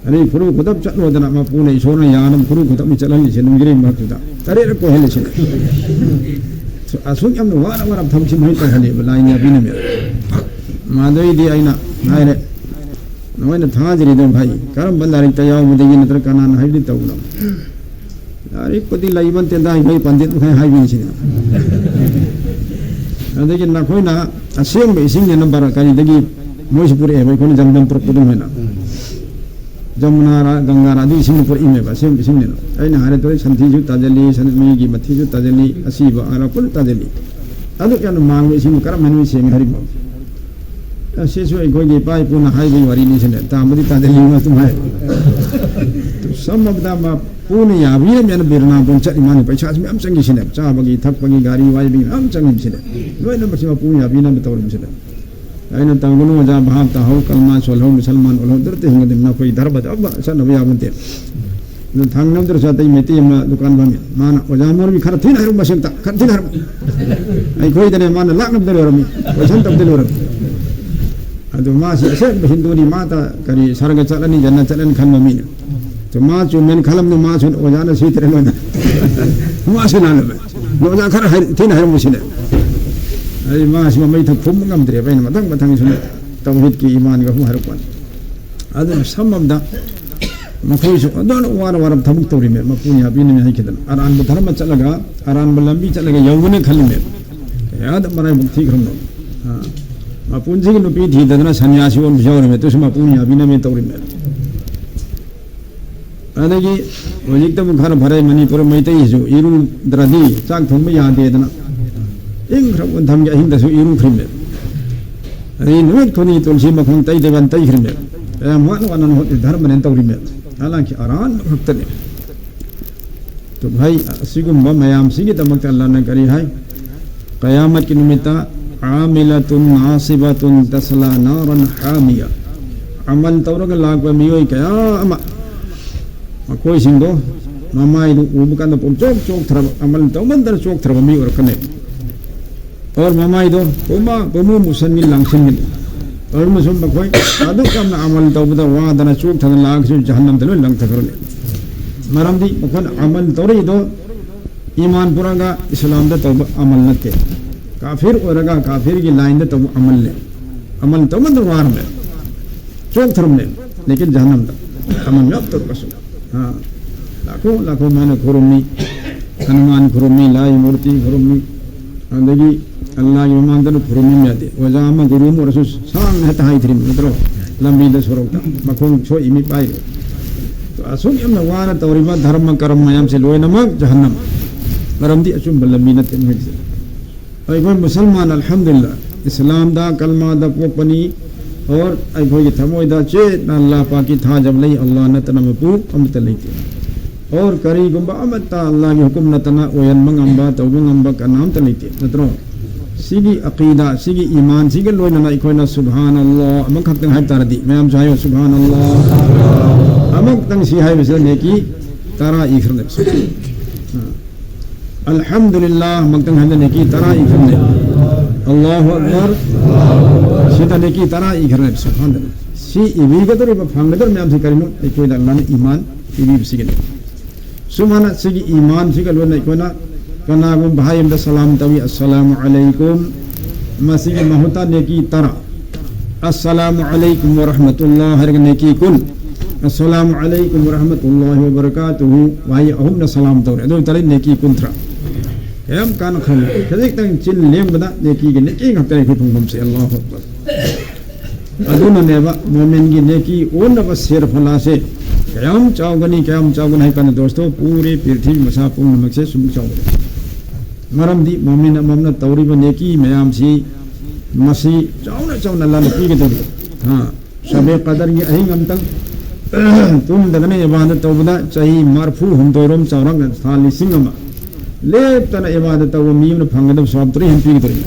ꯑꯗꯩ ꯈꯨꯔꯨ ꯈꯨꯗꯞ ꯆꯠꯂꯣꯗꯅ ꯃꯄꯨꯅ ꯏꯁꯣꯔꯅ ꯌꯥꯅꯕ ꯈꯨꯔꯨ ꯈꯨꯗꯞꯅꯤ ꯆꯠꯍꯜꯂꯤꯁꯦ ꯅꯨꯡꯖ꯭ꯔꯦꯡ ꯃꯔꯛꯇꯨꯗ꯫ ꯇꯔꯦꯠꯔꯛ ꯀꯣꯏꯍꯜꯂꯤꯁꯤꯅꯦ꯫ ꯑꯁꯨꯛ ꯌꯥꯝꯅ ꯋꯥꯅ ꯋꯥꯅ ꯊꯕꯛꯁꯤ ꯃꯣꯏ ꯇꯧꯍꯜꯂꯦꯕ ꯂꯥꯏ ꯌꯥꯕꯤꯅ ꯃꯌꯥꯝ꯫ ꯃꯗꯩꯗꯤ ꯑꯩꯅ ꯍꯥꯏꯔꯦ, "ꯅꯣꯏꯅ ꯊꯥꯖꯔꯤꯗꯣ ꯐꯩ, ꯀꯔꯝꯕ ꯂꯥꯏꯔꯤꯛꯇ ꯌꯥꯎꯕꯗꯒꯤ ꯅꯠꯇ꯭ꯔꯒ ꯀꯅꯥꯅ ꯍꯥꯏꯕꯗꯤ ꯇꯧꯕꯅꯣ?" ꯂꯥꯏꯔꯤꯛꯄꯨꯗꯤ ꯂꯩꯕ ꯅꯠꯇꯦꯗ, ꯑꯩꯈꯣꯏ ꯄꯟꯗꯤꯠ ꯃꯈꯩ ꯍꯥꯏꯕꯤꯔꯤꯁꯤꯅꯦ꯫ ꯑꯗꯒꯤ ꯅꯈꯣꯏꯅ ꯑꯁꯦꯡꯕ ꯏꯁꯤꯡꯅꯦꯅ ꯕꯔꯥ ꯀꯔꯤꯗꯒꯤ ꯃꯣꯏꯁꯨ ꯄꯨꯔꯛꯑꯦꯕ, ꯑꯩꯈꯣꯏꯅ ꯖꯝꯖꯝ ꯄꯨꯔꯛꯄ ꯑꯗꯨꯃꯥꯏꯅ꯫ ꯖꯃꯨꯅꯥꯔ, ꯒꯪꯒꯥꯔ ꯑꯗꯨ ꯏꯁꯤꯡꯗꯣ ꯄꯨꯔꯛꯏꯅꯦꯕ, ꯑꯁꯦꯡꯕ ꯏꯁꯤꯡꯅꯦꯅ꯫ ꯑꯩꯅ ꯍꯥꯏꯔꯦ, ꯇꯧꯔꯦ, ꯁꯟꯊꯤꯁꯨ ꯇꯥꯖꯜꯂꯤ, ꯁꯟ-, ꯃꯤꯒꯤ ꯃꯊꯤꯁꯨ ꯇꯥꯖꯜꯂꯤ, ꯑꯁꯤꯕ ꯑꯔ ꯄꯨꯟꯅ ꯇꯥꯖꯜꯂꯤ꯫ ꯑꯗꯨꯛ ꯌꯥꯝꯅ ꯃꯥꯡꯕ ꯏꯁꯤꯡꯕꯨ ꯀꯔꯝ ꯍꯥꯏꯅ ꯁꯦꯡꯉꯦ ꯍꯥꯏꯔꯤꯕꯅꯣ? ꯑꯁꯤꯁꯨ ꯑꯩꯈꯣꯏꯒꯤ ꯏꯄꯥ ꯏꯄꯨꯅ ꯍꯥꯏꯕꯒꯤ ꯋꯥꯔꯤꯅꯤ ꯁꯤꯅꯦ, ꯇꯥꯕꯗꯤ ꯇꯥꯖꯜꯂꯤ ꯑꯗꯨꯝ ꯍꯥꯏ꯫ ꯁꯝꯃꯕꯗ ꯃꯄꯨꯅ ꯌꯥꯕꯤꯔꯝꯃꯦꯅ ꯕꯤꯔꯅꯥꯕꯣꯟ ꯆꯠꯂꯤ ꯃꯥꯅꯤ, ꯄꯩꯁꯥꯁꯨ ꯃꯌꯥꯝ ꯆꯪꯉꯤ ꯁꯤꯅꯦ, ꯆꯥꯕꯒꯤ ꯊꯛꯄꯒꯤ ꯒꯥꯔꯤ ꯋꯥꯏꯕꯒꯤ ꯃꯌꯥꯝ ꯆꯪꯉꯤ ꯁꯤꯅꯦ, ꯂꯣꯏꯅꯃꯛꯁꯤ ꯃꯄꯨꯅ ꯌꯥꯕꯤꯅꯕ ꯇꯧꯔꯝꯃꯤ ꯁꯤꯅꯦ꯫ ꯑꯩꯅ ꯇꯧꯒꯅꯨ ꯑꯣꯖꯥ, ꯚꯥꯞ ꯇꯥꯍꯧ, ꯀꯜꯃꯥ ꯁꯣꯜꯍꯧ, ꯃꯨꯁꯜꯃꯥꯟ ꯑꯣꯜꯍꯧ, ꯗꯨꯔꯇ ꯍꯤꯡꯒꯗꯕꯅꯤ, ꯑꯩꯈꯣꯏ ꯙꯔꯃꯗ ꯑꯃ ꯆꯠꯅꯕ ꯌꯥꯕ ꯅꯠꯇꯦ꯫ ꯑꯗꯨ ꯊꯪꯅꯕꯗꯁꯨ ꯑꯇꯩ ꯃꯩꯇꯩ ꯑꯃ ꯗꯨꯀꯥꯟ ꯐꯝꯃꯤ, ꯃꯥꯅ, "ꯑꯣꯖꯥ ꯃꯣꯔꯕꯤ ꯈꯔ ꯊꯤꯅ ꯍꯥꯏꯔꯨ, ꯃꯁꯤꯡꯇ ꯈꯔ ꯊꯤꯅ ꯍꯥꯏꯔꯨ"꯫ ꯑꯩꯈꯣꯏꯗꯅꯦ ꯃꯥꯅ ꯂꯥꯛꯅꯕꯗ ꯂꯣꯏꯔꯝꯃꯤ, ꯀꯣꯏꯁꯟ ꯇꯧꯕꯗ ꯂꯣꯏꯔꯝꯃꯤ꯫ ꯑꯗꯨ ꯃꯥꯁꯤ ꯑꯁꯦꯡꯕ ꯍꯤꯟꯗꯨꯅꯤ, ꯃꯥꯇ ꯀꯔꯤ ꯁꯔꯒ ꯆꯠꯂꯅꯤ, ꯖꯟꯅ ꯆꯠꯂꯅꯤ ꯈꯟꯕ ꯃꯤꯅꯤ꯫ ꯑꯗꯨ ꯃꯥ ꯆꯨꯝꯃꯦꯅ ꯈꯜꯂꯝꯅꯤ, ꯃꯥꯁꯨ ꯑꯣꯖꯥꯅ ꯁꯤꯠꯇ꯭ꯔꯦ ꯂꯣꯏꯅ꯫ ꯃꯥꯁꯨ ꯂꯥꯜꯂꯝꯃꯦ꯫ ꯑꯣꯖꯥ ꯈꯔ ꯍꯥꯏ-, ꯊꯤꯅ ꯍꯥꯏꯔꯝꯃꯨꯁꯤꯅꯦ꯫ ꯑꯩ ꯃꯥꯁꯤ ꯃꯃꯩ ꯊꯛ ꯐꯨꯝꯕ ꯉꯝꯗ꯭ꯔꯦꯕ, ꯑꯩꯅ ꯃꯊꯪ ꯃꯊꯪ ꯁꯨꯝ ꯇꯧꯍꯤꯗꯀꯤ ꯏꯃꯥꯟꯒ ꯑꯍꯨꯝ ꯍꯥꯏꯔꯛꯄꯅꯤ꯫ ꯑꯗꯨꯅ ꯁꯝꯃꯝꯗ ꯃꯈꯣꯏꯁꯨ ꯑꯗꯨꯅ ꯋꯥꯔ ꯋꯥꯔ ꯊꯕꯛ ꯇꯧꯔꯤꯃꯦ, ꯃꯄꯨꯅ ꯌꯥꯕꯤꯅꯃꯦ ꯍꯥꯏꯈꯤꯗꯅ꯫ ꯑꯔꯥꯟꯕ ꯙꯔꯃ ꯆꯠꯂꯒ ꯑꯔꯥꯟꯕ ꯂꯝꯕꯤ ꯆꯠꯂꯒ ꯌꯧꯒꯅꯤ ꯈꯜꯂꯤꯃꯦ꯫ ꯀꯌꯥꯗ ꯃꯔꯥꯏꯕꯛ ꯊꯤꯈ꯭ꯔꯕꯅꯣ꯫ ꯑꯥ, ꯃꯄꯨꯟꯁꯤꯒꯤ ꯅꯨꯄꯤ ꯊꯤꯗꯗꯅ ꯁꯟꯌꯥꯁꯤ ꯑꯣꯟꯕꯁꯨ ꯌꯥꯎꯔꯤꯃꯦ, ꯑꯗꯨꯁꯨ ꯃꯄꯨꯅ ꯌꯥꯕꯤꯅꯃꯦ ꯇꯧꯔꯤꯃꯦ꯫ ꯑꯗꯒꯤ ꯍꯧꯖꯤꯛꯇꯕꯨ ꯈꯔ ꯐꯔꯦ, ꯃꯅꯤꯄꯨꯔ ꯃꯩꯇꯩꯁꯤꯁꯨ ꯏꯔꯨꯗ꯭ꯔꯗꯤ ꯆꯥꯛ ꯊꯣꯡꯕ ꯌꯥꯗꯦꯗꯅ ꯏꯪꯈ꯭ꯔꯕ ꯊꯝꯒꯤ ꯑꯍꯤꯡꯗꯁꯨ ꯏꯔꯨꯈ꯭ꯔꯤꯃꯦ꯫ ꯑꯗꯩ ꯅꯨꯃꯤꯠ ꯈꯨꯗꯤꯡꯒꯤ ꯇꯨꯜꯁꯤ ꯃꯈꯣꯡ ꯇꯩꯗꯕꯅ ꯇꯩꯈ꯭ꯔꯤꯃꯦ꯫ ꯌꯥꯝ ꯋꯥꯅ ꯋꯥꯅ ꯍꯣꯠꯅ ꯙꯔꯃꯅꯦꯅ ꯇꯧꯔꯤꯃꯦ꯫ ꯍꯥꯂꯥꯟꯀꯤ ꯑꯔꯥꯟꯕ ꯈꯛꯇꯅꯤ꯫ ꯑꯗꯨ ꯍꯥꯏ, ꯑꯁꯤꯒꯨꯝꯕ ꯃꯌꯥꯝꯁꯤꯒꯤꯗꯃꯛꯇ ꯑꯜꯂꯥꯍꯅ ꯀꯔꯤ ꯍꯥꯏ? ꯀꯌꯥꯃꯠꯀꯤ ꯅꯨꯃꯤꯠꯇ, "عاملة ناصبة تصلى نارا حامية"꯫ ꯑꯃꯜ ꯇꯧꯔꯒ ꯂꯥꯛꯄ ꯃꯤꯑꯣꯏ ꯀꯌꯥ ꯑꯃ, ꯃꯈꯣꯏꯁꯤꯡꯗꯣ ꯃꯃꯥꯏꯗꯨ ꯎꯕ ꯀꯥꯟꯗ ꯄꯨꯝꯆꯣꯛ ꯆꯣꯛꯊꯔꯕ, ꯑꯃꯜ ꯇꯧꯃꯟꯗꯅ ꯆꯣꯛꯊꯔꯕ ꯃꯤ ꯑꯣꯏꯔꯛꯀꯅꯤ꯫ ꯑꯣꯔ ꯃꯃꯥꯏꯗꯣ ꯄꯨꯝꯃ-, ꯄꯨꯝꯃꯨ ꯃꯨꯁꯟꯒꯤ ꯂꯪꯁꯤꯟꯒꯅꯤ꯫ ꯑꯗꯨꯅꯁꯨ ꯃꯈꯣꯏ ꯑꯗꯨꯛ ꯌꯥꯝꯅ ꯑꯃꯜ ꯇꯧꯕꯗ ꯋꯥꯗꯅ ꯆꯣꯛꯊꯅ ꯂꯥꯛꯑꯒꯁꯨ ꯖꯍꯟꯅꯝꯗ ꯂꯣꯏ ꯂꯪꯊꯈ꯭ꯔꯅꯤ꯫ ꯃꯔꯝꯗꯤ ꯃꯈꯣꯏꯅ ꯑꯃꯜ ꯇꯧꯔꯛꯏꯗꯣ ꯏꯃꯥꯟ ꯄꯨꯔꯛꯑꯒ ꯏꯁꯂꯥꯝꯗ ꯇꯧꯕ ꯑꯃꯜ ꯅꯠꯇꯦ꯫ ꯀꯥꯐꯤꯔ ꯑꯣꯏꯔꯒ ꯀꯥꯐꯤꯔꯒꯤ ꯂꯥꯏꯟꯗ ꯇꯧꯕ ꯑꯃꯜꯅꯦ꯫ ꯑꯃꯜ ꯇꯧꯃꯟꯗꯅ ꯋꯥꯔꯝꯃꯦ, ꯆꯣꯛꯊꯔꯝꯃꯦ꯫ ꯂꯦꯀꯤꯟ ꯖꯍꯟꯅꯝꯗ ꯑꯃꯜ ꯃꯌꯥꯝ ꯇꯧꯔꯒꯁꯨ꯫ ꯑꯥ, ꯂꯥꯈꯣ ꯂꯥꯈꯣ ꯃꯥꯅ ꯈꯨꯔꯨꯝꯃꯤ, ꯍꯅꯨꯃꯥꯟ ꯈꯨꯔꯨꯝꯃꯤ, ꯂꯥꯏ ꯃꯨꯔꯇꯤ ꯈꯨꯔꯨꯝꯃꯤ, ꯑꯗꯒꯤ ꯑꯜꯂꯥꯒꯤ ꯃꯃꯥꯡꯗꯅ ꯈꯨꯔꯨꯝꯃꯤ ꯌꯥꯗꯦ꯫ ꯑꯣꯖꯥ ꯑꯃ, ꯒꯨꯔꯨ ꯑꯃ ꯑꯣꯏꯔꯁꯨ ꯁꯥꯡꯅ ꯍꯦꯛꯇ ꯍꯥꯏꯗ꯭ꯔꯤꯕ ꯅꯠꯇ꯭ꯔꯣ? ꯂꯝꯕꯤꯗ ꯁꯣꯔꯣꯛꯇ ꯃꯈꯣꯡ ꯁꯣꯛꯏ ꯃꯤ ꯄꯥꯏꯔꯤ꯫ ꯑꯁꯨꯛ ꯌꯥꯝꯅ ꯋꯥꯅ ꯇꯧꯔꯤꯕ ꯙꯔꯃ ꯀꯔꯝ ꯃꯌꯥꯝꯁꯦ ꯂꯣꯏꯅꯃꯛ ꯖꯍꯟꯅꯝ, ꯃꯔꯝꯗꯤ ꯑꯆꯨꯝꯕ ꯂꯝꯕꯤ ꯅꯠꯇꯦ ꯃꯣꯏꯒꯤꯁꯦ꯫ ꯑꯩꯈꯣꯏ ꯃꯨꯁꯜꯃꯥꯟ, ꯑꯜꯍꯝꯗꯨꯂꯤꯜꯂꯥ, ꯏꯁꯂꯥꯝꯗ, ꯀꯜꯃꯥꯗ ꯄꯣꯛꯄꯅꯤ꯫ ꯑꯣꯔ ꯑꯩꯈꯣꯏꯒꯤ ꯊꯃꯣꯏꯗ ꯆꯦꯠꯅ ꯑꯜꯂꯥ ꯄꯥꯛꯀꯤ ꯊꯥꯖꯕ ꯂꯩ, ꯑꯜꯂꯥ ꯅꯠꯇꯅ ꯃꯄꯨ ꯑꯃꯠꯇ ꯂꯩꯇꯦ꯫ ꯑꯣꯔ ꯀꯔꯤꯒꯨꯝꯕ ꯑꯃꯠꯇ ꯑꯜꯂꯥꯒꯤ ꯍꯨꯀꯨꯝ ꯅꯠꯇꯅ ꯑꯣꯏꯍꯟꯕ ꯉꯝꯕ, ꯇꯧꯕ ꯉꯝꯕ ꯀꯅꯥꯝꯇ ꯂꯩꯇꯦ, ꯅꯠꯇ꯭ꯔꯣ? ꯁꯤꯒꯤ ꯑꯀꯤꯗꯥ, ꯁꯤꯒꯤ ꯏꯃꯥꯟꯁꯤꯒ ꯂꯣꯏꯅꯅ ꯑꯩꯈꯣꯏꯅ ꯁꯨꯕꯍꯥꯟ ꯑꯜꯂꯥ ꯑꯃꯈꯛꯇꯪ ꯍꯥꯏꯕ ꯇꯥꯔꯗꯤ, ꯃꯌꯥꯝꯁꯨ ꯍꯥꯏꯌꯣ, ꯁꯨꯕꯍꯥꯟ ꯑꯜꯂꯥ꯫ ꯑꯃꯈꯛꯇꯪ ꯁꯤ ꯍꯥꯏꯕꯁꯤꯗ ꯅꯦꯀꯤ ꯇꯔꯥ ꯏꯈ꯭ꯔꯅꯦꯕ꯫ ꯑ꯫ ꯑꯜꯍꯝꯗꯨꯂꯤꯜꯂꯥꯍ ꯃꯛꯇꯪ ꯍꯥꯏꯕꯗ ꯅꯦꯀꯤ ꯇꯔꯥ ꯏꯟꯁꯤꯟꯗꯦ꯫ ꯑꯜꯂꯥꯍꯨ ꯑꯛꯕꯔ, ꯁꯤ ꯅꯦꯀꯤ ꯇꯔꯥ ꯏꯈ꯭ꯔꯦ꯫ ꯁꯨꯕꯍꯥꯅꯜꯂꯥꯍ꯫ ꯁꯤ ꯏꯕꯤꯒꯗꯧꯔꯤꯕ, ꯐꯪꯒꯗꯧꯔꯤꯕ ꯃꯌꯥꯝꯁꯤ ꯀꯔꯤꯅꯣ? ꯑꯩꯈꯣꯏꯗ ꯑꯜꯂꯥꯍꯅ ꯏꯃꯥꯟ ꯄꯤꯕꯤꯕꯁꯤꯒꯤꯅꯤ꯫ ꯁꯨꯃꯥꯏꯅ ꯁꯤꯒꯤ ꯏꯃꯥꯟꯁꯤꯒ ꯂꯣꯏꯅꯅ ꯑꯩꯈꯣꯏꯅ ꯀꯅꯥꯒꯨꯝꯕ ꯚꯥꯏ ꯑꯃꯗ ꯁꯂꯥꯝ ꯇꯧꯏ, "ꯑꯁꯁꯂꯥꯃꯨ ꯑꯂꯩꯀꯨꯝ", ꯃꯁꯤꯒꯤ ꯃꯍꯨꯠꯇ ꯅꯦꯀꯤ ꯇꯔꯥ, "ꯑꯁꯁꯂꯥꯃꯨ ꯑꯂꯩꯀꯨꯝ ꯋꯔꯍꯃꯇꯨꯜꯂꯥꯍ" ꯍꯥꯏꯔꯒ ꯅꯦꯀꯤ ꯀꯨꯟ, "ꯑꯁꯁꯂꯥꯃꯨ ꯑꯂꯩꯀꯨꯝ ꯋꯔꯍꯃꯇꯨꯜꯂꯥꯍꯤ ꯋꯕꯔꯀꯥꯇꯨꯍꯨ", ꯋꯥꯍꯩ ꯑꯍꯨꯝꯅ ꯁꯂꯥꯝ ꯇꯧꯔꯦ, ꯑꯗꯨ ꯑꯣꯏꯇꯥꯔꯗꯤ ꯅꯦꯀꯤ ꯀꯨꯟꯊ꯭ꯔꯥ꯫ ꯀꯌꯥꯝ ꯀꯥꯟꯅ ꯈꯜꯂꯤ? ꯈꯖꯤꯛꯇꯪ ꯆꯤꯟ ꯂꯦꯡꯕꯗ ꯅꯦꯀꯤꯒꯤ ꯅꯦꯀꯤ ꯉꯥꯛꯇꯅꯤ ꯑꯩꯈꯣꯏ ꯐꯪꯐꯝꯁꯦ꯫ ꯑꯜꯂꯥꯍꯨ ꯑꯛꯕꯔ꯫ ꯑꯗꯨꯅꯅꯦꯕ ꯃꯣꯃꯤꯟꯒꯤ ꯅꯦꯀꯤ ꯑꯣꯟꯅꯕ ꯁꯦꯔꯐꯂꯥꯁꯦ ꯀꯌꯥꯝ ꯆꯥꯎꯒꯅꯤ, ꯀꯌꯥꯝ ꯆꯥꯎꯒꯅꯤ ꯍꯥꯏ ꯀꯥꯟꯗ, ꯗꯣꯁꯇꯣ, ꯄꯨꯔꯦ ꯄ꯭ꯔꯤꯊꯤꯕꯤ ꯃꯁꯥ ꯄꯨꯝꯅꯃꯛꯁꯦ ꯁꯨꯝ ꯆꯥꯎꯒꯅꯤ꯫ ꯃꯔꯝꯗꯤ ꯃꯣꯃꯤꯟ ꯑꯃꯃꯝꯅ ꯇꯧꯔꯤꯕ ꯅꯦꯀꯤ ꯃꯌꯥꯝꯁꯤ ꯃꯁꯤ ꯆꯥꯎꯅ ꯆꯥꯎꯅ ꯂꯥꯟꯅ ꯄꯤꯒꯗꯧꯔꯤ꯫ ꯍꯥ, ꯁꯕꯦ ꯀꯗꯔꯒꯤ ꯑꯍꯤꯡ ꯑꯃꯇꯪ ꯇꯨꯝꯗꯗꯅ ꯏꯕꯥꯗ ꯇꯧꯕꯗ ꯆꯍꯤ ꯃꯔꯐꯨ ꯍꯨꯝꯗꯣꯏꯔꯣꯝ ꯆꯥꯎꯔꯥꯛꯅ ꯊꯥ ꯂꯤꯁꯤꯡ ꯑꯃ ꯂꯦꯞꯇꯅ ꯏꯕꯥꯗ ꯇꯧꯕ ꯃꯤ ꯑꯃꯅ ꯐꯪꯒꯗꯕ ꯁ꯭ꯋꯥꯕ ꯇꯔꯦꯠ ꯍꯦꯟꯅ ꯄꯤꯒꯗꯧꯔꯤ꯫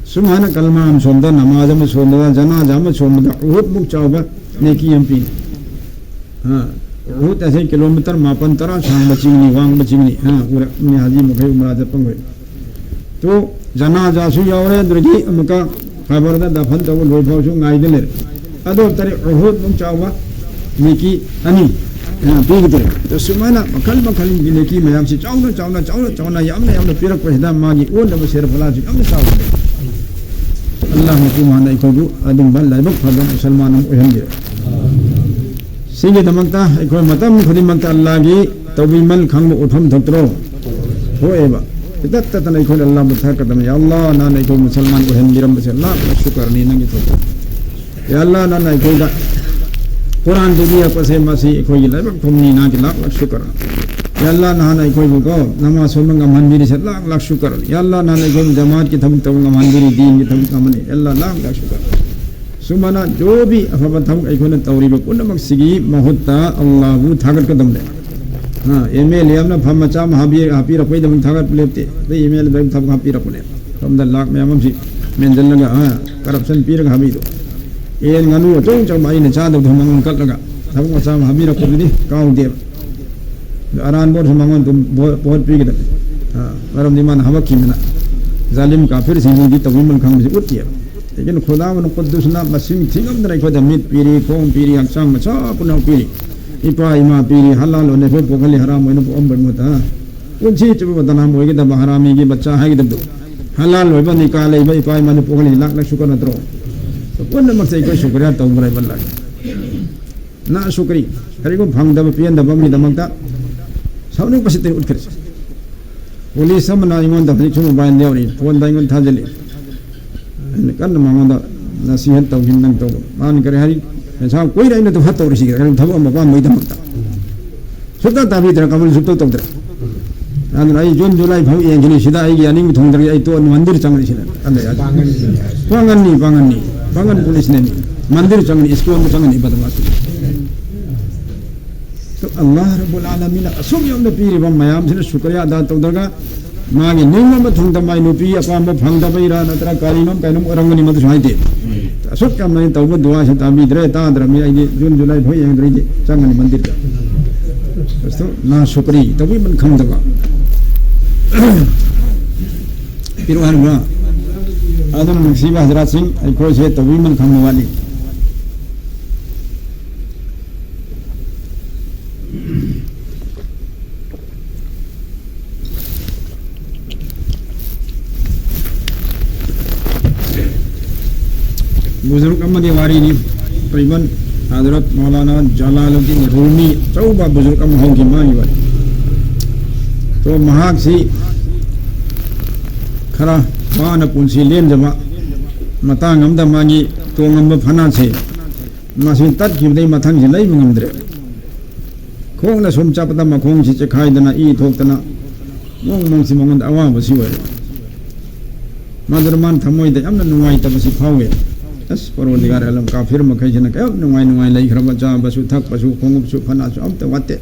ꯁꯨꯝ ꯍꯥꯏꯅ ꯀꯜꯃꯥ ꯑꯃ ꯁꯣꯟꯕꯗ, ꯅꯃꯥꯖ ꯑꯃ ꯁꯣꯟꯕꯗ, ꯖꯅꯥꯖ ꯑꯃ ꯁꯣꯟꯕꯗ ꯎꯍꯨꯗꯃꯨꯛ ꯆꯥꯎꯕ ꯅꯦꯀꯤ ꯑꯃ ꯄꯤ꯫ ꯍꯥ, ꯎꯍꯨꯗ ꯑꯁꯤ ꯀꯤꯂꯣꯃꯤꯇꯔ ꯃꯥꯄꯟ ꯇꯔꯥ ꯁꯥꯡꯕ ꯆꯤꯡꯅꯤ, ꯋꯥꯡꯕ ꯆꯤꯡꯅꯤ꯫ ꯍꯥ, ꯎꯔꯛꯅꯤ ꯍꯥꯖꯤ ꯃꯈꯩ ꯎꯃꯔꯥ ꯆꯠꯄ ꯃꯈꯩ꯫ ꯇꯨ ꯖꯅꯥꯖꯥꯁꯨ ꯌꯥꯎꯔꯦ, ꯑꯗꯨꯗꯒꯤ ꯑꯃꯨꯛꯀ ꯈꯕꯔꯗ ꯗꯐꯟ ꯇꯧꯕ ꯂꯣꯏ ꯐꯥꯎꯁꯨ ꯉꯥꯏꯗ ꯂꯩꯔꯦ꯫ ꯑꯗꯨ ꯇꯔꯦ ꯎꯍꯨꯗꯃꯨꯛ ꯆꯥꯎꯕ ꯅꯦꯀꯤ ꯑꯅꯤ, ꯑ, ꯄꯤꯒꯗꯧꯔꯦ꯫ ꯑꯗꯣ ꯁꯨꯃꯥꯏꯅ ꯃꯈꯜ ꯃꯈꯜꯒꯤ ꯅꯦꯀꯤ ꯃꯌꯥꯝꯁꯤ ꯆꯥꯎꯅ, ꯆꯥꯎꯅ, ꯆꯥꯎꯅ, ꯆꯥꯎꯅ, ꯌꯥꯝꯅ, ꯌꯥꯝꯅ ꯄꯤꯔꯛꯄꯁꯤꯗ ꯃꯥꯒꯤ ꯑꯣꯟꯅꯕ ꯁꯦꯔꯐꯂꯥꯁꯨ ꯌꯥꯝꯅ ꯆꯥꯎꯕꯅꯦ꯫ ꯑꯜꯂꯥꯍ ꯃꯄꯨ ꯃꯍꯥꯛꯅ ꯑꯩꯈꯣꯏꯕꯨ ꯑꯗꯨꯝꯕ ꯂꯥꯏꯕꯛ ꯐꯕ ꯃꯨꯁꯜꯃꯥꯟ ꯑꯃ ꯑꯣꯏꯍꯟꯕꯤꯔꯦ꯫ ꯁꯤꯒꯤꯗꯃꯛꯇ ꯑꯩꯈꯣꯏ ꯃꯇꯝ ꯈꯨꯗꯤꯡꯃꯛꯇ ꯑꯜꯂꯥꯍꯒꯤ ꯇꯧꯕꯤꯃꯜ ꯈꯪꯕ ꯎꯠꯐꯝ ꯊꯣꯛꯇ꯭ꯔꯣ? ꯊꯣꯛꯑꯦꯕ꯫ ꯏꯇꯠ ꯇꯠꯇꯅ ꯑꯩꯈꯣꯏꯅ ꯑꯜꯂꯥꯍꯕꯨ ꯊꯥꯒꯠꯀꯗꯕꯅꯤ꯫ "ꯌꯥ ꯑꯜꯂꯥꯍ, ꯅꯍꯥꯟ ꯑꯩꯈꯣꯏ ꯃꯨꯁꯜꯃꯥꯟ ꯑꯣꯏꯍꯟꯕꯤꯔꯝꯕꯁꯦ ꯂꯥꯈ ꯂꯥꯈ ꯁꯨꯀꯔꯅꯤ ꯅꯪꯒꯤ ꯊꯣꯛꯄ꯫ ꯌꯥ ꯑꯜꯂꯥꯍ, ꯅꯍꯥꯟ ꯑꯩꯈꯣꯏꯗ ꯀꯨꯔꯥꯟ ꯄꯤꯕꯤꯔꯛꯄꯁꯦ ꯃꯁꯤ ꯑꯩꯈꯣꯏꯒꯤ ꯂꯥꯏꯕꯛ ꯐꯕꯅꯤ, ꯅꯍꯥꯛꯀꯤ ꯂꯥꯈ ꯂꯥꯈ ꯁꯨꯀꯔ꯫ ꯌꯥ ꯑꯜꯂꯥꯍ, ꯅꯍꯥꯟ ꯑꯩꯈꯣꯏꯕꯨ ꯀꯣ ꯅꯃꯥꯖ ꯁꯣꯟꯕ ꯉꯝꯍꯟꯕꯤꯔꯤꯁꯦ ꯂꯥꯈ ꯂꯥꯈ ꯁꯨꯀꯔ꯫ ꯌꯥ ꯑꯜꯂꯥꯍ, ꯅꯍꯥꯟ ꯑꯩꯈꯣꯏꯕꯨ ꯖꯃꯥꯠꯀꯤ ꯊꯕꯛ ꯇꯧꯕ ꯉꯝꯍꯟꯕꯤꯔꯤ, ꯗꯤꯟꯒꯤ ꯊꯕꯛ ꯉꯝꯍꯟꯕꯤꯔꯤ꯫ ꯌꯥ ꯑꯜꯂꯥꯍ, ꯂꯥꯈ ꯂꯥꯈ ꯁꯨꯀꯔ"꯫ ꯁꯨꯃꯥꯏꯅ ꯖꯣꯕꯤ ꯑꯐꯕ ꯊꯕꯛ ꯑꯩꯈꯣꯏꯅ ꯇꯧꯔꯤꯕ ꯄꯨꯝꯅꯃꯛꯁꯤꯒꯤ ꯃꯍꯨꯠꯇ ꯑꯜꯂꯥꯍꯕꯨ ꯊꯥꯒꯠꯀꯗꯕꯅꯦ꯫ ꯑ, ꯑꯦꯝ ꯑꯦꯜ ꯑꯦ ꯑꯃꯅ ꯐꯝ ꯃꯆꯥ ꯑꯃ ꯍꯥꯞꯄꯤ-, ꯍꯥꯞꯄꯤꯔꯛꯄꯩꯗꯃꯛ ꯊꯥꯒꯠꯄ ꯂꯦꯞꯇꯦ꯫ ꯑꯗꯩ ꯑꯦꯝ ꯑꯦꯜ ꯑꯦꯗ ꯊꯕꯛ ꯍꯥꯞꯄꯤꯔꯛꯄꯅꯦ꯫ ꯁꯣꯝꯗ ꯂꯥꯛ ꯃꯌꯥꯝ ꯑꯃꯁꯤ ꯃꯦꯟꯁꯤꯜꯂꯒ, ꯑ, ꯀꯔꯞꯁꯟ ꯄꯤꯔꯒ ꯍꯥꯞꯄꯤꯗꯣ꯫ ꯌꯦꯟ ꯉꯥꯅꯨ ꯑꯆꯧ ꯑꯆꯧꯕ ꯑꯩꯅ ꯆꯥꯗꯕꯗꯣ ꯃꯉꯣꯟ ꯀꯠꯂꯒ ꯊꯕꯛ ꯃꯆꯥ ꯑꯃ ꯍꯥꯞꯄꯤꯔꯛꯄꯗꯨꯗꯤ ꯀꯥꯎꯗꯦꯕ꯫ ꯑꯗꯣ ꯑꯔꯥꯟꯕ ꯑꯣꯏꯔꯁꯨ ꯃꯉꯣꯟ ꯑꯗꯨꯝ ꯚꯣ-, ꯚꯣꯠ ꯄꯤꯒꯗꯕꯅꯤ꯫ ꯑ, ꯃꯔꯝꯗꯤ ꯃꯥꯅ ꯍꯥꯄꯛꯈꯤꯕꯅꯤꯅ꯫ ꯖꯥꯂꯤꯝ ꯀꯥꯐꯤꯔꯁꯤꯡꯗꯨꯗꯤ ꯇꯧꯕꯤꯃꯜ ꯈꯪꯕꯁꯤ ꯎꯠꯇꯦꯕ꯫ ꯂꯦꯀꯤꯟ ꯈꯨꯗꯥ ꯃꯅ ꯀꯨꯗꯨꯁꯅ ꯃꯁꯤꯡ ꯊꯤꯉꯝꯗꯅ ꯑꯩꯈꯣꯏꯗ ꯃꯤꯠ ꯄꯤꯔꯤ, ꯈꯣꯡ ꯄꯤꯔꯤ, ꯍꯛꯆꯥꯡ ꯃꯁꯥ ꯄꯨꯝꯅꯃꯛ ꯄꯤꯔꯤ꯫ ꯏꯄꯥ ꯏꯃꯥ ꯄꯤꯔꯤ, ꯍꯂꯥꯜ ꯑꯣꯏꯅ ꯄꯣꯛꯍꯜꯂꯤ, ꯍꯔꯥꯝ ꯑꯣꯏꯅ ꯄꯣꯛꯍꯟꯕꯒꯤ ꯃꯍꯨꯠꯇ ꯄꯨꯟꯁꯤ ꯆꯨꯞꯄ ꯕꯗꯅꯥꯝ ꯑꯣꯏꯒꯗꯕ ꯍꯔꯥꯃꯤꯒꯤ ꯕꯆꯥ ꯍꯥꯏꯒꯗꯕꯗꯣ, ꯍꯂꯥꯜ ꯑꯣꯏꯕ ꯅꯤꯀꯥ ꯂꯩꯕ ꯏꯄꯥ ꯏꯃꯥꯅ ꯄꯣꯛꯍꯜꯂꯤ, ꯂꯥꯛ ꯂꯥꯛ ꯁꯨꯀ꯭ꯔ ꯅꯠꯇ꯭ꯔꯣ? ꯄꯨꯝꯅꯃꯛꯁꯦ ꯑꯩꯈꯣꯏ ꯁꯨꯀ꯭ꯔꯤꯌꯥ ꯇꯧꯕ꯭ꯔꯥ ꯍꯥꯏꯕ ꯂꯥꯛꯏ꯫ ꯅꯥ ꯁꯨꯀ꯭ꯔꯤ, ꯀꯔꯤꯒꯨꯝꯕ ꯐꯪꯗꯕ ꯄꯦꯟꯗꯕ ꯑꯃꯒꯤꯗꯃꯛꯇ ꯁꯥꯎꯅꯤꯡꯕꯁꯤꯗꯤ ꯎꯠꯈ꯭ꯔꯦ꯫ ꯄꯨꯂꯤꯁ ꯑꯃꯅ ꯑꯩꯉꯣꯟꯗ ꯍꯧꯖꯤꯛꯁꯨ ꯃꯣꯕꯥꯏꯜ ꯌꯥꯎꯔꯤ, ꯐꯣꯟꯗ ꯑꯩꯉꯣꯟꯗ ꯊꯥꯖꯤꯜꯂꯤ꯫ ꯑꯩꯅ ꯀꯟꯅ ꯃꯉꯣꯟꯗ ꯅꯁꯤꯍꯠ ꯇꯧꯈꯤꯕ ꯅꯪ ꯇꯧꯕ꯫ ꯃꯥꯅ ꯀꯔꯤ ꯍꯥꯏꯔꯤ? ꯄꯩꯁꯥ ꯀꯨꯏꯔꯦ ꯑꯩꯅ ꯑꯗꯨ ꯍꯠ ꯇꯧꯔꯤꯁꯤ, ꯀꯔꯤ ꯊꯕꯛ ꯑꯃ ꯑꯄꯥꯝꯕꯒꯤꯗꯃꯛꯇ꯫ ꯁꯨꯛꯇ ꯇꯥꯕꯤꯗ꯭ꯔꯦ, ꯀꯃꯜ ꯁꯨꯛꯇꯧ ꯇꯧꯗ꯭ꯔꯦ꯫ ꯑꯗꯨꯅ ꯑꯩ ꯖꯨꯟ ꯖꯨꯂꯥꯏ ꯐꯥꯎ ꯌꯦꯡꯈꯤꯅꯤ, ꯁꯤꯗ ꯑꯩꯒꯤ ꯑꯅꯤꯡꯕ ꯊꯨꯡꯗ꯭ꯔꯗꯤ ꯑꯩ ꯇꯣꯛꯑꯅꯤ, ꯃꯟꯗꯤꯔ ꯆꯪꯉꯅꯤ ꯁꯤꯗ꯫ ꯑꯗ ꯌꯥꯗꯦ꯫ ꯄꯥꯡꯒꯟꯅꯤ, ꯄꯥꯡꯒꯟꯅꯤ, ꯄꯥꯡꯒꯟ ꯄꯨꯂꯤꯁꯅꯅꯤ, ꯃꯟꯗꯤꯔ ꯆꯪꯉꯅꯤ, ꯏꯁꯀꯣꯟꯗ ꯆꯪꯉꯅꯤ, ꯕꯗꯃꯥꯁ꯫ ꯑꯗꯣ ꯑꯜꯂꯥꯍ ꯔꯕꯨꯜ ꯑꯥꯂꯃꯤꯟꯅ ꯑꯁꯨꯛ ꯌꯥꯝꯅ ꯄꯤꯔꯤꯕ ꯃꯌꯥꯝꯁꯤꯅ ꯁꯨꯀ꯭ꯔꯤꯌꯥ ꯑꯗꯥ ꯇꯧꯗ꯭ꯔꯒ ꯃꯥꯒꯤ ꯅꯤꯡꯕ ꯃꯊꯨꯡꯗ ꯃꯥꯏ ꯅꯨꯄꯤ ꯑꯄꯥꯝꯕ ꯐꯪꯗꯕꯩꯔꯥ ꯅꯠꯇ꯭ꯔꯒ ꯀꯔꯤꯅꯣꯝ ꯀꯩꯅꯣꯝ ꯑꯣꯏꯔꯝꯒꯅꯤ, ꯃꯗꯨꯁꯨ ꯍꯥꯏꯗꯦ꯫ ꯑꯁꯨꯛ ꯌꯥꯝꯅ ꯑꯩꯅ ꯇꯧꯕ ꯗꯨꯋꯥꯁꯤ ꯇꯥꯕꯤꯗ꯭ꯔꯦ, ꯇꯥꯗ꯭ꯔꯕꯅꯤ, ꯑꯩꯗꯤ ꯖꯨꯟ ꯖꯨꯂꯥꯏ ꯐꯥꯎ ꯌꯦꯡꯗ꯭ꯔꯦ, ꯑꯩꯗꯤ ꯆꯪꯒꯅꯤ ꯃꯟꯗꯤꯔꯗ꯫ ꯑꯁꯇꯣ ꯅꯥ ꯁꯨꯀ꯭ꯔꯤ ꯇꯧꯕꯤꯃꯟ ꯈꯪꯗꯕ꯫ ꯄꯤꯔꯛꯑꯣ ꯍꯥꯏꯔꯤꯕ꯭ꯔꯥ? ꯑꯗꯨꯅ ꯅꯨꯡꯁꯤꯕ ꯍꯖꯔꯥꯠꯁꯤꯡ, ꯑꯩꯈꯣꯏꯁꯦ ꯇꯧꯕꯤꯃꯟ ꯈꯪꯕ ꯋꯥꯠꯂꯤ꯫ ꯕꯨꯖꯨꯔꯒ ꯑꯃꯒꯤ ꯋꯥꯔꯤꯅꯤ꯫ ꯇꯩꯕꯟ ꯍꯖꯔꯠ ꯃꯧꯂꯥꯅꯥ ꯖꯂꯥꯂꯨꯗꯗꯤꯟ ꯔꯨꯃꯤ ꯑꯆꯧꯕ ꯕꯨꯖꯨꯔꯒ ꯑꯃ ꯍꯧꯈꯤ, ꯃꯥꯒꯤ ꯋꯥꯔꯤ꯫ ꯇꯣ ꯃꯍꯥꯛꯁꯤ ꯈꯔ ꯋꯥꯅ ꯄꯨꯟꯁꯤ ꯂꯦꯟꯖꯕ ꯃꯇꯥꯡ ꯑꯃꯗ ꯃꯥꯒꯤ ꯇꯣꯡꯉꯝꯕ ꯐꯅꯥꯁꯦ ꯃꯁꯤ ꯇꯠꯈꯤꯕꯗꯩ ꯃꯊꯪꯁꯤ ꯂꯩꯕ ꯉꯝꯗ꯭ꯔꯦ꯫ ꯈꯣꯡꯅ ꯁꯨꯝ ꯆꯠꯄꯗ ꯃꯈꯣꯡꯁꯤ ꯆꯦꯈꯥꯏꯗꯅ ꯏ ꯊꯣꯛꯇꯅ ꯃꯣꯡ ꯃꯣꯡꯁꯤ ꯃꯉꯣꯟꯗ ꯑꯋꯥꯕꯁꯤ ꯑꯣꯏꯔꯦ꯫ ꯃꯗꯨꯅ ꯃꯥꯅ ꯊꯃꯣꯏꯗ ꯌꯥꯝꯅ ꯅꯨꯡꯉꯥꯏꯇꯕꯁꯤ ꯐꯥꯎꯋꯦ꯫ ꯑꯁ, ꯄꯔꯣꯗꯤꯒꯥꯔ ꯑꯂꯝ, ꯀꯥꯐꯤꯔ ꯃꯈꯩꯁꯤꯅ ꯀꯌꯥꯝ ꯅꯨꯡꯉꯥꯏ ꯅꯨꯡꯉꯥꯏ ꯂꯩꯈ꯭ꯔꯕ, ꯆꯥꯕꯁꯨ ꯊꯛꯄꯁꯨ ꯈꯣꯡꯎꯞꯁꯨ ꯐꯅꯁꯨ ꯑꯝꯇ ꯋꯥꯠꯇꯦ꯫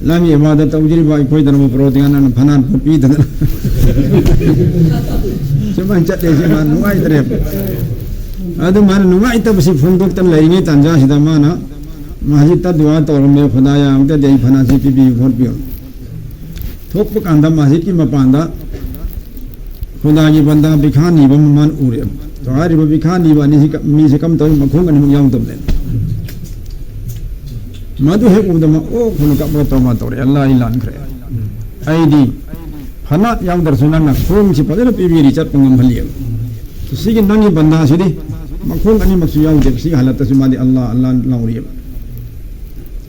ꯂꯝꯒꯤ ꯏꯕꯥꯗ ꯇꯧꯖꯔꯤꯕ ꯑꯩꯈꯣꯏꯗꯅ ꯑꯃꯨꯛ ꯄꯔꯣꯗꯤꯒꯥꯔ ꯑꯂꯝ ꯐꯅꯥꯟ ꯄꯤꯗꯅ ꯁꯨꯃꯥꯏꯅ ꯆꯠꯂꯦ꯫ ꯁꯤ ꯃꯥ ꯅꯨꯡꯉꯥꯏꯇ꯭ꯔꯦꯕ꯫ ꯑꯗꯨ ꯃꯥꯅ ꯅꯨꯡꯉꯥꯏꯇꯕꯁꯤ ꯐꯣꯡꯗꯣꯛꯇꯅ ꯂꯩꯔꯤꯉꯩ ꯇꯥꯟꯖꯥꯁꯤꯗ ꯃꯥꯅ ꯃꯁꯖꯤꯗꯇ ꯗꯨꯋꯥ ꯇꯧꯔꯝꯃꯦ, "ꯈꯨꯗꯥꯌꯥ, ꯑꯝꯇꯗꯤ ꯑꯩ ꯐꯅꯥꯁꯤ ꯄꯤꯕꯤꯌꯨ ꯈꯣꯠꯄꯤꯌꯨ"꯫ ꯊꯣꯛꯄ ꯀꯥꯟꯗ ꯃꯁꯖꯤꯗꯀꯤ ꯃꯄꯥꯟꯗ ꯈꯨꯗꯥꯒꯤ ꯕꯟꯗꯥ ꯕꯤꯈꯥ ꯅꯤꯕ ꯑꯃ ꯃꯥꯅ ꯎꯔꯦ꯫ ꯍꯥꯏꯔꯤꯕ ꯕꯤꯈꯥ ꯅꯤꯕ ꯑꯅꯤꯁꯤ ꯀ-, ꯃꯤꯁꯦ ꯀꯝ ꯇꯧꯏ? ꯃꯈꯣꯡ ꯑꯅꯤꯃꯛ ꯌꯥꯎꯗꯕꯅꯦ꯫ ꯃꯗꯨ ꯍꯦꯛ ꯎꯕꯗ ꯃꯥ ꯑꯣꯛ ꯈꯣꯡꯅ ꯀꯞꯄꯒ ꯇꯧꯃꯥ ꯇꯧꯔꯦ, "ꯑꯜꯂꯥ, ꯑꯩ ꯂꯥꯟꯈ꯭ꯔꯦ꯫ ꯑꯩꯗꯤ ꯐꯅ ꯌꯥꯎꯗ꯭ꯔꯁꯨ ꯅꯪꯅ ꯈꯣꯡꯁꯤ ꯐꯖꯅ ꯄꯤꯕꯤꯔꯤ, ꯆꯠꯄ ꯉꯝꯍꯜꯂꯤꯑꯕ꯫ ꯁꯤꯒꯤ ꯅꯪꯒꯤ ꯕꯟꯗꯥꯁꯤꯗꯤ ꯃꯈꯣꯡ ꯑꯅꯤꯃꯛꯁꯨ ꯌꯥꯎꯗꯦꯕ꯫ ꯁꯤꯒꯤ ꯍꯥꯂꯠꯇꯁꯨ ꯃꯥꯗꯤ ꯑꯜꯂꯥ, ꯑꯜꯂꯥ ꯂꯥꯎꯔꯤꯑꯕ꯫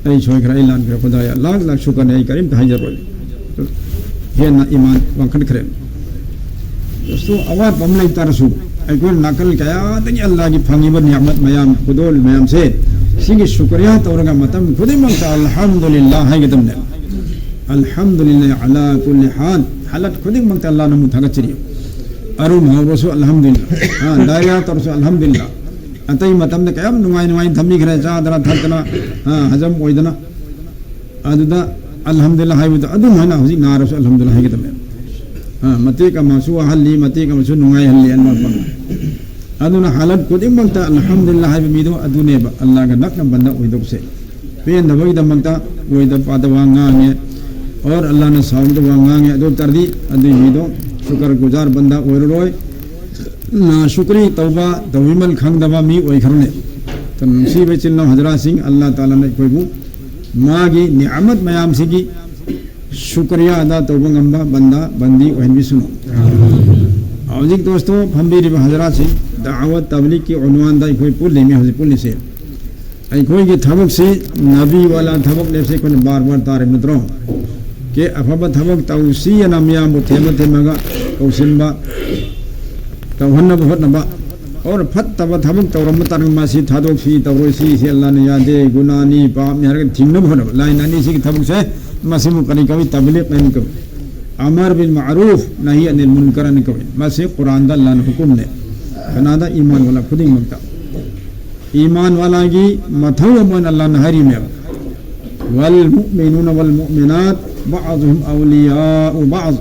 ꯑꯩ ꯁꯣꯏꯈ꯭ꯔꯦ, ꯑꯩ ꯂꯥꯟꯈ꯭ꯔꯦ, ꯈꯨꯗꯥꯌꯥ, ꯂꯥꯛ ꯂꯥꯛ ꯁꯨꯀꯔꯅꯦ, ꯑꯩ ꯀꯔꯤꯝꯇ ꯍꯥꯏꯖꯔꯣꯏ"꯫ ꯍꯦꯟꯅ ꯏꯃꯥꯟ ꯋꯥꯡꯈꯠꯈ꯭ꯔꯦ꯫ ꯗꯣꯁꯇꯣ, ꯑꯋꯥꯠꯄ ꯑꯃ ꯂꯩ ꯇꯥꯔꯁꯨ, ꯑꯩꯈꯣꯏꯅ ꯅꯥꯀꯜ ꯀꯌꯥꯗꯒꯤ ꯑꯜꯂꯥꯒꯤ ꯐꯪꯉꯤꯕ ꯅꯤꯌꯥꯃꯠ ꯃꯌꯥꯝ, ꯈꯨꯗꯣꯜ ꯃꯌꯥꯝꯁꯦ, ꯁꯤꯒꯤ ꯁꯨꯀ꯭ꯔꯤꯌꯥ ꯇꯧꯔꯒ ꯃꯇꯝ ꯈꯨꯗꯤꯡꯃꯛꯇ "ꯑꯜꯍꯝꯗꯨꯂꯤꯜꯂꯥ" ꯍꯥꯏꯒꯗꯕꯅꯦ꯫ "ꯑꯜꯍꯝꯗꯨꯂꯤꯜꯂꯥ ꯑꯂꯥ ꯀꯨꯜꯂꯤ ꯍꯥꯜ"꯫ ꯍꯥꯂꯠ ꯈꯨꯗꯤꯡꯃꯛꯇ ꯑꯜꯂꯥ ꯅꯪꯕꯨ ꯊꯥꯒꯠꯆꯔꯤ꯫ ꯑꯔꯨꯝ ꯍꯧꯔꯁꯨ "ꯑꯜꯍꯝꯗꯨꯂꯤꯜꯂꯥ", ꯑ, ꯗꯥꯏꯔꯤꯌꯥ ꯇꯧꯔꯁꯨ "ꯑꯜꯍꯝꯗꯨꯂꯤꯜꯂꯥ"꯫ ꯑꯇꯩ ꯃꯇꯝꯗ ꯀꯌꯥꯝ ꯅꯨꯡꯉꯥꯏ ꯅꯨꯡꯉꯥꯏꯅ ꯊꯝꯕꯤꯈ꯭ꯔꯦ, ꯆꯥꯗꯅ ꯊꯛꯇꯅ, ꯑ, ꯍꯖꯝ ꯑꯣꯏꯗꯅ꯫ ꯑꯗꯨꯗ "ꯑꯜꯍꯝꯗꯨꯂꯤꯜꯂꯥ" ꯍꯥꯏꯕꯗꯣ ꯑꯗꯨꯝ ꯍꯥꯏꯅ ꯍꯧꯖꯤꯛ ꯅꯥꯔꯁꯨ "ꯑꯜꯍꯝꯗꯨꯂꯤꯜꯂꯥ" ꯍꯥꯏꯒꯗꯕꯅꯦ꯫ ꯑ, ꯃꯇꯦꯛ ꯑꯃꯁꯨ ꯋꯥꯍꯜꯂꯤ, ꯃꯇꯦꯛ ꯑꯃꯁꯨ ꯅꯨꯡꯉꯥꯏꯍꯜꯂꯤ, ꯑꯅꯤꯃꯛ ꯐꯪꯉꯤ꯫ ꯑꯗꯨꯅ ꯍꯥꯂꯠ ꯈꯨꯗꯤꯡꯃꯛꯇ "ꯑꯜꯍꯝꯗꯨꯂꯤꯜꯂꯥ" ꯍꯥꯏꯕ ꯃꯤꯗꯣ ꯑꯗꯨꯅꯦꯕ ꯑꯜꯂꯥꯒ ꯅꯛꯅ ꯕꯟꯗ ꯑꯣꯏꯗꯧꯁꯦ꯫ ꯄꯦꯟꯗꯕꯒꯤꯗꯃꯛꯇ ꯑꯣꯏꯗ ꯄꯥꯗ ꯋꯥ ꯉꯥꯡꯉꯦ, ꯑꯣꯔ ꯑꯜꯂꯥꯅ ꯁꯥꯎꯕꯗ ꯋꯥ ꯉꯥꯡꯉꯦ, ꯑꯗꯨ ꯇꯥꯔꯗꯤ ꯑꯗꯨꯒꯤ ꯃꯤꯗꯣ ꯁꯨꯀꯔ ꯒꯨꯖꯥꯔ ꯕꯟꯗ ꯑꯣꯏꯔꯔꯣꯏ꯫ ꯅꯥ ꯁꯨꯀ꯭ꯔꯤ ꯇꯧꯕ, ꯇꯧꯕꯤꯃꯜ ꯈꯪꯗꯕ ꯃꯤ ꯑꯣꯏꯈ꯭ꯔꯅꯦ꯫ ꯑꯗꯨꯅ ꯅꯨꯡꯁꯤꯕ ꯏꯆꯤꯜ ꯏꯅꯥꯎ ꯍꯖꯔꯥꯁꯤꯡ, ꯑꯜꯂꯥ ꯇꯥꯂꯥꯅ ꯑꯩꯈꯣꯏꯕꯨ ꯃꯥꯒꯤ ꯅꯤꯌꯥꯃꯠ ꯃꯌꯥꯝꯁꯤꯒꯤ ꯁꯨꯀ꯭ꯔꯤꯌꯥ ꯑꯗꯥ ꯇꯧꯕ ꯉꯝꯕ ꯕꯟꯗꯥ ꯕꯟꯗꯤ ꯑꯣꯏꯍꯟꯕꯤꯁꯅꯨ꯫ ꯍꯧꯖꯤꯛ ꯗꯣꯁꯇꯣ, ꯐꯝꯕꯤꯔꯤꯕ ꯍꯖꯔꯥꯠꯁꯤ, ꯗꯥꯋꯠ ꯇꯕꯂꯤꯛꯀꯤ ꯎꯟꯋꯥꯟꯗ ꯑꯩꯈꯣꯏ ꯄꯨꯜꯂꯤꯃꯤ ꯍꯧꯖꯤꯛ ꯄꯨꯜꯂꯤꯁꯦ꯫ ꯑꯩꯈꯣꯏꯒꯤ ꯊꯕꯛꯁꯤ ꯅꯕꯤ ꯋꯥꯂꯥ ꯊꯕꯛ ꯂꯦꯞꯁꯦ ꯑꯩꯈꯣꯏꯅ ꯕꯥꯔ ꯕꯥꯔ ꯇꯥꯔꯦ ꯅꯠꯇ꯭ꯔꯣ? ꯀꯦ ꯑꯐꯕ ꯊꯕꯛ ꯇꯧꯁꯤ ꯑꯅ ꯃꯤꯌꯥꯝꯕꯨ ꯊꯦꯝꯃ ꯊꯦꯝꯃꯒ ꯀꯧꯁꯤꯟꯕ, ꯇꯧꯍꯟꯅꯕ ꯍꯣꯠꯅꯕ꯫ ꯑꯣꯔ ꯐꯠꯇꯕ ꯊꯕꯛ ꯇꯧꯔꯝꯕ ꯇꯥꯔꯒ ꯃꯁꯤ ꯊꯥꯗꯣꯛꯁꯤ, ꯇꯧꯔꯣꯏꯁꯤ, ꯁꯤ ꯑꯜꯂꯥꯅ ꯌꯥꯗꯦ, ꯒꯨꯅꯥꯅꯤ, ꯄꯥꯞꯅꯤ ꯍꯥꯏꯔꯒ ꯊꯤꯡꯅꯕ ꯍꯣꯠꯅꯕ꯫ ꯂꯥꯏꯟ ꯑꯅꯤꯁꯤꯒꯤ ꯊꯕꯛꯁꯦ, ꯃꯁꯤꯕꯨ ꯀꯔꯤ ꯀꯧꯏ? ꯇꯕꯂꯤꯛ ꯍꯥꯏꯅ ꯀꯧꯏ꯫ ꯑꯃꯔ ꯕꯤꯜ ꯃꯥꯔꯨꯐ, ꯅꯍꯤ ꯑꯅꯤꯜ ꯃꯨꯟꯀꯔ ꯍꯥꯏꯅ ꯀꯧꯏ꯫ ꯃꯁꯤ ꯀꯨꯔꯥꯟꯗ ꯑꯜꯂꯥꯅ ꯍꯨꯀꯨꯝꯅꯦ꯫ ꯀꯅꯥꯗ? ꯏꯃꯥꯟ ꯋꯥꯂꯥ ꯈꯨꯗꯤꯡꯃꯛꯇ꯫ ꯏꯃꯥꯟ ꯋꯥꯂꯥꯒꯤ ꯃꯊꯧ ꯑꯃ ꯑꯣꯏꯅ ꯑꯜꯂꯥꯅ ꯍꯥꯏꯔꯤꯅꯦꯕ꯫ "والمؤمنون والمؤمنات بعضهم أولياء بعض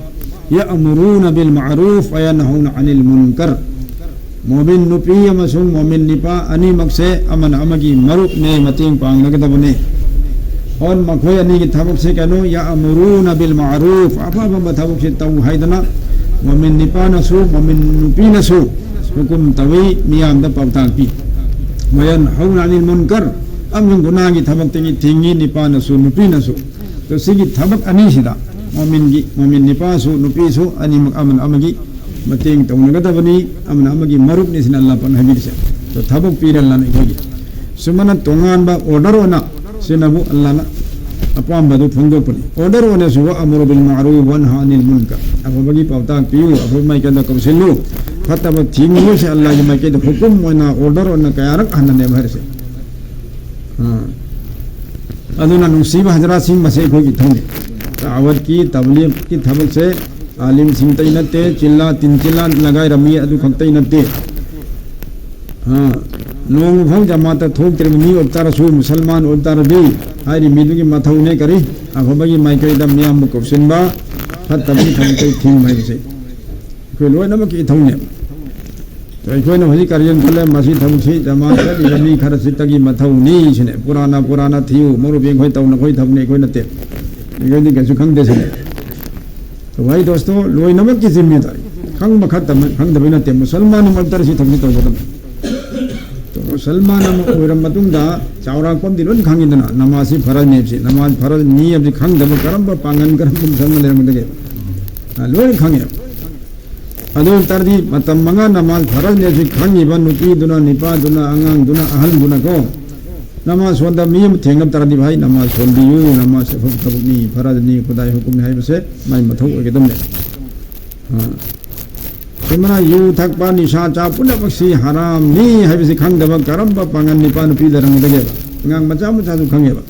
يأمرون بالمعروف وينهون عن المنكر." ꯃꯣꯃꯤꯟ ꯅꯨꯄꯤ ꯑꯃꯁꯨꯡ ꯃꯣꯃꯤꯟ ꯅꯨꯄꯥ ꯑꯅꯤꯃꯛꯁꯦ ꯑꯃꯅ ꯑꯃꯒꯤ ꯃꯔꯨꯞꯅꯦ, ꯃꯇꯦꯡ ꯄꯥꯡꯅꯒꯗꯕꯅꯦ꯫ ꯑꯣꯔ ꯃꯈꯣꯏ ꯑꯅꯤꯒꯤ ꯊꯕꯛꯁꯦ ꯀꯩꯅꯣ? "يأمرون بالمعروف", ꯑꯐ ꯑꯐꯕ ꯊꯕꯛꯁꯦ ꯇꯧ ꯍꯥꯏꯗꯅ ꯃꯣꯃꯤꯟ ꯅꯨꯄꯥꯅꯁꯨ ꯃꯣꯃꯤꯟ ꯅꯨꯄꯤꯅꯁꯨ ꯍꯨꯀꯨꯝ ꯇꯧꯏ, ꯃꯤꯌꯥꯝꯗ ꯄꯥꯎꯇꯥꯛ ꯄꯤ꯫ ꯋꯌꯟꯍꯧꯅ ꯑꯅꯤꯜ ꯃꯨꯟꯀꯔ, ꯑꯃꯁꯨꯡ ꯒꯨꯅꯥꯒꯤ ꯊꯕꯛꯇꯒꯤ ꯊꯤꯡꯉꯤ, ꯅꯤꯄꯥꯅꯁꯨ, ꯅꯨꯄꯤꯅꯁꯨ꯫ ꯑꯗꯣ ꯁꯤꯒꯤ ꯊꯕꯛ ꯑꯅꯤꯁꯤꯗ, ꯃꯣꯃꯤꯟꯒꯤ, ꯃꯣꯃꯤꯟ ꯅꯤꯄꯥꯁꯨ, ꯅꯨꯄꯤꯁꯨ, ꯑꯅꯤꯃꯛ ꯑꯃꯅ ꯑꯃꯒꯤ ꯃꯇꯦꯡ ꯇꯧꯅꯒꯗꯕꯅꯤ, ꯑꯃꯅ ꯑꯃꯒꯤ ꯃꯔꯨꯞꯅꯤ, ꯁꯤꯅ ꯑꯜꯂꯥꯍ ꯄꯥꯛꯅ ꯍꯥꯏꯕꯤꯔꯤꯁꯦ꯫ ꯑꯗꯣ ꯊꯕꯛ ꯄꯤꯔꯦ ꯑꯜꯂꯥꯍꯅ ꯑꯩꯈꯣꯏꯒꯤ꯫ ꯁꯨꯃꯥꯏꯅ ꯇꯣꯉꯥꯟꯕ ꯑꯣꯔꯗꯔ ꯑꯣꯏꯅ ꯁꯤꯅꯕꯨ ꯑꯜꯂꯥꯍꯅ ꯑꯄꯥꯝꯕꯗꯨ ꯐꯣꯡꯗꯣꯛꯄꯅꯤ꯫ ꯑꯣꯔꯗꯔ ꯑꯣꯏꯅꯁꯨ, "ꯋꯥ ꯑꯃꯨꯔꯨ ꯕꯤꯜ ꯃꯥꯔꯨꯐ ꯋꯥ ꯅꯍꯥ ꯑꯅꯤꯜ ꯃꯨꯟꯀꯔ", ꯑꯐꯕꯒꯤ ꯄꯥꯎꯇꯥꯛ ꯄꯤꯌꯨ, ꯑꯐꯕ ꯃꯥꯏꯀꯩꯗ ꯀꯧꯁꯤꯜꯂꯨ, ꯐꯠꯇꯕ ꯊꯤꯡꯉꯨ, ꯁꯤ ꯑꯜꯂꯥꯍꯒꯤ ꯃꯥꯏꯀꯩꯗ ꯍꯨꯀꯨꯝ ꯑꯣꯏꯅ, ꯑꯣꯔꯗꯔ ꯑꯣꯏꯅ ꯀꯌꯥꯔꯛ ꯍꯟꯅꯅꯦꯕ ꯍꯥꯏꯔꯤꯁꯦ꯫ ꯑꯥ꯫ ꯑꯗꯨꯅ ꯅꯨꯡꯁꯤꯕ ꯍꯖꯔꯥꯠꯁꯤꯡ, ꯃꯁꯤ ꯑꯩꯈꯣꯏꯒꯤ ꯏꯊꯧꯅꯤ꯫ ꯗꯥꯋꯠꯀꯤ, ꯇꯕꯂꯤꯒꯀꯤ ꯊꯕꯛꯁꯦ ꯑꯥꯂꯤꯝꯁꯤꯡꯇꯩ ꯅꯠꯇꯦ, ꯆꯤꯜꯂꯥ ꯇꯤꯟ ꯆꯤꯜꯂꯥ ꯅꯒꯥꯏꯔꯝꯃꯤ ꯑꯗꯨ ꯈꯛꯇꯩ ꯅꯠꯇꯦ꯫ ꯑꯥ, ꯅꯣꯡꯃ ꯐꯥꯎ ꯖꯃꯥꯠꯇ ꯊꯣꯛꯇ꯭ꯔꯤꯕ ꯃꯤ ꯑꯣꯏꯕ ꯇꯥꯔꯁꯨ, ꯃꯨꯁꯜꯃꯥꯟ ꯑꯣꯏꯕ ꯇꯥꯔꯗꯤ, ꯍꯥꯏꯔꯤ ꯃꯤꯗꯨꯒꯤ ꯃꯊꯧꯅꯦ ꯀꯔꯤ? ꯑꯐꯕꯒꯤ ꯃꯥꯏꯀꯩꯗ ꯃꯤꯌꯥꯝꯕꯨ ꯀꯧꯁꯤꯟꯕ, ꯐꯠꯇꯕꯒꯤ ꯊꯕꯛꯇꯩ ꯊꯤꯡꯕ ꯍꯥꯏꯕꯁꯦ ꯑꯩꯈꯣꯏ ꯂꯣꯏꯅꯃꯛꯀꯤ ꯏꯊꯧꯅꯦꯕ꯫ ꯑꯩꯈꯣꯏꯅ ꯍꯧꯖꯤꯛ ꯀꯔꯤꯒꯨꯝꯕ ꯈꯜꯂꯦ, ꯃꯁꯤ ꯊꯕꯛꯁꯤ ꯖꯃꯥꯠ ꯆꯠꯂꯤꯕ ꯃꯤ ꯈꯔ ꯁꯤꯠꯇꯒꯤ ꯃꯊꯧꯅꯤ ꯁꯤꯅꯦ꯫ ꯄꯨꯔꯥꯅ, ꯄꯨꯔꯥꯅ ꯊꯤꯌꯨ, ꯃꯔꯨꯞ ꯑꯩꯈꯣꯏ ꯇꯧꯅ ꯑꯩꯈꯣꯏ ꯊꯕꯛꯅꯤ, ꯑꯩꯈꯣꯏ ꯅꯠꯇꯦ꯫ ꯑꯩꯈꯣꯏꯗꯤ ꯀꯩꯁꯨ ꯈꯪꯗꯦ ꯁꯤꯅꯦ꯫ ꯚꯥꯏ ꯗꯣꯁꯇꯣ, ꯂꯣꯏꯅꯃꯛꯀꯤ ꯖꯤꯝꯃꯦꯗꯥꯔꯤ꯫ ꯈꯪꯕ ꯈꯛꯇ, ꯈꯪꯗꯕꯩ ꯅꯠꯇꯦ꯫ ꯃꯨꯁꯜꯃꯥꯟ ꯑꯃ ꯑꯣꯏꯕ ꯇꯥꯔꯁꯨ ꯊꯕꯛꯁꯤ ꯇꯧꯒꯗꯕꯅꯤ꯫ ꯃꯨꯁꯜꯃꯥꯟ ꯑꯃ ꯑꯣꯏꯔ ꯃꯇꯨꯡꯗ ꯆꯥꯎꯔꯥꯛꯄ ꯑꯃꯗꯤ ꯂꯣꯏꯅ ꯈꯪꯉꯤꯗꯅ, ꯅꯃꯥꯖꯁꯤ ꯐꯔꯖꯅꯦ ꯍꯥꯏꯕꯁꯤ, ꯅꯃꯥꯖ ꯐꯔꯖꯅꯤ ꯍꯥꯏꯕꯁꯤ ꯈꯪꯗꯕ ꯀꯔꯝꯕ ꯄꯥꯡꯒꯜ, ꯀꯔꯝꯕ ꯃꯨꯁꯜꯃꯥꯟ ꯂꯩꯔꯝꯒꯗꯒꯦ? ꯑ, ꯂꯣꯏꯅ ꯈꯪꯉꯦ꯫ ꯑꯗꯨ ꯑꯣꯏ ꯇꯥꯔꯗꯤ ꯃꯇꯝ ꯃꯉꯥ ꯅꯃꯥꯖ ꯐꯔꯖꯅꯦ ꯍꯥꯏꯕꯁꯤ ꯈꯪꯉꯤꯕ ꯅꯨꯄꯤꯗꯨꯅ, ꯅꯤꯄꯥꯗꯨꯅ, ꯑꯉꯥꯡꯗꯨꯅ, ꯑꯍꯜꯗꯨꯅꯀꯣ, ꯅꯃꯥꯖ ꯁꯣꯟꯗ ꯃꯤ ꯑꯃ ꯊꯦꯡꯅꯕ ꯇꯥꯔꯗꯤ, "ꯚꯥꯏ, ꯅꯃꯥꯖ ꯁꯣꯟꯕꯤꯌꯨ, ꯅꯃꯥꯖ ꯑꯐꯕ ꯊꯕꯛꯅꯤ, ꯐꯔꯖꯅꯤ, ꯈꯨꯗꯥꯏ ꯍꯨꯀꯨꯝꯅꯤ" ꯍꯥꯏꯕꯁꯦ ꯃꯥꯏ ꯃꯊꯧ ꯑꯣꯏꯒꯗꯕꯅꯦ꯫ ꯑ, ꯁꯤꯃꯅ ꯌꯨ ꯊꯛꯄ, ꯅꯤꯁꯥ ꯆꯥ ꯄꯨꯝꯅꯃꯛꯁꯤ ꯍꯔꯥꯝꯅꯤ ꯍꯥꯏꯕꯁꯤ ꯈꯪꯗꯕ ꯀꯔꯝꯕ ꯄꯥꯡꯒꯜ ꯅꯤꯄꯥ ꯅꯨꯄꯤ ꯂꯩꯔꯝꯒꯗꯒꯦꯕ? ꯑꯉꯥꯡ ꯃꯆꯥ ꯃꯆꯥꯁꯨ ꯈꯪꯉꯦꯕ꯫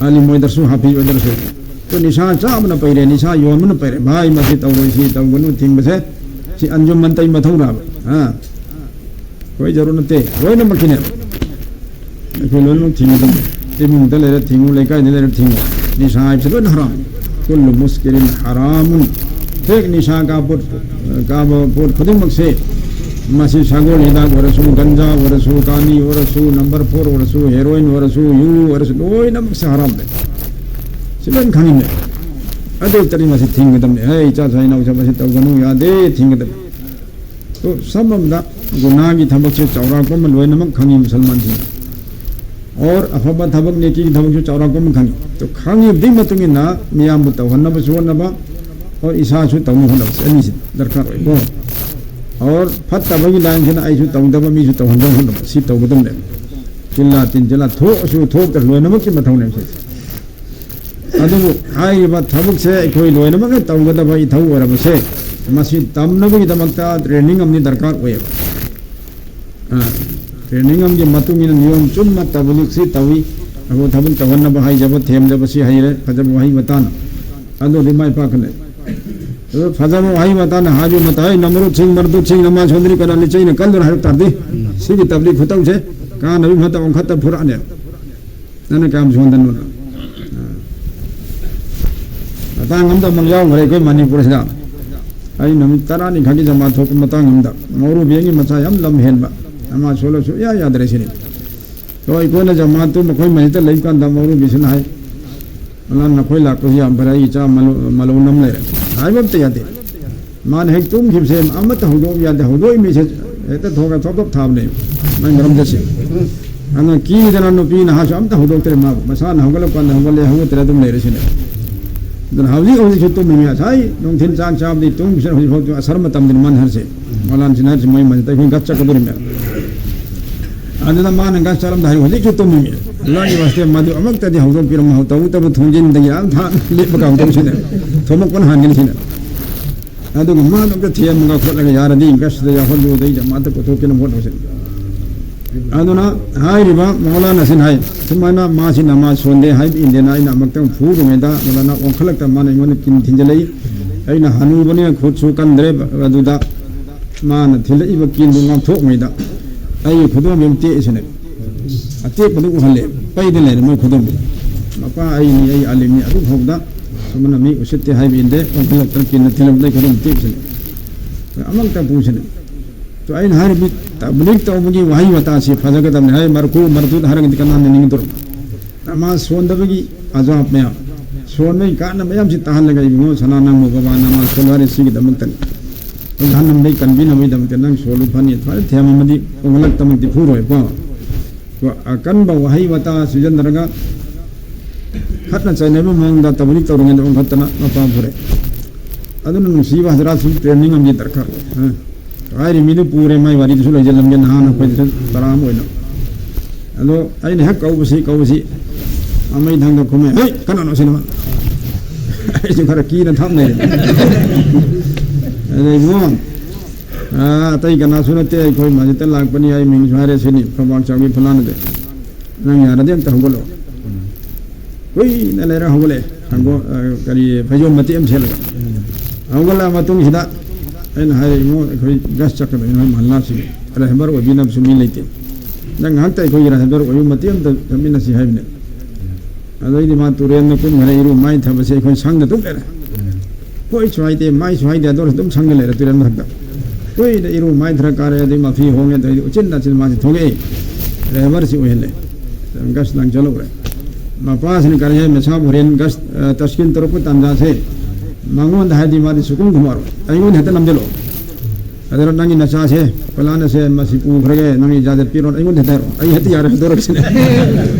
ꯑꯥꯂꯤꯝ ꯑꯣꯏꯗ꯭ꯔꯁꯨ, ꯍꯥꯐꯤꯖ ꯑꯣꯏꯗ꯭ꯔꯁꯨ꯫ ꯑꯗꯣ ꯅꯤꯁꯥ ꯆꯥꯕꯅ ꯄꯩꯔꯦ, ꯅꯤꯁꯥ ꯌꯣꯟꯕꯅ ꯄꯩꯔꯦ꯫ "ꯚꯥꯏ, ꯃꯁꯤ ꯇꯧꯔꯣꯏ, ꯁꯤ ꯇꯧꯒꯅꯨ", ꯊꯤꯡꯕꯁꯦ ꯁꯤ ꯑꯟꯖꯨꯃꯟꯇꯩ ꯃꯊꯧꯔꯕ? ꯑ? ꯑꯩꯈꯣꯏ ꯖꯔꯨ ꯅꯠꯇꯦ, ꯂꯣꯏꯅꯃꯛꯀꯤꯅꯦ꯫ ꯑꯩꯈꯣꯏ ꯂꯣꯏꯅꯃꯛ ꯊꯤꯡꯒꯗꯕꯅꯤ꯫ ꯏꯃꯨꯡꯗ ꯂꯩꯔ ꯊꯤꯡꯉꯨ, ꯂꯩꯀꯥꯏꯗ ꯂꯩꯔ ꯊꯤꯡꯉꯨ꯫ ꯅꯤꯁꯥ ꯍꯥꯏꯕꯁꯤ ꯂꯣꯏꯅ ꯍꯔꯥꯝ꯫ "ꯀꯨꯜꯂꯨ ꯃꯨꯁꯀꯤꯔꯤꯟ ꯍꯔꯥꯃꯨꯟ"꯫ ꯍꯦꯛ ꯅꯤꯁꯥ ꯀꯥꯕ ꯄꯣꯠ, ꯀꯥꯕ ꯄꯣꯠ ꯈꯨꯗꯤꯡꯃꯛꯁꯦ, ꯃꯁꯤ ꯁꯒꯣꯜ ꯍꯤꯗꯥꯛ ꯑꯣꯏꯔꯁꯨ, ꯒꯟꯖꯥ ꯑꯣꯏꯔꯁꯨ, ꯀꯥꯅꯤ ꯑꯣꯏꯔꯁꯨ, ꯅꯝꯕꯔ ꯐꯣꯔ ꯑꯣꯏꯔꯁꯨ, ꯍꯦꯔꯣꯏꯟ ꯑꯣꯏꯔꯁꯨ, ꯌꯨ ꯑꯣꯏꯔꯁꯨ, ꯂꯣꯏꯅꯃꯛꯁꯦ ꯍꯔꯥꯝꯅꯦ꯫ ꯁꯤ ꯂꯣꯏꯅ ꯈꯪꯉꯤꯅꯦ꯫ ꯑꯗꯨ ꯑꯣꯏꯇꯥꯔꯗꯤ ꯃꯁꯤ ꯊꯤꯡꯒꯗꯕꯅꯦ꯫ "ꯍꯦ, ꯏꯆꯥꯁꯥ ꯏꯅꯥꯎꯁꯥ, ꯃꯁꯤ ꯇꯧꯒꯅꯨ, ꯌꯥꯗꯦ", ꯊꯤꯡꯒꯗꯕꯅꯤ꯫ ꯁꯝ ꯑꯃꯗ ꯒꯨꯅꯥꯒꯤ ꯊꯕꯛꯁꯦ ꯆꯥꯎꯔꯥꯛꯄ ꯑꯃ ꯂꯣꯏꯅꯃꯛ ꯈꯪꯉꯤ ꯃꯨꯁꯜꯃꯥꯟꯁꯤꯡ꯫ ꯑꯣꯔ ꯑꯐꯕ ꯊꯕꯛ ꯅꯦꯀꯤꯒꯤ ꯊꯕꯛꯁꯨ ꯆꯥꯎꯔꯥꯛꯄ ꯑꯃ ꯈꯪꯉꯤ꯫ ꯑꯗꯣ ꯈꯪꯉꯤꯕꯗꯨꯒꯤ ꯃꯇꯨꯡ ꯏꯟꯅ ꯃꯤꯌꯥꯝꯕꯨ ꯇꯧꯍꯟꯅꯕꯁꯨ ꯍꯣꯠꯅꯕ, ꯑꯣꯔ ꯏꯁꯥꯁꯨ ꯇꯧꯅꯕ ꯍꯣꯠꯅꯕꯁꯦ ꯑꯅꯤꯁꯤ ꯗꯔꯀꯥꯔ ꯑꯣꯏꯀꯣ꯫ ꯑꯣꯔ ꯐꯠꯇꯕꯒꯤ ꯂꯥꯏꯟꯁꯤꯅ ꯑꯩꯁꯨ ꯇꯧꯗꯕ, ꯃꯤꯁꯨ ꯇꯧꯍꯟꯅꯕ ꯍꯣꯠꯅꯕ, ꯁꯤ ꯇꯧꯒꯗꯕꯅꯦꯕ꯫ ꯆꯤꯜꯂꯥ ꯇꯤꯟ ꯆꯤꯜꯂꯥ ꯊꯣꯛꯑꯁꯨ ꯊꯣꯛꯇ꯭ꯔꯁꯨ ꯂꯣꯏꯅꯃꯛꯀꯤ ꯃꯊꯧꯅꯦꯕ ꯁꯤꯁꯦ꯫ ꯑꯗꯨꯕꯨ ꯍꯥꯏꯔꯤꯕ ꯊꯕꯛꯁꯦ ꯑꯩꯈꯣꯏ ꯂꯣꯏꯅꯃꯛꯅ ꯇꯧꯒꯗꯕ ꯏꯊꯧ ꯑꯣꯏꯔꯕꯁꯦ, ꯃꯁꯤ ꯇꯝꯅꯕꯒꯤꯗꯃꯛꯇ ꯇ꯭ꯔꯦꯅꯤꯡ ꯑꯃꯗꯤ ꯗꯔꯀꯥꯔ ꯑꯣꯏꯌꯦꯕ꯫ ꯑ, ꯇ꯭ꯔꯦꯅꯤꯡ ꯑꯃꯒꯤ ꯃꯇꯨꯡ ꯏꯟꯅ ꯅꯤꯌꯣꯝ ꯆꯨꯝꯅ ꯇꯧꯕꯗꯨ ꯁꯤ ꯇꯧꯏ꯫ ꯑꯩꯈꯣꯏ ꯊꯕꯛ ꯇꯧꯍꯟꯅꯕ ꯍꯥꯏꯖꯕ, ꯊꯦꯝꯖꯕ ꯁꯤ ꯍꯩꯔꯦ, ꯐꯖꯕ ꯋꯥꯍꯩ ꯋꯥꯇꯥꯅ꯫ ꯑꯗꯨꯗꯤ ꯃꯥꯏ ꯄꯥꯛꯀꯅꯤ꯫ ꯑꯗꯨ ꯐꯖꯕ ꯋꯥꯍꯩ ꯋꯥꯇꯥꯅ ꯍꯥꯏꯕ ꯃꯇꯝ, "ꯍꯩ, ꯅꯃꯔꯨꯠꯁꯤꯡ, ꯃꯔꯗꯨꯠꯁꯤꯡ, ꯅꯃꯥ ꯁꯣꯟꯗ꯭ꯔꯤ ꯀꯅꯥ ꯂꯤꯆꯩꯅ ꯀꯜꯂꯨꯅ" ꯍꯥꯏꯔꯛ ꯇꯥꯔꯗꯤ, ꯁꯤꯒꯤ ꯇꯕ꯭ꯂꯤꯛ ꯈꯨꯇꯧꯁꯦ ꯀꯥꯟꯅꯕꯒꯤ ꯃꯍꯨꯠꯇ ꯑꯣꯟꯈꯠꯇ ꯄꯨꯔꯛꯑꯅꯦꯕ꯫ ꯅꯪꯅ ꯀꯌꯥꯝ ꯁꯣꯟꯗꯅꯣꯅ꯫ ꯃꯇꯥꯡ ꯑꯃꯗ ꯑꯃꯨꯛ ꯌꯥꯎꯈ꯭ꯔꯦ ꯑꯩꯈꯣꯏ ꯃꯅꯤꯄꯨꯔꯁꯤꯗ꯫ ꯑꯩ ꯅꯨꯃꯤꯠ ꯇꯔꯥꯅꯤ ꯈꯛꯀꯤ ꯖꯃꯥ ꯊꯣꯛꯄ ꯃꯇꯥꯡ ꯑꯃꯗ ꯃꯧꯔꯨꯕꯤꯒꯤ ꯃꯆꯥ ꯌꯥꯝ ꯂꯝ ꯍꯦꯟꯕ, ꯅꯃꯥ ꯁꯣꯜꯂꯁꯨ ꯏꯌꯥ ꯌꯥꯗ꯭ꯔꯦ ꯁꯤꯅꯤ꯫ ꯑꯗꯣ ꯑꯩꯈꯣꯏꯅ ꯖꯃꯥꯠꯇꯨ ꯃꯈꯣꯏ ꯃꯁꯤꯗ ꯂꯩꯕ ꯀꯥꯟꯗ ꯃꯧꯔꯨꯕꯤꯁꯤꯅ ꯍꯥꯏ, "ꯑꯂꯥ, ꯅꯈꯣꯏ ꯂꯥꯛꯄꯁꯤ ꯌꯥꯝ ꯐꯔꯦ, ꯑꯩ ꯏꯆꯥ ꯃꯂꯧ-, ꯃꯂꯧ ꯅꯝ ꯂꯩꯔꯦ" ꯍꯥꯏꯕ ꯑꯝꯇ ꯌꯥꯗꯦ꯫ ꯃꯥꯅ ꯍꯦꯛ ꯇꯨꯝꯈꯤꯕꯁꯦ ꯑꯃꯠꯇ ꯍꯧꯗꯣꯛꯎ ꯌꯥꯗꯦ, ꯍꯧꯗꯣꯛꯏ ꯃꯤꯁꯦ ꯍꯦꯛꯇ ꯊꯣꯛꯑꯒ ꯊꯣꯞ ꯊꯣꯞ ꯊꯥꯕꯅꯦ, ꯃꯥꯏ ꯃꯔꯝꯗ ꯁꯤ꯫ ꯑꯗꯨꯅ ꯀꯤꯗꯅ ꯅꯨꯄꯤ ꯅꯍꯥꯁꯨ ꯑꯝꯇ ꯍꯧꯗꯣꯛꯇ꯭ꯔꯦ ꯃꯥꯕꯨ, ꯃꯁꯥꯅ ꯍꯧꯒꯠꯂꯛꯄ ꯀꯥꯟꯗ ꯍꯧꯒꯠꯂꯦ, ꯍꯧꯒꯠꯇ꯭ꯔꯦ ꯑꯗꯨꯝ ꯂꯩꯔꯦ ꯁꯤꯅꯦ꯫ ꯑꯗꯨꯅ ꯍꯧꯖꯤꯛ ꯍꯧꯖꯤꯛꯁꯨ ꯇꯨꯝꯃꯤ, ꯉꯁꯥꯏ ꯅꯨꯡꯊꯤꯜ ꯆꯥꯛ ꯆꯥꯕꯗꯤ ꯇꯨꯝꯈꯤꯕꯁꯤꯅ ꯍꯧꯖꯤꯛ ꯐꯥꯎ ꯑꯁꯔ ꯃꯇꯝꯗꯅꯤ ꯃꯥꯅ ꯍꯥꯏꯔꯤꯁꯦ꯫ ꯃꯣꯂꯥꯟꯁꯤꯅ ꯍꯥꯏꯔꯤꯁꯦ ꯃꯣꯏ ꯃꯁꯤꯗ ꯑꯩꯈꯣꯏ ꯒꯠ ꯆꯠꯀꯗꯧꯔꯤꯃꯦ꯫ ꯑꯗꯨꯅ ꯃꯥꯅ ꯒꯠ ꯆꯠꯂꯝꯗꯥꯏ ꯍꯧꯖꯤꯛꯁꯨ ꯇꯨꯝꯃꯤ꯫ ꯑꯜꯂꯥꯍꯒꯤ ꯋꯥꯁꯇꯦ ꯃꯗꯨ ꯑꯃꯨꯛꯇꯗꯤ ꯍꯧꯗꯣꯛꯄꯤꯔꯝꯃꯣ, ꯇꯧꯕꯇꯕꯨ ꯊꯣꯡꯖꯤꯟꯗꯒꯤ ꯌꯥꯝ ꯊꯥ ꯂꯦꯞꯄ ꯀꯥꯡꯕꯨꯁꯤꯅ ꯊꯣꯝꯃꯛꯄꯅ ꯍꯥꯟꯒꯅꯤ ꯁꯤꯅ꯫ ꯑꯗꯨꯒ ꯃꯥꯗꯣ ꯑꯝꯇ ꯊꯦꯝꯃꯒ ꯈꯣꯠꯂꯒ ꯌꯥꯔꯗꯤ ꯒꯠꯁꯤꯗ ꯌꯥꯎꯍꯜꯂꯨ, ꯑꯗꯩꯗ ꯃꯥꯗ ꯄꯨꯊꯣꯛꯀꯦꯅ ꯍꯣꯠꯅꯕꯁꯦ꯫ ꯑꯗꯨꯅ ꯍꯥꯏꯔꯤꯕ ꯃꯧꯂꯥꯅꯥꯁꯤꯅ ꯍꯥꯏ, ꯁꯨꯃꯥꯏꯅ ꯃꯥꯁꯤ ꯅꯃꯥꯖ ꯁꯣꯟꯗꯦ ꯍꯥꯏꯕ ꯏꯟꯗꯦꯅ ꯑꯩꯅ ꯑꯃꯨꯛꯇꯪ ꯐꯨꯔꯤꯉꯩꯗ ꯃꯧꯂꯥꯅꯥ ꯑꯣꯟꯈꯠꯂꯛꯇ ꯃꯥꯅ ꯑꯩꯉꯣꯟꯗ ꯀꯤꯟ ꯊꯤꯟꯖꯤꯜꯂꯛꯏ꯫ ꯑꯩꯅ ꯍꯅꯨꯕꯅꯤꯅ ꯈꯨꯠꯁꯨ ꯀꯟꯗ꯭ꯔꯦ꯫ ꯑꯗꯨꯗ ꯃꯥꯅ ꯊꯤꯜꯂꯛꯏꯕ ꯀꯤꯟꯗꯨ ꯉꯥꯛꯊꯣꯛꯉꯩꯗ ꯑꯩꯒꯤ ꯈꯨꯗꯣꯝꯕꯤ ꯑꯃ ꯇꯦꯛꯏꯁꯤꯅꯦ꯫ ꯑꯇꯦꯛꯄꯗꯨ ꯎꯍꯜꯂꯦ, ꯄꯩꯗ ꯂꯩꯔꯦ ꯃꯣꯏ ꯈꯨꯗꯣꯝꯕꯤ꯫ "ꯃꯄꯥ ꯑꯩꯅꯤ, ꯑꯩ ꯑꯂꯤꯝꯅꯤ", ꯑꯗꯨ ꯐꯥꯎꯗ ꯁꯨꯃꯥꯏꯅ ꯃꯤ ꯎꯁꯤꯠꯇꯦ ꯍꯥꯏꯕ ꯏꯟꯗꯦ, ꯑꯣꯟꯈꯠꯂꯛꯇꯅ ꯀꯤꯟꯅ ꯊꯤꯜꯂꯛꯄꯗ ꯑꯩ ꯈꯨꯗꯣꯝꯕꯤ ꯇꯦꯛꯏꯁꯤꯅꯦ꯫ ꯑꯃꯨꯛꯇ ꯄꯨꯁꯤꯅꯦ꯫ ꯑꯗꯣ ꯑꯩꯅ ꯍꯥꯏꯔꯤꯕ ꯇꯕ꯭ꯂꯤꯛ ꯇꯧꯕꯒꯤ ꯋꯥꯍꯩ ꯋꯥꯇꯥꯁꯤ ꯐꯖꯒꯗꯕꯅꯤ꯫ ꯍꯥꯏ ꯃꯔꯀꯨ ꯃꯔꯗꯨꯠ ꯍꯥꯏꯔꯒꯗꯤ ꯀꯅꯥꯅ ꯅꯤꯡꯗꯣꯔꯣ? ꯅꯃꯥꯖ ꯁꯣꯟꯗꯕꯒꯤ ꯑꯖꯥꯕ ꯃꯌꯥꯝ, ꯁꯣꯟꯕꯒꯤ ꯀꯥꯟꯅꯕ ꯃꯌꯥꯝꯁꯤ ꯇꯥꯍꯜꯂꯒ, "ꯏꯕꯨꯡꯉꯣ ꯁꯅꯥ, ꯅꯪꯕꯨ ꯕꯕꯥ ꯅꯃꯥꯖ ꯁꯣꯜꯂꯨ ꯍꯥꯏꯔꯦ ꯁꯤꯒꯤꯗꯃꯛꯇꯅꯤ"꯫ ꯑꯍꯜ ꯂꯃꯟꯗꯩ ꯀꯟꯕꯤꯅꯕꯒꯤꯗꯃꯛꯇ ꯅꯪ ꯁꯣꯜꯂꯨ ꯐꯅꯤ, ꯐꯖꯅ ꯊꯦꯝꯃꯝꯃꯗꯤ ꯍꯣꯡꯒꯠꯂꯛꯇꯃꯛꯇꯤ ꯐꯨꯔꯣꯏꯀꯣ꯫ ꯀꯣ, ꯑꯀꯟꯕ ꯋꯥꯍꯩ ꯋꯥꯇꯥ ꯁꯤꯖꯤꯟꯅꯔꯒ ꯈꯠꯅ ꯆꯩꯅꯕ ꯃꯑꯣꯡꯗ ꯇꯧꯕꯗꯤ ꯇꯧꯔꯤꯉꯩꯗ ꯑꯣꯟꯈꯠꯇꯅ ꯃꯄꯥ ꯐꯨꯔꯦ꯫ ꯑꯗꯨꯅ ꯅꯨꯡꯁꯤꯕ ꯍꯖꯔꯥꯠꯁꯨ training ꯑꯃꯗꯤ ꯗꯔꯀꯥꯔ ꯑꯣꯏ꯫ ꯑ, ꯍꯥꯏꯔꯤ ꯃꯤꯗꯨ ꯄꯨꯔꯦ, ꯃꯥꯏ ꯋꯥꯔꯤꯗꯨꯁꯨ ꯂꯩꯖꯜꯂꯝꯒꯦ ꯅꯍꯥꯟ ꯑꯩꯈꯣꯏꯗꯁꯨ ꯇꯔꯥ ꯑꯃ ꯑꯣꯏꯅ꯫ ꯑꯗꯣ ꯑꯩꯅ ꯍꯦꯛ ꯀꯧꯕꯁꯤ, ꯀꯧꯕꯁꯤ ꯃꯃꯩ ꯊꯪꯗ ꯈꯨꯝꯃꯦ, "ꯍꯩ, ꯀꯅꯥꯅꯣ ꯁꯤꯅ?" ꯑꯩꯁꯨ ꯈꯔ ꯀꯤꯅ ꯊꯝꯅꯩ꯫ ꯑꯗꯩ ꯏꯕꯨꯡꯉꯣ, ꯑꯥ, ꯑꯇꯩ ꯀꯅꯥꯁꯨ ꯅꯠꯇꯦ, ꯑꯩꯈꯣꯏ ꯃꯁꯖꯤꯠꯇ ꯂꯥꯛꯄꯅꯤ, ꯑꯩ ꯃꯤꯡꯁꯨ ꯍꯥꯏꯔꯦ ꯁꯤꯅꯤ, ꯈꯣꯡꯕꯥꯛ ꯆꯥꯎꯕꯤ ꯐꯂꯥꯅꯗꯤ꯫ ꯅꯪ ꯌꯥꯔꯗꯤ ꯑꯝꯇ ꯍꯧꯒꯠꯂꯣ꯫ ꯀꯨꯏꯅ ꯂꯩꯔ ꯍꯧꯒꯠꯂꯛꯑꯦ꯫ ꯈꯪꯒꯣ-, ꯑ, ꯀꯔꯤ, ꯐꯩꯖꯣꯝ ꯃꯇꯦꯛ ꯑꯃ ꯁꯦꯠꯂꯒ꯫ ꯍꯧꯒꯠꯂꯛꯑ ꯃꯇꯨꯡꯁꯤꯗ ꯑꯩꯅ ꯍꯥꯏꯔꯦ, "ꯏꯕꯨꯡꯉꯣ, ꯑꯩꯈꯣꯏ ꯒꯁ ꯆꯠꯀꯗꯣꯏꯅꯤ, ꯅꯣꯏ ꯃꯍꯜꯂꯥꯁꯤꯒꯤ ꯔꯦꯍꯕꯔ ꯑꯣꯏꯕꯤꯅꯕꯁꯨ ꯃꯤ ꯂꯩꯇꯦ꯫ ꯅꯪ ꯉꯥꯏꯍꯥꯛꯇ ꯑꯩꯈꯣꯏꯒꯤ ꯔꯦꯍꯕꯔ ꯑꯣꯏꯕ ꯃꯇꯦꯛ ꯑꯝꯇ ꯆꯠꯃꯤꯟꯅꯁꯤ" ꯍꯥꯏꯕꯅꯦ꯫ ꯑꯗꯩꯗꯤ ꯃꯥ ꯇꯨꯔꯦꯜꯗ ꯀꯨꯝꯈ꯭ꯔꯦ, ꯏꯔꯨ ꯃꯥꯏꯊꯕꯁꯦ ꯑꯩꯈꯣꯏ ꯁꯪꯗ ꯑꯗꯨꯝ ꯂꯩꯔꯦ꯫ ꯍꯣꯏꯁꯨ ꯍꯥꯏꯗꯦ, ꯃꯥꯏꯁꯨ ꯍꯥꯏꯗꯦ, ꯑꯗꯨ ꯑꯣꯏꯔꯁꯨ ꯑꯗꯨꯝ ꯁꯪꯗ ꯂꯩꯔꯦ ꯇꯨꯔꯦꯜ ꯃꯊꯛꯇ꯫ ꯀꯨꯏꯅ ꯏꯔꯨ ꯃꯥꯏꯊꯔ ꯀꯥꯔꯦ, ꯑꯗꯩ ꯃꯐꯤ ꯍꯣꯡꯉꯦ, ꯑꯗꯩꯗꯤ ꯎꯆꯤꯟ ꯅꯥꯆꯤꯟ ꯃꯥꯁꯤ ꯊꯣꯛꯂꯛꯑꯦ, ꯗ꯭ꯔꯥꯏꯚꯔꯁꯤ ꯑꯣꯏꯍꯜꯂꯦ꯫ ꯒꯁ ꯂꯥꯡ ꯆꯠꯍꯧꯔꯦ꯫ ꯃꯄꯥꯁꯤꯅ ꯀꯔꯤ ꯍꯥꯏ, ꯃꯁꯥꯕꯨ ꯍꯣꯔꯦꯟ ꯒꯁ, ꯑ, ꯇꯁꯀꯤꯟ ꯇꯧꯔꯛꯄ ꯇꯥꯟꯖꯥꯁꯦ ꯃꯉꯣꯟꯗ ꯍꯥꯏꯗꯤ ꯃꯥꯗꯤ ꯁꯨꯀꯨꯝ ꯈꯨꯝꯃꯔꯣꯏ, ꯑꯩꯉꯣꯟꯗ ꯍꯦꯛꯇ ꯅꯝꯁꯤꯜꯂꯛꯑꯣ꯫ ꯑꯗꯨꯅ ꯅꯪꯒꯤ ꯅꯆꯥꯁꯦ ꯐꯂꯥꯅꯁꯦ ꯃꯁꯤ ꯄꯨꯈ꯭ꯔꯒꯦ, ꯅꯪ ꯏꯖꯥꯖꯠ ꯄꯤꯔꯣ, ꯑꯩꯉꯣꯟꯗ ꯍꯦꯛꯇ ꯍꯥꯏꯔꯛꯑꯣ, ꯑꯩ ꯍꯦꯛꯇ ꯌꯥꯔꯦ ꯍꯥꯏꯗꯣꯔꯛꯁꯤꯅꯦ꯫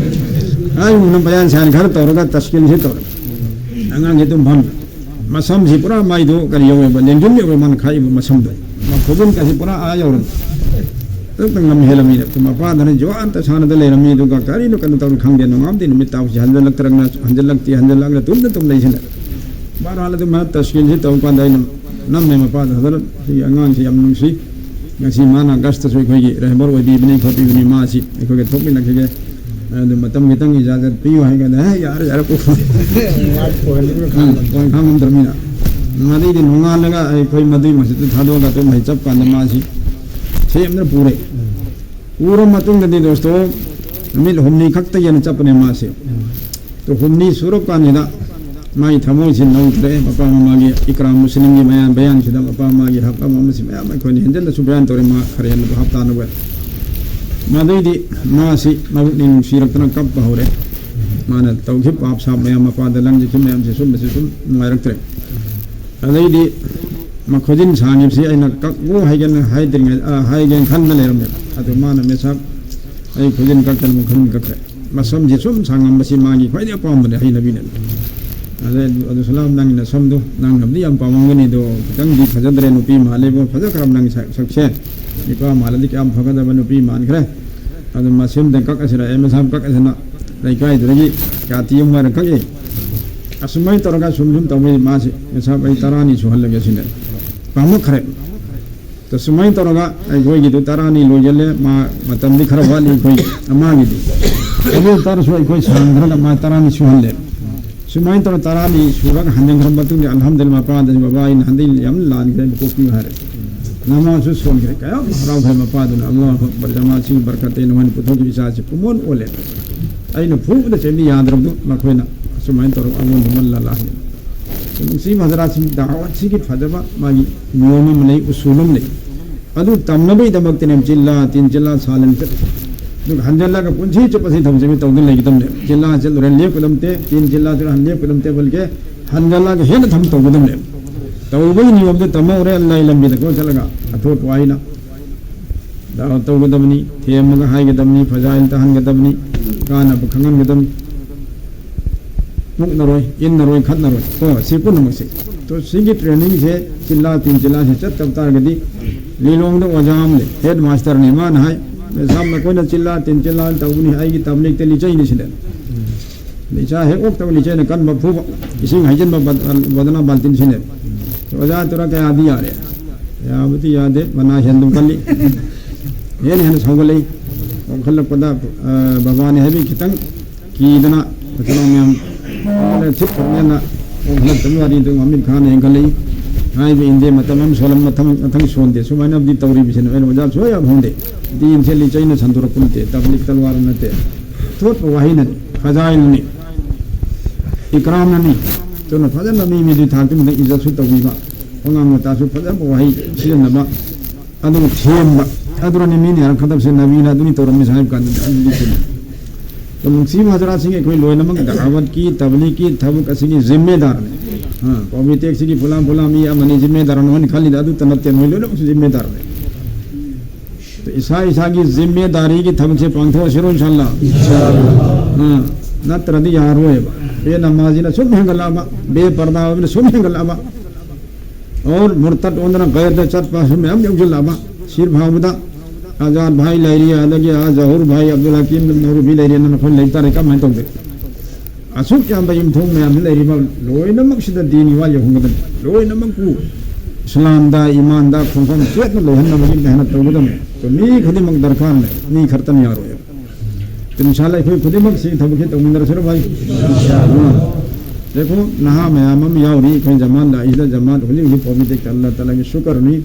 ꯑꯩ ꯎꯅ ꯕꯌꯥꯟ ꯁꯌꯥꯟ ꯈꯔ ꯇꯧꯔꯒ ꯇꯁꯀꯤꯟꯁꯤ ꯇꯧꯔꯦ꯫ ꯑꯉꯥꯡꯁꯤ ꯑꯗꯨꯝ ꯐꯝꯃꯤ꯫ ꯃꯁꯝꯁꯤ ꯄꯨꯔꯥ ꯃꯥꯏꯗꯣ ꯀꯔꯤ ꯌꯧꯋꯦꯕ, ꯂꯦꯡꯖꯨꯝ ꯌꯧꯋꯦ ꯃꯥꯅ ꯈꯥꯛꯏꯕ ꯃꯁꯝꯗꯣ꯫ ꯃꯈꯨꯖꯤꯟ ꯀꯁꯤ ꯄꯨꯔꯥ ꯑꯥ ꯌꯧꯔꯝꯃꯤ꯫ ꯑꯗꯨꯝꯇ ꯉꯝ ꯍꯦꯜꯂꯝꯃꯤꯅ ꯃꯄꯥꯗꯅ ꯖꯨꯋꯥꯟꯇ ꯁꯥꯟꯅꯗ ꯂꯩꯔꯝꯃꯤ, ꯑꯗꯨꯒ ꯀꯔꯤꯅꯣ ꯀꯩꯅꯣ ꯇꯧꯔꯤ ꯈꯪꯗꯦ, ꯅꯣꯡꯉꯥꯟꯕꯗꯩ ꯅꯨꯃꯤꯠ ꯇꯥꯕꯁꯤ ꯍꯟꯖꯜꯂꯛꯇ꯭ꯔꯒꯅ ꯍꯟꯖꯜꯂꯛꯇꯦ, ꯍꯟꯖꯜꯂꯛꯂꯒ ꯇꯨꯝꯗ ꯇꯨꯝ ꯂꯩꯁꯤꯜꯂꯦ꯫ ꯕꯍꯔꯍꯥꯜ ꯑꯗꯨꯝ ꯍꯥꯏꯅ ꯇꯁꯀꯤꯟꯁꯤ ꯇꯧꯕ ꯀꯥꯟꯗ ꯑꯩꯅ ꯅꯝꯃꯦ ꯃꯄꯥꯗ, "ꯍꯖꯔꯠ, ꯁꯤꯒꯤ ꯑꯉꯥꯡꯁꯤ ꯌꯥꯝ ꯅꯨꯡꯁꯤ, ꯉꯁꯤ ꯃꯥꯅ ꯒꯁꯇꯁꯨ ꯑꯩꯈꯣꯏꯒꯤ ꯔꯦꯍꯕꯔ ꯑꯣꯏꯕꯤꯕꯅꯤ ꯈꯣꯠꯄꯤꯕꯅꯤ, ꯃꯥꯁꯤ ꯑꯩꯈꯣꯏꯒ ꯊꯣꯛꯃꯤꯟꯅꯈꯤꯒꯦ, ꯑꯗꯨ ꯃꯇꯝ ꯈꯤꯇꯪ ꯏꯖꯥꯖꯠ ꯄꯤꯌꯨ" ꯍꯥꯏ ꯀꯥꯟꯗ, "ꯑꯦ, ꯌꯥꯔꯦ, ꯌꯥꯔꯦ, ꯄꯨꯈ꯭ꯔꯣ"꯫ ꯎꯝ, ꯄꯣꯏꯟ ꯈꯥꯡꯉꯝꯗ꯭ꯔꯕꯅꯤꯅ꯫ ꯑꯗꯩꯗꯤ ꯅꯣꯡꯉꯥꯜꯂꯒ ꯑꯩꯈꯣꯏ ꯃꯗꯨꯏ ꯃꯁꯖꯤꯠꯇꯨ ꯊꯥꯗꯣꯛꯑꯒ ꯑꯗꯨꯝ ꯍꯩ ꯆꯞ ꯀꯥꯟꯗ ꯃꯥꯁꯤ ꯁꯦꯝꯗꯅ ꯄꯨꯔꯦ꯫ ꯄꯨꯔ ꯃꯇꯨꯡꯗꯗꯤ ꯗꯣꯁꯇꯣ ꯅꯨꯃꯤꯠ ꯍꯨꯝꯅꯤ ꯈꯛꯇꯒꯤ ꯍꯦꯟꯅ ꯆꯠꯄꯅꯦ ꯃꯥꯁꯦ꯫ ꯑꯗꯣ ꯍꯨꯝꯅꯤ ꯁꯨꯔꯛ ꯀꯥꯟꯁꯤꯗ ꯃꯥꯒꯤ ꯊꯃꯣꯏꯁꯤ ꯅꯧꯗ꯭ꯔꯦ꯫ ꯃꯄꯥ ꯃꯃꯥꯒꯤ ꯏꯀ꯭ꯔꯥꯝ ꯃꯨꯁꯂꯤꯝꯒꯤ ꯃꯌꯥꯝ ꯕꯌꯥꯟꯁꯤꯗ ꯃꯄꯥ ꯃꯃꯥꯒꯤ ꯍꯛ ꯑꯃ ꯑꯃꯁꯤ ꯃꯌꯥꯝ ꯑꯩꯈꯣꯏꯅ ꯍꯦꯟꯖꯟꯅꯁꯨ ꯕꯌꯥꯟ ꯇꯧꯔꯦ, ꯃꯥ ꯈꯔ ꯍꯦꯟꯅ ꯚꯥꯞ ꯇꯥꯅꯕ꯫ ꯃꯗꯩꯗꯤ ꯃꯥꯁꯤ ꯃꯕꯨꯛꯅꯤꯡ ꯅꯨꯡꯁꯤꯔꯛꯇꯅ ꯀꯞꯄ ꯍꯧꯔꯦ꯫ ꯃꯥꯅ ꯇꯧꯈꯤꯕ ꯄꯥꯞ ꯁꯥꯞ ꯃꯌꯥꯝ, ꯃꯄꯥꯗ ꯂꯪꯈꯤꯕ ꯃꯌꯥꯝꯁꯦ ꯁꯨꯝꯕꯁꯦ ꯁꯨꯝ ꯅꯨꯡꯉꯥꯏꯔꯛꯇ꯭ꯔꯦ꯫ ꯑꯗꯩꯗꯤ ꯃꯈꯨꯖꯤꯟ ꯁꯥꯡꯉꯤꯕꯁꯤ ꯑꯩꯅ ꯀꯛꯎ ꯍꯥꯏꯒꯦꯅ ꯍꯥꯏꯗ꯭ꯔꯤꯉꯩ, ꯑ, ꯍꯥꯏꯒꯦꯅ ꯈꯟꯅ ꯂꯩꯔꯝꯃꯦ꯫ ꯑꯗꯨ ꯃꯥꯅ, "ꯃꯦꯁꯥꯞ, ꯑꯩ ꯈꯨꯖꯤꯟ ꯀꯛꯇꯅ ꯃꯈꯨꯖꯤꯟ ꯀꯛꯈ꯭ꯔꯦ"꯫ ꯃꯁꯝꯁꯤ ꯁꯨꯝ ꯁꯥꯡꯉꯝꯕꯁꯤ ꯃꯥꯒꯤ ꯈ꯭ꯋꯥꯏꯗꯒꯤ ꯑꯄꯥꯝꯕꯅꯦ, ꯍꯩꯅꯕꯤꯅꯦ꯫ ꯑꯗꯩ ꯑꯗꯨ, "ꯑꯗꯨ ꯁꯂꯥꯝ, ꯅꯪꯒꯤ ꯅꯁꯝꯗꯣ ꯅꯪꯅꯕꯨꯗꯤ ꯌꯥꯝ ꯄꯥꯝꯃꯝꯒꯅꯤ, ꯑꯗꯣ ꯈꯤꯇꯪꯗꯤ ꯐꯖꯗ꯭ꯔꯦ, ꯅꯨꯄꯤ ꯃꯥꯜꯂꯦꯕꯣ, ꯐꯖꯈ꯭ꯔꯕ ꯅꯪꯒꯤ ꯁꯛ-, ꯁꯛꯁꯦ꯫ ꯅꯨꯄꯥ ꯃꯥꯜꯂꯗꯤ ꯀꯌꯥꯝ ꯐꯒꯗꯕ, ꯅꯨꯄꯤ ꯃꯥꯟꯈ꯭ꯔꯦ꯫ ꯑꯗꯨ ꯃꯁꯝꯗ ꯀꯛꯑꯁꯤꯔ, ꯑꯦ, ꯃꯁꯥꯝ ꯀꯛꯑꯁꯤꯅ ꯂꯩꯀꯥꯏꯗꯨꯗꯒꯤ ꯀꯥꯇꯤ ꯑꯃ ꯋꯥꯏꯔ ꯀꯛꯑꯦ"꯫ ꯑꯁꯨꯃꯥꯏꯅ ꯇꯧꯔꯒ ꯁꯨꯝ ꯁꯨꯝ ꯇꯧꯕꯩ ꯃꯥꯁꯤ, "ꯃꯦꯁꯥꯞ, ꯑꯩ ꯇꯔꯥꯅꯤ ꯁꯨꯍꯜꯂꯒꯦ" ꯁꯤꯅꯦ꯫ ꯄꯥꯝꯃꯛꯈ꯭ꯔꯦ꯫ ꯑꯗ ꯁꯨꯃꯥꯏꯅ ꯇꯧꯔꯒ ꯑꯩꯈꯣꯏꯒꯤꯗꯨ ꯇꯔꯥꯅꯤ ꯂꯣꯏꯁꯤꯜꯂꯦ꯫ ꯃꯥ ꯃꯇꯝꯗꯤ ꯈꯔ ꯋꯥꯠꯂꯤ ꯑꯩꯈꯣꯏ, ꯃꯥꯒꯤꯗꯤ꯫ ꯑꯗꯨ ꯑꯣꯏ ꯇꯥꯔꯁꯨ ꯑꯩꯈꯣꯏ ꯁꯥꯡꯊꯔꯒ ꯃꯥ ꯇꯔꯥꯅꯤ ꯁꯨꯍꯜꯂꯦ꯫ ꯁꯨꯃꯥꯏꯅ ꯇꯧꯔ ꯇꯔꯥꯅꯤ ꯁꯨꯔꯒ ꯍꯟꯖꯤꯟꯈ꯭ꯔꯕ ꯃꯇꯨꯡꯗ, "ꯑꯜꯍꯝꯗꯨꯂꯤꯜꯂꯥꯍ, ꯃꯄꯥꯗꯁꯨ, ꯕꯕꯥ, ꯑꯩꯅ ꯍꯟꯗꯛ ꯌꯥꯝ ꯂꯥꯟꯈ꯭ꯔꯦ, ꯀꯣꯛꯄꯤꯌꯨ" ꯍꯥꯏꯔꯦ꯫ ꯅꯃꯥꯁꯨ ꯁꯣꯟꯈ꯭ꯔꯦ꯫ ꯀꯌꯥꯝ ꯍꯔꯥꯎꯈ꯭ꯔꯦ ꯃꯄꯥꯗꯨꯅ꯫ "ꯑꯜꯂꯥꯍꯨ ꯑꯛꯕꯔ, ꯖꯃꯥꯠꯁꯤꯒꯤ ꯕꯔꯀꯠꯇꯩ ꯅꯉꯣꯟꯗ ꯄꯨꯊꯣꯛꯈꯤꯕ ꯏꯆꯥꯁꯤ ꯄꯨꯃꯣꯟ ꯑꯣꯜꯂꯦ꯫ ꯑꯩꯅ ꯐꯨꯕꯗ ꯆꯩꯕ ꯌꯥꯗ꯭ꯔꯕꯗꯨ ꯃꯈꯣꯏꯅ ꯑꯁꯨꯃꯥꯏꯅ ꯇꯧꯔꯒ ꯑꯑꯣꯟꯕ ꯑꯃ ꯂꯥꯜꯂꯛꯑꯦ"꯫ ꯅꯨꯡꯁꯤꯕ ꯍꯖꯔꯥꯠꯁꯤꯡ, ꯗꯥꯋꯠꯁꯤꯒꯤ ꯐꯖꯕ ꯃꯥꯒꯤ ꯅꯤꯌꯣꯝ ꯑꯃ ꯂꯩ, ꯎꯁꯨꯜ ꯑꯃ ꯂꯩ꯫ ꯑꯗꯨ ꯇꯝꯅꯕꯒꯤꯗꯃꯛꯇꯅꯦ ꯆꯤꯜꯂꯥ, ꯇꯤꯟ ꯆꯤꯜꯂꯥ, ꯁꯥꯂꯟ ꯆꯠꯂꯤꯁꯦ꯫ ꯑꯗꯨꯒ ꯍꯟꯖꯜꯂꯒ ꯄꯨꯟꯁꯤ ꯆꯨꯞꯄ ꯁꯤ ꯊꯕꯛꯁꯦ ꯇꯧꯗꯨꯅ ꯂꯩꯒꯗꯕꯅꯦ꯫ ꯆꯤꯜꯂꯥ ꯆꯠꯂꯨꯔꯦ, ꯂꯦꯞꯀꯗꯕ ꯅꯠꯇꯦ꯫ ꯇꯤꯟ ꯆꯤꯜꯂꯥ ꯆꯠꯂꯨꯔꯦ, ꯂꯦꯞꯀꯗꯕ ꯅꯠꯇꯦ, ꯕꯜꯀꯦ ꯍꯟꯖꯜꯂꯒ ꯍꯦꯟꯅ ꯊꯕꯛ ꯇꯧꯒꯗꯕꯅꯦ꯫ ꯇꯧꯕꯒꯤ ꯅꯤꯌꯣꯝꯗ ꯇꯝꯍꯧꯔꯦ, ꯑꯜꯂꯥꯍꯒꯤ ꯂꯝꯕꯤꯗ ꯀꯣ ꯆꯠꯂꯒ ꯑꯊꯣꯠꯄ ꯋꯥꯍꯩꯅ ꯗꯥꯋꯠ ꯇꯧꯒꯗꯕꯅꯤ, ꯊꯦꯝꯃꯒ ꯍꯥꯏꯒꯗꯕꯅꯤ, ꯐꯖꯥꯏꯜ ꯇꯥꯍꯟꯒꯗꯕꯅꯤ, ꯀꯥꯟꯅꯕ ꯈꯪꯍꯟꯒꯗꯕꯅꯤ꯫ ꯃꯨꯛꯅꯔꯣꯏ, ꯏꯟꯅꯔꯣꯏ, ꯈꯠꯅꯔꯣꯏ꯫ ꯀꯣ, ꯁꯤ ꯄꯨꯝꯅꯃꯛꯁꯦ꯫ ꯇꯣ, ꯁꯤꯒꯤ ꯇ꯭ꯔꯦꯅꯤꯡꯁꯦ ꯆꯤꯜꯂꯥ ꯇꯤꯟ ꯆꯤꯜꯂꯥꯁꯦ ꯆꯠꯇꯕ ꯇꯥꯔꯒꯗꯤ, ꯂꯤꯂꯣꯡꯗ ꯑꯣꯖꯥ ꯑꯃ ꯂꯩ, ꯍꯦꯗ ꯃꯥꯁꯇꯔꯅꯤ, ꯃꯥꯅ ꯍꯥꯏ, "ꯃꯦꯁꯥꯝ, ꯅꯈꯣꯏꯅ ꯆꯤꯜꯂꯥ ꯇꯤꯟ ꯆꯤꯜꯂꯥ ꯇꯧꯕꯅꯤ, ꯑꯩꯒꯤ ꯇꯕ꯭ꯂꯤꯛꯇ ꯂꯤꯆꯩꯅꯤ" ꯁꯤꯗ꯫ ꯂꯤꯆꯥ ꯍꯦꯛ ꯑꯣꯛꯇꯕ ꯂꯤꯆꯩꯅ ꯀꯟꯕ ꯐꯨꯕ, ꯏꯁꯤꯡ ꯍꯩꯖꯤꯟꯕ ꯕ-, ꯕꯗꯅꯥ ꯕꯥꯜꯇꯤꯟꯁꯤꯅꯦ꯫ ꯑꯣꯖꯥ ꯇꯨꯔꯥ ꯀꯌꯥꯗꯤ ꯌꯥꯔꯦ? ꯌꯥꯕꯗꯤ ꯌꯥꯗꯦ, ꯃꯅꯥ ꯍꯦꯟꯗꯨꯝ ꯀꯜꯂꯤ꯫ ꯍꯦꯟꯅ ꯍꯦꯟꯅ ꯁꯧꯒꯠꯂꯛꯏ꯫ ꯑꯣꯟꯈꯠꯂꯛꯄꯗ, ꯑ, ꯕꯕꯥꯅꯤ ꯍꯥꯏꯕꯒꯤ ꯈꯤꯇꯪ ꯀꯤꯗꯅ ꯃꯆꯤꯟ ꯃꯅꯥꯎ ꯃꯌꯥꯝ ꯊꯤꯠ ꯊꯣꯛꯅꯦꯅ ꯑꯣꯟꯈꯠꯂꯛꯇꯕꯒꯤ ꯋꯥꯔꯤꯗꯨ ꯑꯃꯤꯔ ꯈꯥꯟꯅ ꯍꯦꯟꯒꯠꯂꯛꯏ꯫ ꯍꯥꯏꯕ ꯏꯟꯗꯦ, ꯃꯇꯝ ꯑꯃ ꯁꯣꯜꯂꯝ ꯃꯊꯪ, ꯃꯊꯪ ꯁꯣꯟꯗꯦ꯫ ꯁꯨꯃꯥꯏꯅꯕꯨꯗꯤ ꯇꯧꯔꯤꯕꯁꯤꯅ ꯑꯩꯅ ꯑꯣꯖꯥ ꯁꯨꯡꯌꯥ ꯌꯥꯕ ꯍꯣꯡꯗꯦ꯫ ꯗꯤꯟꯁꯦ ꯂꯤꯆꯩꯅ ꯁꯟꯗꯣꯔꯛꯄ ꯅꯠꯇꯦ, ꯇꯕ꯭ꯂꯤꯛ ꯇꯜꯋꯥꯔ ꯅꯠꯇꯦ꯫ ꯑꯊꯣꯠꯄ ꯋꯥꯍꯩꯅꯅꯤ, ꯐꯖꯥꯏꯜꯅꯤ, ꯏꯀ꯭ꯔꯥꯝꯅꯅꯤ꯫ ꯑꯗꯨꯅ ꯐꯖꯅ ꯃꯤ ꯃꯤꯗꯨꯒꯤ ꯊꯥꯛꯇ ꯃꯊꯪ ꯏꯖꯠꯁꯨ ꯇꯧꯕꯤꯕ, ꯑꯉꯥꯡ ꯃꯆꯥꯁꯨ ꯐꯖꯕ ꯋꯥꯍꯩ ꯁꯤꯖꯤꯟꯅꯕ, ꯑꯗꯨꯒ ꯊꯦꯝꯕ꯫ ꯑꯗꯨꯅꯅꯤ ꯃꯤꯅ ꯌꯥꯔꯛꯀꯗꯕꯁꯦ, ꯅꯕꯤꯅ ꯑꯗꯨꯅꯤ ꯇꯧꯔꯝꯃꯤꯁꯦ ꯍꯥꯏꯕ ꯀꯥꯟꯗ ꯑꯗꯨꯗꯤ ꯆꯨꯝꯃꯤ꯫ ꯑꯗꯣ ꯅꯨꯡꯁꯤꯕ ꯍꯖꯔꯥꯠꯁꯤꯡ, ꯑꯩꯈꯣꯏ ꯂꯣꯏꯅꯃꯛ ꯗꯥꯋꯠꯀꯤ, ꯇꯕ꯭ꯂꯤꯛꯀꯤ ꯊꯕꯛ ꯑꯁꯤꯒꯤ ꯖꯤꯝꯃꯦꯗꯥꯔꯅꯤ꯫ ꯑ, ꯄꯥꯎꯃꯤ ꯇꯦꯛꯁꯤꯒꯤ ꯐꯨꯂꯥ ꯐꯨꯂꯥ ꯃꯤ ꯑꯃꯅꯤ ꯖꯤꯝꯃꯦꯗꯥꯔꯅ ꯍꯥꯏꯅ ꯈꯜꯂꯤꯗ, ꯑꯗꯨꯇ ꯅꯠꯇꯦ, ꯃꯣꯏ ꯂꯣꯏꯅꯃꯛꯁꯨ ꯖꯤꯝꯃꯦꯗꯥꯔꯅꯦ꯫ ꯑꯗꯣ ꯏꯁꯥ ꯏꯁꯥꯒꯤ ꯖꯤꯝꯃꯦꯗꯥꯔꯤꯒꯤ ꯊꯕꯛꯁꯦ ꯄꯥꯡꯊꯣꯛꯑꯁꯤꯔꯣ, ꯏꯟꯁꯥꯜꯂꯥ? ꯑ, ꯅꯠꯇ꯭ꯔꯗꯤ ꯌꯥꯔꯣꯏꯕ꯫ ꯕꯦ ꯅꯃꯥꯖꯤꯅ ꯁꯨꯝ ꯍꯦꯟꯒꯠꯂꯛꯑꯕ, ꯕꯦ ꯄꯔꯗꯥ ꯑꯣꯏꯕꯅ ꯁꯨꯝ ꯍꯦꯟꯒꯠꯂꯛꯑꯕ, ꯑꯣꯔ ꯃꯨꯔꯇꯠ ꯑꯣꯟꯗꯅ ꯒꯩꯔꯗ ꯆꯠꯄꯁꯨ ꯃꯌꯥꯝ ꯌꯥꯎꯁꯤꯜꯂꯛꯑꯕ꯫ ꯁꯤꯔ ꯐꯥꯎꯕꯗ ꯑꯖꯥꯗ ꯚꯥꯏ ꯂꯩꯔꯤ, ꯑꯗꯒꯤ ꯑꯥ ꯖꯍꯨꯔ ꯚꯥꯏ, ꯑꯕꯗꯨꯜ ꯍꯀꯤꯝ ꯃꯧꯔꯨꯕꯤ ꯂꯩꯔꯤ, ꯑꯗꯨꯅ ꯑꯩꯈꯣꯏ ꯂꯩꯇꯥꯔꯦ, ꯀꯃꯥꯏꯅ ꯇꯧꯗꯦ? ꯑꯁꯨꯛ ꯌꯥꯝꯕ ꯌꯨꯝꯊꯣꯡ ꯃꯌꯥꯝꯁꯤ ꯂꯩꯔꯤꯕ ꯂꯣꯏꯅꯃꯛꯁꯤꯗ ꯗꯤꯟꯒꯤ ꯋꯥ ꯌꯧꯍꯟꯒꯗꯕꯅꯤ꯫ ꯂꯣꯏꯅꯃꯛꯄꯨ ꯏꯁꯂꯥꯝꯗ, ꯏꯃꯥꯟꯗ ꯈꯣꯡꯐꯝ ꯆꯦꯠꯅ ꯂꯩꯍꯟꯅꯕꯒꯤ ꯃꯦꯍꯅꯠ ꯇꯧꯒꯗꯕꯅꯤ꯫ ꯑꯗꯨ ꯃꯤ ꯈꯨꯗꯤꯡꯃꯛ ꯗꯔꯀꯥꯔꯅꯦ, ꯃꯤ ꯈꯔꯇꯅ ꯌꯥꯔꯣꯏ꯫ ꯏꯟꯁꯥꯜꯂꯥ ꯑꯩꯈꯣꯏ ꯈꯨꯗꯤꯡꯃꯛ ꯁꯤꯒꯤ ꯊꯕꯛꯁꯤ ꯇꯧꯃꯤꯟꯅꯔꯁꯤꯔ ꯚꯥꯏ? ꯑꯥ꯫ ꯌꯦꯡꯉꯣ, ꯅꯍꯥ ꯃꯌꯥꯝ ꯑꯃ ꯌꯥꯎꯔꯤ ꯑꯩꯈꯣꯏ ꯖꯃꯥꯠ ꯂꯥꯛꯏꯁꯤꯗ, ꯖꯃꯥꯠ ꯍꯧꯖꯤꯛ ꯍꯧꯖꯤꯛ ꯐꯥꯎꯕꯗꯤ ꯑꯜꯂꯥ ꯇꯥꯂꯥꯒꯤ ꯁꯨꯀꯔꯅꯤ꯫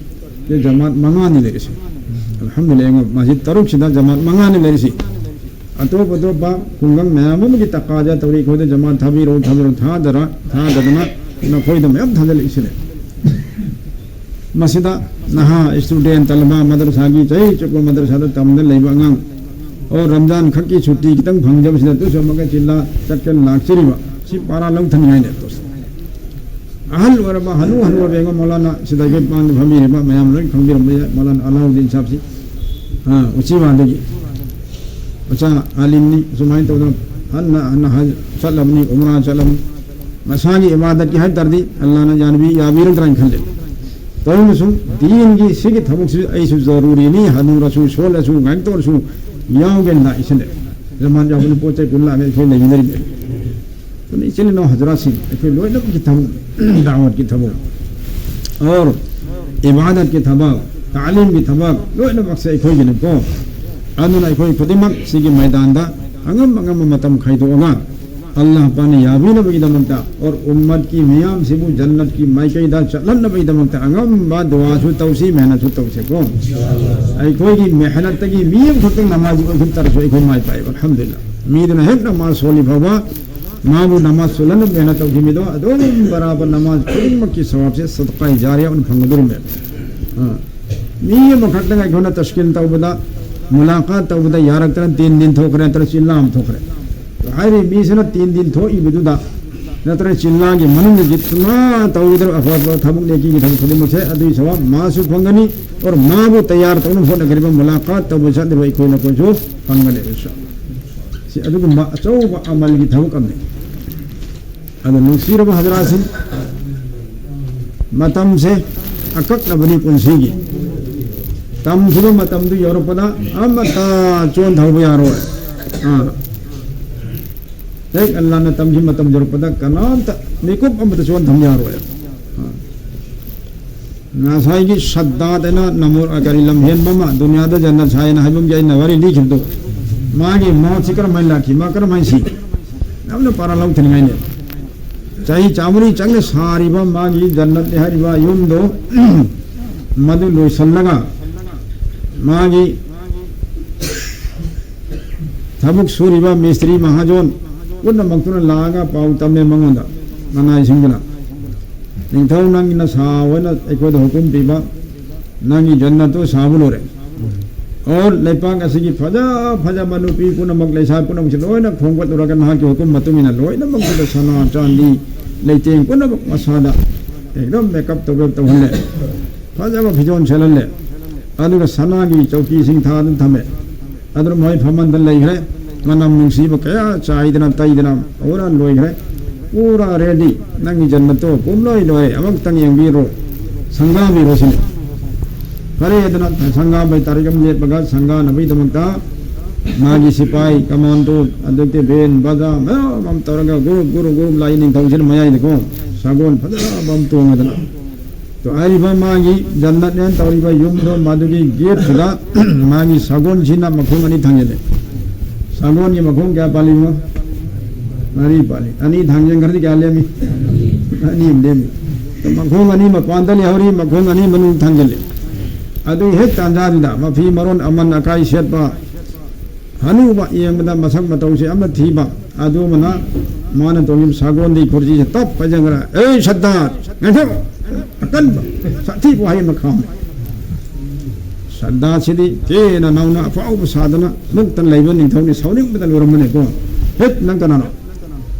ꯑꯩꯈꯣꯏ ꯖꯃꯥꯠ ꯃꯉꯥꯅꯤ ꯂꯩꯔꯤꯁꯤ꯫ ꯑꯜꯍꯝꯗꯨꯂꯤꯜꯂꯥꯍ, ꯌꯦꯡꯉꯣ, ꯃꯁꯖꯤꯗ ꯇꯔꯨꯛꯁꯤꯗ ꯖꯃꯥꯠ ꯃꯉꯥꯅꯤ ꯂꯩꯔꯤꯁꯤ꯫ ꯑꯇꯣꯞ ꯑꯇꯣꯞꯄ ꯈꯨꯡꯒꯪ ꯃꯌꯥꯝ ꯑꯃꯒꯤ ꯇꯀꯥꯖꯥ ꯇꯧꯔꯤ, ꯑꯩꯈꯣꯏꯗ ꯖꯃꯥꯠ ꯊꯥꯕꯤꯔꯛꯎ, ꯊꯥꯕꯤꯔꯛꯎ, ꯊꯥꯗꯔ, ꯊꯥꯗꯗꯅ ꯅꯈꯣꯏꯗ ꯃꯌꯥꯝ ꯊꯥꯖꯤꯜꯂꯛꯏꯁꯤꯅꯦ꯫ ꯃꯁꯤꯗ ꯅꯍꯥ, ꯏꯁꯇꯨꯗꯦꯟ, ꯇꯂꯕꯥ, ꯃꯗꯔꯁꯥꯒꯤ ꯆꯍꯤ ꯆꯨꯞꯄ ꯃꯗꯔꯁꯥꯗ ꯇꯝꯗ ꯂꯩꯕ ꯑꯉꯥꯡ, ꯑꯣ, ꯔꯝꯖꯥꯟ ꯈꯛꯀꯤ ꯁꯨꯇꯤ ꯈꯤꯇꯪ ꯐꯪꯖꯕꯁꯤꯗ ꯇꯨꯁꯨ ꯑꯃꯒ ꯆꯤꯜꯂꯥ ꯆꯠꯀꯦꯅ ꯂꯥꯛꯆꯔꯤꯕ, ꯁꯤ ꯄꯥꯔꯥ ꯂꯧꯊꯅꯤꯡꯉꯥꯏꯅꯦ꯫ ꯑꯍꯜ ꯑꯣꯏꯔꯕ, ꯍꯅꯨ ꯍꯅꯨꯔꯕ ꯌꯦꯡꯉꯣ, ꯃꯧꯂꯥꯅꯥ ꯁꯤꯗ ꯑꯩꯈꯣꯏ ꯃꯥꯡꯗ ꯐꯝꯕꯤꯔꯤꯕ ꯃꯌꯥꯝ ꯂꯣꯏ ꯈꯪꯕꯤꯔꯝꯕ ꯌꯥꯏ, ꯃꯧꯂꯥꯅꯥ ꯑꯂꯥꯎꯗꯤꯟ ꯁꯥꯕꯁꯤ, ꯑꯥ, ꯎꯆꯤꯋꯥꯗꯒꯤ꯫ ꯃꯆꯥ ꯑꯥꯂꯤꯝꯅꯤ, ꯁꯨꯃꯥꯏꯅ ꯇꯧꯗꯅ ꯍꯟꯅ ꯍꯟꯅ ꯍꯖ ꯆꯠꯂꯕꯅꯤ, ꯎꯝꯔꯥ ꯆꯠꯂꯕꯅꯤ꯫ ꯃꯁꯥꯒꯤ ꯏꯕꯥꯗꯠꯀꯤ ꯍꯥꯏ ꯇꯥꯔꯗꯤ ꯑꯜꯂꯥꯅ ꯌꯥꯅꯕꯤ-, ꯌꯥꯕꯤꯔꯗ꯭ꯔꯥ ꯍꯥꯏꯅ ꯈꯜꯂꯦ꯫ ꯇꯧꯔꯃꯁꯨꯡ ꯗꯤꯟꯒꯤ ꯁꯤꯒꯤ ꯊꯕꯛꯁꯤ ꯑꯩꯁꯨ ꯖꯔꯨꯔꯤꯅꯤ, ꯍꯅꯨꯔꯁꯨ, ꯁꯣꯜꯂꯁꯨ, ꯉꯥꯏꯇꯧꯔꯁꯨ ꯌꯥꯎꯒꯦꯅ ꯂꯥꯛꯏꯁꯤꯅꯦ꯫ ꯖꯃꯥꯟ ꯌꯥꯎꯕꯅꯤ, ꯄꯣꯠ ꯆꯩ ꯄꯨꯜꯂꯛꯑꯒ ꯑꯩꯈꯣꯏ ꯂꯩꯃꯤꯟꯅꯔꯤꯕꯅꯤ꯫ ꯑꯗꯨꯅ ꯏꯆꯤꯜ ꯏꯅꯥꯎ ꯍꯖꯔꯥꯠꯁꯤꯡ, ꯑꯩꯈꯣꯏ ꯂꯣꯏꯅꯃꯛꯀꯤ ꯊꯕꯛ, ꯗꯥꯋꯠꯀꯤ ꯊꯕꯛ, ꯑꯣꯔ ꯏꯕꯥꯗꯠꯀꯤ ꯊꯕꯛ, ꯇꯥꯂꯤꯝꯒꯤ ꯊꯕꯛ, ꯂꯣꯏꯅꯃꯛꯁꯦ ꯑꯩꯈꯣꯏꯒꯤꯅꯤꯀꯣ꯫ ꯑꯗꯨꯅ ꯑꯩꯈꯣꯏ ꯈꯨꯗꯤꯡꯃꯛ ꯁꯤꯒꯤ ꯃꯩꯗꯥꯟꯗ ꯑꯉꯝ ꯑꯉꯝꯕ ꯃꯇꯝ ꯈꯥꯏꯗꯣꯛꯑꯒ ꯑꯜꯂꯥꯍ ꯄꯥꯛꯅ ꯌꯥꯕꯤꯅꯕꯒꯤꯗꯃꯛꯇ, ꯑꯣꯔ ꯎꯝꯃꯠꯀꯤ ꯃꯤꯌꯥꯝꯁꯤꯕꯨ ꯖꯟꯅꯠꯀꯤ ꯃꯥꯏꯀꯩꯗ ꯆꯠꯍꯟꯅꯕꯒꯤꯗꯃꯛꯇ ꯑꯉꯝꯕ ꯗꯨꯋꯥꯁꯨ ꯇꯧꯁꯤ, ꯃꯦꯍꯅꯠꯁꯨ ꯇꯧꯁꯤꯀꯣ꯫ ꯑꯩꯈꯣꯏꯒꯤ ꯃꯦꯍꯅꯠꯇꯒꯤ ꯃꯤ ꯑꯃꯈꯛꯇꯪ ꯅꯃꯥꯖꯤ ꯑꯣꯏꯈꯤꯕ ꯇꯥꯔꯁꯨ ꯑꯩꯈꯣꯏ ꯃꯥꯏ ꯄꯥꯛꯑꯦꯕ, ꯑꯜꯍꯝꯗꯨꯂꯤꯜꯂꯥꯍ꯫ ꯃꯤꯗꯨꯅ ꯍꯦꯛ ꯅꯃꯥꯖ ꯁꯣꯜꯂꯤ ꯐꯥꯎꯕ ꯃꯥꯕꯨ ꯅꯃꯥꯖ ꯁꯣꯜꯍꯟꯅꯕ ꯃꯦꯍꯅꯠ ꯇꯧꯈꯤꯕ ꯃꯤꯗꯣ ꯑꯗꯨꯝ ꯕꯔꯥꯕꯔ ꯅꯃꯥꯖ ꯈꯨꯗꯤꯡꯃꯛꯀꯤ ꯁꯋꯥꯕꯁꯦ ꯁꯗꯀꯥꯏ ꯖꯥꯔꯤꯌꯥ ꯑꯣꯏꯅ ꯐꯪꯒꯗꯧꯔꯤꯕꯅꯦ꯫ ꯑꯥ꯫ ꯃꯤ ꯑꯃꯈꯛꯇꯪ ꯑꯩꯈꯣꯏꯅ ꯇꯁꯀꯤꯟ ꯇꯧꯕꯗ, ꯃꯨꯂꯥꯀꯥꯠ ꯇꯧꯕꯗ ꯌꯥꯔꯛꯇꯅ ꯇꯤꯟ ꯗꯤꯟ ꯊꯣꯛꯈ꯭ꯔꯦ, ꯅꯠꯇ꯭ꯔꯒ ꯆꯤꯜꯂꯥ ꯑꯃ ꯊꯣꯛꯈ꯭ꯔꯦ꯫ ꯍꯥꯏꯔꯤꯕ ꯃꯤꯁꯤꯅ ꯇꯤꯟ ꯗꯤꯟ ꯊꯣꯛꯏꯕꯗꯨꯗ ꯅꯠꯇ꯭ꯔꯒ ꯆꯤꯜꯂꯥꯒꯤ ꯃꯅꯨꯡꯗ ꯖꯤꯠꯇꯨꯅ ꯇꯧꯒꯗꯕ ꯑꯐꯕ ꯊꯕꯛ ꯅꯦꯀꯤꯒꯤ ꯊꯕꯛ ꯈꯨꯗꯤꯡꯃꯛꯁꯦ ꯑꯗꯨꯒꯤ ꯁꯋꯥꯕ ꯃꯥꯁꯨ ꯐꯪꯒꯅꯤ꯫ ꯑꯣꯔ ꯃꯥꯕꯨ ꯇꯌꯥꯔ ꯇꯧꯅꯕ ꯍꯣꯠꯅꯒꯗꯕ ꯃꯨꯂꯥꯀꯥꯠ ꯇꯧꯕ ꯆꯠꯂꯤꯕ ꯑꯩꯈꯣꯏ ꯅꯈꯣꯏꯁꯨ ꯐꯪꯒꯅꯤ꯫ ꯁꯤ ꯑꯗꯨꯒꯨꯝꯕ ꯑꯆꯧꯕ ꯑꯃꯜꯒꯤ ꯊꯕꯛ ꯑꯃꯅꯤ꯫ ꯑꯗꯣ ꯅꯨꯡꯁꯤꯔꯕ ꯍꯖꯔꯥꯠꯁꯤꯡ, ꯃꯇꯝꯁꯦ ꯑꯀꯛꯅꯕꯅꯤ ꯄꯨꯟꯁꯤꯒꯤ꯫ ꯇꯝꯈꯤꯕ ꯃꯇꯝꯗꯨ ꯌꯧꯔꯛꯄꯗ ꯑꯃꯠꯇ ꯆꯣꯟꯊꯍꯧꯕ ꯌꯥꯔꯣꯏ꯫ ꯑꯥ꯫ ꯍꯦꯛ ꯑꯜꯂꯥꯅ ꯇꯝꯈꯤꯕ ꯃꯇꯝ ꯌꯧꯔꯛꯄꯗ ꯀꯅꯥꯝꯇ ꯃꯤꯀꯨꯞ ꯑꯃꯠꯇ ꯆꯣꯟꯊꯝ ꯌꯥꯔꯣꯏ꯫ ꯑꯥ꯫ ꯉꯁꯥꯏꯒꯤ ꯁꯗꯥꯗꯅ ꯅꯃꯨ-, ꯀꯔꯤ ꯂꯝꯍꯦꯟꯕ ꯑꯃ ꯗꯨꯅꯤꯌꯥꯗ ꯖꯟꯅꯠ ꯁꯥꯏꯅ ꯍꯥꯏꯕ ꯑꯃꯒꯤ ꯑꯩꯅ ꯋꯥꯔꯤ ꯂꯤꯈꯤꯕꯗꯣ, ꯃꯥꯒꯤ ꯃꯣꯠꯁꯤ ꯀꯔꯝꯍꯥꯏꯅ ꯂꯥꯛꯈꯤ, ꯃꯥ ꯀꯔꯝꯍꯥꯏꯅ ꯁꯤ? ꯌꯥꯝꯅ ꯄꯥꯔꯥ ꯂꯧꯊꯅꯤꯡꯉꯥꯏꯅꯦ꯫ ꯆꯍꯤ ꯆꯥꯃꯔꯤ ꯆꯪꯅ ꯁꯥꯔꯤꯕ ꯃꯥꯒꯤ ꯖꯟꯅꯠꯅꯤ ꯍꯥꯏꯔꯤꯕ ꯌꯨꯝꯗꯣ ꯃꯗꯨ ꯂꯣꯏꯁꯤꯜꯂꯒ ꯃꯥꯒꯤ ꯊꯕꯛ ꯁꯨꯔꯤꯕ ꯃꯤꯁꯇ꯭ꯔꯤ ꯃꯍꯥꯖꯣꯟ ꯄꯨꯝꯅꯃꯛꯇꯨꯅ ꯂꯥꯛꯑꯒ ꯄꯥꯎ ꯇꯝꯃꯦ ꯃꯉꯣꯟꯗ, ꯃꯅꯥꯏꯁꯤꯡꯗꯨꯅ, "ꯅꯤꯡꯊꯧ, ꯅꯪꯒꯤ ꯅꯁꯥ ꯑꯣꯏꯅ ꯑꯩꯈꯣꯏꯗ ꯍꯨꯀꯨꯝ ꯄꯤꯕ, ꯅꯪꯒꯤ ꯖꯟꯅꯠꯇꯨ ꯁꯥꯕ ꯂꯣꯏꯔꯦ꯫ ꯑꯣꯔ ꯂꯩꯄꯥꯛ ꯑꯁꯤꯒꯤ ꯐꯖ ꯐꯖꯕ ꯅꯨꯄꯤ ꯄꯨꯝꯅꯃꯛ, ꯂꯩꯁꯥ ꯄꯨꯝꯅꯃꯛꯁꯤ ꯂꯣꯏꯅ ꯈꯣꯝꯒꯠꯂꯨꯔꯒ ꯅꯍꯥꯛꯀꯤ ꯍꯨꯀꯨꯝ ꯃꯇꯨꯡ ꯏꯟꯅ ꯂꯣꯏꯅꯃꯛꯇꯨꯗ ꯁꯅꯥ, ꯆꯥꯟꯗꯤ, ꯂꯩꯇꯦꯡ ꯄꯨꯝꯅꯃꯛ ꯃꯁꯥꯗ ꯑꯦꯛꯗꯝ ꯃꯦꯀꯞ ꯇꯧꯒꯦ ꯇꯧꯍꯜꯂꯦ꯫ ꯐꯖꯕ ꯐꯤꯖꯣꯜ ꯁꯦꯠꯍꯜꯂꯦ꯫ ꯑꯗꯨꯒ ꯁꯅꯥꯒꯤ ꯆꯧꯀꯤꯁꯤꯡ ꯊꯥꯗꯨꯅ ꯊꯝꯃꯦ꯫ ꯑꯗꯨꯅ ꯃꯣꯏ ꯐꯝꯃꯟꯗ ꯂꯩꯈ꯭ꯔꯦ꯫ ꯃꯅꯝ ꯅꯨꯡꯁꯤꯕ ꯀꯌꯥ ꯆꯥꯏꯗꯅ ꯇꯩꯗꯅ ꯄꯨꯔꯥ ꯂꯣꯏꯈ꯭ꯔꯦ꯫ ꯄꯨꯔꯥ ꯔꯦꯗꯤ꯫ ꯅꯪꯒꯤ ꯖꯟꯅꯠꯇꯣ ꯄꯨꯝꯂꯣꯏ ꯂꯣꯏꯔꯦ꯫ ꯑꯃꯨꯛꯇꯪ ꯌꯦꯡꯕꯤꯔꯣ, ꯁꯪꯒꯥꯕꯤꯔꯣ" ꯁꯤꯅꯤ꯫ ꯐꯔꯦ ꯑꯗꯨꯅ ꯁꯪꯒꯥꯕꯩ ꯇꯥꯔꯤꯛ ꯑꯃ ꯂꯦꯞꯄꯒ ꯁꯪꯒꯥꯅꯕꯒꯤꯗꯃꯛꯇ ꯃꯥꯒꯤ ꯁꯤꯄꯥꯏ, ꯀꯃꯥꯟꯗꯣ, ꯑꯗꯨꯗꯒꯤ ꯕꯦꯟ ꯕꯥꯖꯥ ꯃꯌꯥꯝ ꯑꯃ ꯇꯧꯔꯒ ꯒꯨꯔꯨꯞ ꯒꯨꯔꯨꯞ ꯒꯨꯔꯨꯞ ꯂꯥꯛꯏ ꯅꯤꯡꯊꯧꯁꯤꯅ ꯃꯌꯥꯏꯗꯀꯣ ꯁꯒꯣꯜ ꯐꯖꯕ ꯑꯃ ꯇꯣꯡꯉꯗꯅ꯫ ꯇꯣ ꯍꯥꯏꯔꯤꯕ ꯃꯥꯒꯤ ꯖꯟꯅꯠꯅꯦꯅ ꯇꯧꯔꯤꯕ ꯌꯨꯝꯗꯣ ꯃꯗꯨꯒꯤ ꯒꯦꯠꯇꯨꯗ ꯃꯥꯒꯤ ꯁꯒꯣꯜꯁꯤꯅ ꯃꯈꯣꯡ ꯑꯅꯤ ꯊꯥꯡꯖꯤꯜꯂꯦ꯫ ꯁꯒꯣꯜꯒꯤ ꯃꯈꯣꯡ ꯀꯌꯥ ꯄꯥꯜꯂꯤꯅꯣ? ꯃꯔꯤ ꯄꯥꯜꯂꯤ꯫ ꯑꯅꯤ ꯊꯥꯡꯖꯤꯟꯈ꯭ꯔꯗꯤ ꯀꯌꯥ ꯂꯦꯝꯃꯤ? ꯑꯅꯤ ꯑꯃ ꯂꯦꯝꯃꯤ꯫ ꯃꯈꯣꯡ ꯑꯅꯤ ꯃꯄꯥꯟꯗ ꯂꯩꯍꯧꯔꯤ, ꯃꯈꯣꯡ ꯑꯅꯤ ꯃꯅꯨꯡ ꯊꯥꯡꯖꯤꯜꯂꯤ꯫ ꯑꯗꯨꯒꯤ ꯍꯦꯛ ꯇꯥꯟꯖꯥꯗꯨꯗ ꯃꯐꯤ ꯃꯔꯣꯟ ꯑꯃꯟ ꯑꯀꯥꯏ ꯁꯦꯠꯄ ꯍꯅꯨꯕ, ꯌꯦꯡꯕꯗ ꯃꯁꯛ ꯃꯇꯧꯁꯦ ꯌꯥꯝꯅ ꯊꯤꯕ ꯑꯗꯨ ꯑꯃꯅ ꯃꯥꯅ ꯇꯣꯡꯂꯤꯕ ꯁꯒꯣꯜꯗꯤ ꯈꯨꯔꯖꯤꯁꯦ ꯇꯞ ꯄꯥꯏꯁꯤꯟꯈ꯭ꯔꯦ꯫ "ꯑꯦ ꯁꯔꯗꯥꯔ, ꯉꯥꯏꯈꯣ!" ꯑꯀꯟꯕ ꯁꯥꯊꯤꯕ ꯋꯥꯍꯩ ꯑꯃ ꯈꯥꯝꯃꯦ꯫ ꯁꯔꯗꯥꯔꯁꯤꯗꯤ ꯀꯦꯅ ꯅꯧꯅ ꯑꯐꯥꯎꯕ ꯁꯥꯗꯅ ꯃꯨꯛꯇ ꯂꯩꯕ ꯅꯤꯡꯊꯧꯅꯤ, ꯁꯥꯎꯅꯤꯡꯕꯗ ꯂꯣꯏꯔꯝꯕꯅꯦꯀꯣ꯫ "ꯍꯦꯠ, ꯅꯪ ꯀꯅꯥꯅꯣ?"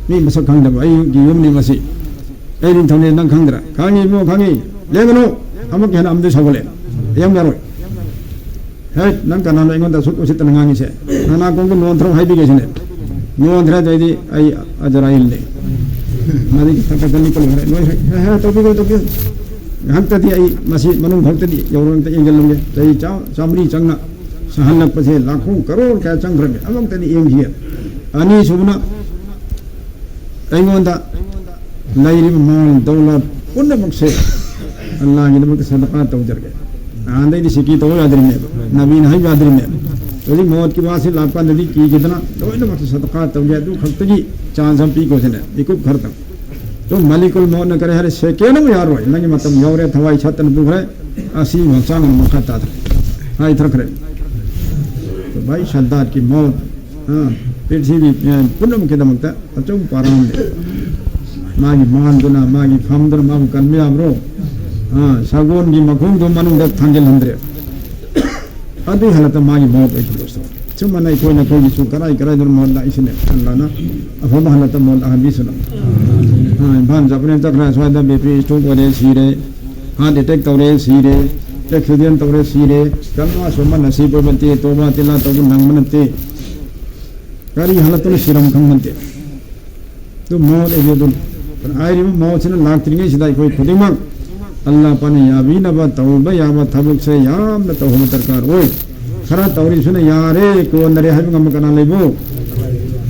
ꯃꯤ ꯃꯁꯛ ꯈꯪꯗꯕ ꯑꯩꯒꯤ ꯌꯨꯝꯅꯤ ꯃꯁꯤ꯫ ꯑꯩ ꯅꯤꯡꯊꯧꯅꯦ, ꯅꯪ ꯈꯪꯗ꯭ꯔꯥ? ꯈꯪꯉꯤ ꯏꯕꯨꯡꯉꯣ, ꯈꯪꯉꯤ꯫ ꯂꯦꯡꯒꯅꯨ꯫ ꯑꯃꯨꯛꯀ ꯍꯦꯟꯅ ꯑꯃꯗꯤ ꯁꯧꯒꯠꯂꯦ꯫ ꯌꯥꯝ ꯌꯥꯔꯣꯏ꯫ ꯍꯦ, ꯅꯪ ꯀꯅꯥꯅꯣ ꯑꯩꯉꯣꯟꯗ ꯑꯁꯨꯛ ꯎꯁꯤꯠꯇꯅ ꯉꯥꯡꯉꯤꯁꯦ? ꯅꯅꯥꯀꯣꯡꯗꯣ ꯅꯣꯟꯊ꯭ꯔꯣ ꯍꯥꯏꯕꯤꯒꯦ ꯁꯤꯅꯦ꯫ ꯅꯣꯟꯊ꯭ꯔꯦ, ꯑꯗꯩꯗꯤ ꯑꯩ ꯑꯖꯔꯥꯏꯜꯅꯦ꯫ ꯃꯥꯗꯤ ꯈꯤꯇꯪ ꯈꯛꯇ ꯅꯤꯛꯄ ꯂꯣꯏꯔꯦ꯫ ꯂꯣꯏꯔꯦ꯫ ꯍꯦ, ꯍꯦ, ꯇꯧꯕꯤꯒꯅꯨ, ꯇꯧꯕꯤꯒꯅꯨ꯫ ꯉꯥꯏꯍꯥꯛꯇꯗꯤ ꯑꯩ ꯃꯁꯤ ꯃꯅꯨꯡ ꯐꯥꯎꯇꯗꯤ ꯌꯧꯔꯒ ꯑꯝꯇ ꯌꯦꯡꯁꯤꯜꯂꯝꯒꯦ꯫ ꯆꯍꯤ ꯆꯥ-, ꯆꯥꯃꯔꯤ ꯆꯪꯅ ꯁꯥꯍꯜꯂꯛꯄꯁꯦ ꯂꯥꯈꯣꯡ ꯀꯔꯣꯔ ꯀꯌꯥ ꯆꯪꯈ꯭ꯔꯒꯦ? ꯑꯃꯨꯛꯇꯗꯤ ꯌꯦꯡꯈꯤꯒꯦ꯫ ꯑꯅꯤꯁꯨꯕꯅ ꯑꯩꯉꯣꯟꯗ ꯂꯩꯔꯤꯕ ꯃꯥꯜ ꯗꯧꯂꯠ ꯄꯨꯝꯅꯃꯛꯁꯦ ꯑꯜꯂꯥꯍꯒꯤꯗꯃꯛꯇ ꯁꯗꯀꯥ ꯇꯧꯖꯔꯒꯦ꯫ ꯅꯍꯥꯟꯗꯩꯗꯤ ꯁꯤꯀꯤ ꯇꯧꯕ ꯌꯥꯗ꯭ꯔꯤꯅꯦꯕ, ꯅꯕꯤꯅ ꯍꯥꯏꯕ ꯌꯥꯗ꯭ꯔꯤꯅꯦꯕ꯫ ꯍꯧꯖꯤꯛ ꯃꯣꯠꯀꯤ ꯋꯥꯁꯤ ꯂꯥꯛꯄ ꯀꯥꯟꯗꯗꯤ ꯀꯤꯒꯗꯅ ꯂꯣꯏꯅꯃꯛꯁꯦ ꯁꯗꯀꯥ ꯇꯧꯒꯦ, ꯑꯗꯨ ꯈꯛꯇꯒꯤ ꯆꯥꯟꯁ ꯑꯃ ꯄꯤꯀꯣ ꯁꯤꯅꯦ, ꯏꯀꯨꯞ ꯈꯔꯇꯪ꯫ ꯑꯗꯨꯝ ꯃꯂꯤꯀꯨꯜ ꯃꯣꯠꯅ ꯀꯔꯤ ꯍꯥꯏꯔꯦ, ꯁꯦꯀꯦꯟ ꯑꯃ ꯌꯥꯔꯣꯏ, ꯅꯪꯒꯤ ꯃꯇꯝ ꯌꯧꯔꯦ, ꯊꯋꯥꯏ ꯁꯠꯇꯅ ꯄꯨꯈ꯭ꯔꯦ, ꯑꯁꯤꯕ ꯍꯛꯆꯥꯡ ꯑꯃ ꯃꯈꯥ ꯇꯥꯗ꯭ꯔꯦ, ꯍꯥꯏꯊꯔꯛꯈ꯭ꯔꯦ꯫ ꯚꯥꯏ ꯁꯗꯥꯠꯀꯤ ꯃꯣꯠ, ꯑ, ꯄ꯭ꯔꯤꯊꯤꯕꯤ, ꯑ, ꯄꯨꯝꯅꯃꯛꯀꯤꯗꯃꯛꯇ ꯑꯆꯧꯕ ꯄꯥꯔꯥ ꯑꯃꯅꯤ꯫ ꯃꯥꯒꯤ ꯃꯥꯟꯗꯨꯅ, ꯃꯥꯒꯤ ꯐꯝꯗꯨꯅ ꯃꯥꯕꯨ ꯀꯟꯕ ꯌꯥꯕ꯭ꯔꯣ? ꯑ, ꯁꯒꯣꯜꯒꯤ ꯃꯈꯣꯡꯗꯣ ꯃꯅꯨꯡꯗ ꯊꯥꯡꯖꯤꯜꯍꯟꯗ꯭ꯔꯦ꯫ ꯑꯗꯨꯏ ꯍꯥꯂꯠꯇ ꯃꯥꯒꯤ ꯃꯣꯠ ꯑꯣꯏꯈꯤꯕꯁꯨ꯫ ꯁꯨꯝꯕꯅ ꯑꯩꯈꯣꯏꯅ ꯑꯩꯈꯣꯏꯒꯤꯁꯨ ꯀꯔꯥꯏ ꯀꯔꯥꯏꯗꯅꯣ ꯃꯣꯠ ꯂꯥꯛꯏꯁꯤꯅꯦ꯫ ꯑꯜꯂꯥꯅ ꯑꯐꯕ ꯍꯥꯂꯠꯇ ꯃꯣꯠ ꯂꯥꯛꯍꯟꯕꯤꯁꯅꯨ꯫ ꯑ, ꯏꯝꯐꯥꯜ ꯆꯠꯄꯅꯦ, ꯆꯠꯈ꯭ꯔꯦ, ꯁ꯭ꯋꯥꯏꯗ ꯕꯤ ꯄꯤ ꯁ꯭ꯇ꯭ꯔꯣꯛ ꯑꯣꯏꯔꯦ, ꯁꯤꯔꯦ, ꯍꯥꯔꯠ ꯑꯦꯇꯦꯛ ꯇꯧꯔꯦ, ꯁꯤꯔꯦ, ꯑꯦꯛꯁꯤꯗꯦꯟ ꯇꯧꯔꯦ, ꯁꯤꯔꯦ, ꯀꯟꯅ ꯑꯁꯣꯝꯕ ꯅꯁꯤꯕ ꯑꯣꯏꯕ ꯅꯠꯇꯦ, ꯇꯣꯕꯥ ꯇꯤꯂꯥ ꯇꯧꯕ ꯅꯪꯕ ꯅꯠꯇꯦ꯫ ꯀꯔꯤ ꯍꯥꯂꯠꯇꯅ ꯁꯤꯔꯝ ꯈꯪꯕ ꯅꯠꯇꯦ꯫ ꯑꯗꯨ ꯃꯣꯠ ꯑꯩꯁꯦ ꯑꯗꯨꯝ ꯍꯥꯏꯔꯤꯕ ꯃꯣꯠꯁꯤꯅ ꯂꯥꯛꯇ꯭ꯔꯤꯉꯩꯁꯤꯗ ꯑꯩꯈꯣꯏ ꯈꯨꯗꯤꯡꯃꯛ ꯑꯜꯂꯥ ꯄꯥꯅ ꯌꯥꯕꯤꯅꯕ ꯇꯧꯕ ꯌꯥꯕ ꯊꯕꯛꯁꯦ ꯌꯥꯝꯅ ꯇꯧꯍꯟꯕ ꯗꯔꯀꯥꯔ ꯑꯣꯏ꯫ ꯈꯔ ꯇꯧꯔꯤꯁꯤꯅ ꯌꯥꯔꯦ, ꯀꯣꯟꯅꯔꯦ ꯍꯥꯏꯕ ꯉꯝꯕ ꯀꯅꯥ ꯂꯩꯕꯣ?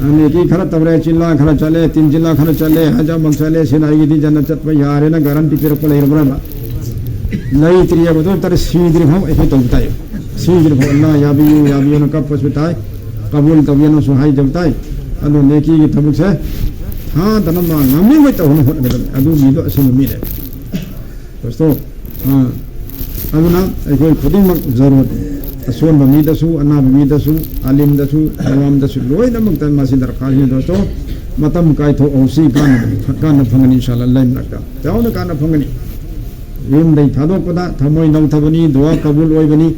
ꯑꯅꯦꯀꯤ ꯈꯔ ꯇꯧꯔꯦ, ꯆꯤꯜꯂꯥ ꯈꯔ ꯆꯠꯂꯦ, ꯇꯤꯟ ꯆꯤꯜꯂꯥ ꯈꯔ ꯆꯠꯂꯦ, ꯍꯖꯥꯃꯛ ꯆꯠꯂꯦ, ꯁꯤꯅ ꯑꯩꯒꯤꯗꯤ ꯖꯟꯅ ꯆꯠꯄ ꯌꯥꯔꯦꯅ ꯒꯥꯔꯟꯇꯤ ꯄꯤꯔꯛꯄ ꯂꯩꯔꯕ꯭ꯔꯕ? ꯂꯩꯇ꯭ꯔꯤꯑꯕ꯫ ꯑꯗꯨ ꯑꯣꯏꯇꯥꯔꯗꯤ ꯁꯤꯗ꯭ꯔꯤ ꯐꯥꯎ ꯑꯩꯈꯣꯏ ꯇꯧꯕ ꯇꯥꯏ꯫ ꯁꯤꯗ꯭ꯔꯤ ꯐꯥꯎ ꯑꯜꯂꯥ ꯌꯥꯕꯤꯌꯨ, ꯌꯥꯕꯤꯌꯨꯅ ꯀꯞꯄꯁꯨ ꯇꯥꯏ, ꯀꯕꯨꯜ ꯇꯧꯕꯤꯌꯨꯅꯁꯨ ꯍꯥꯏꯖꯕ ꯇꯥꯏ꯫ ꯑꯗꯨ ꯅꯦꯀꯤꯒꯤ ꯊꯕꯛꯁꯦ ꯊꯥꯗꯅꯕ ꯉꯝꯃꯤꯉꯩ ꯇꯧꯅ ꯍꯣꯠꯅꯒꯗꯕꯅꯤ꯫ ꯑꯗꯨ ꯃꯤꯗꯣ ꯑꯁꯦꯡꯕ ꯃꯤꯅꯦ꯫ ꯗꯣꯁꯇꯣ, ꯑꯥ, ꯑꯗꯨꯅ ꯑꯩꯈꯣꯏ ꯈꯨꯗꯤꯡꯃꯛ ꯖꯔꯨꯔꯠ, ꯑꯁꯣꯟꯕ ꯃꯤꯗꯁꯨ, ꯑꯅꯥꯕ ꯃꯤꯗꯁꯨ, ꯑꯥꯂꯤꯝꯗꯁꯨ, ꯑꯋꯥꯝꯗꯁꯨ ꯂꯣꯏꯅꯃꯛꯇ ꯃꯁꯤ ꯗꯔꯀꯥꯔꯅꯤ꯫ ꯗꯣꯁꯇꯣ, ꯃꯇꯝ ꯀꯥꯏꯊꯣꯛꯍꯧꯁꯤ, ꯀꯥꯟꯅꯕ, ꯀꯥꯟꯅꯕ ꯐꯪꯒꯅꯤ, ꯏꯟꯁꯥꯜꯂꯥ, ꯂꯩ ꯃꯔꯛꯇ ꯆꯥꯎꯅ ꯀꯥꯟꯅꯕ ꯐꯪꯒꯅꯤ꯫ ꯌꯨꯝꯗꯩ ꯊꯥꯗꯣꯛꯄꯗ ꯊꯃꯣꯏ ꯅꯧꯊꯕꯅꯤ, ꯗꯨꯋꯥ ꯀꯕꯨꯜ ꯑꯣꯏꯕꯅꯤ꯫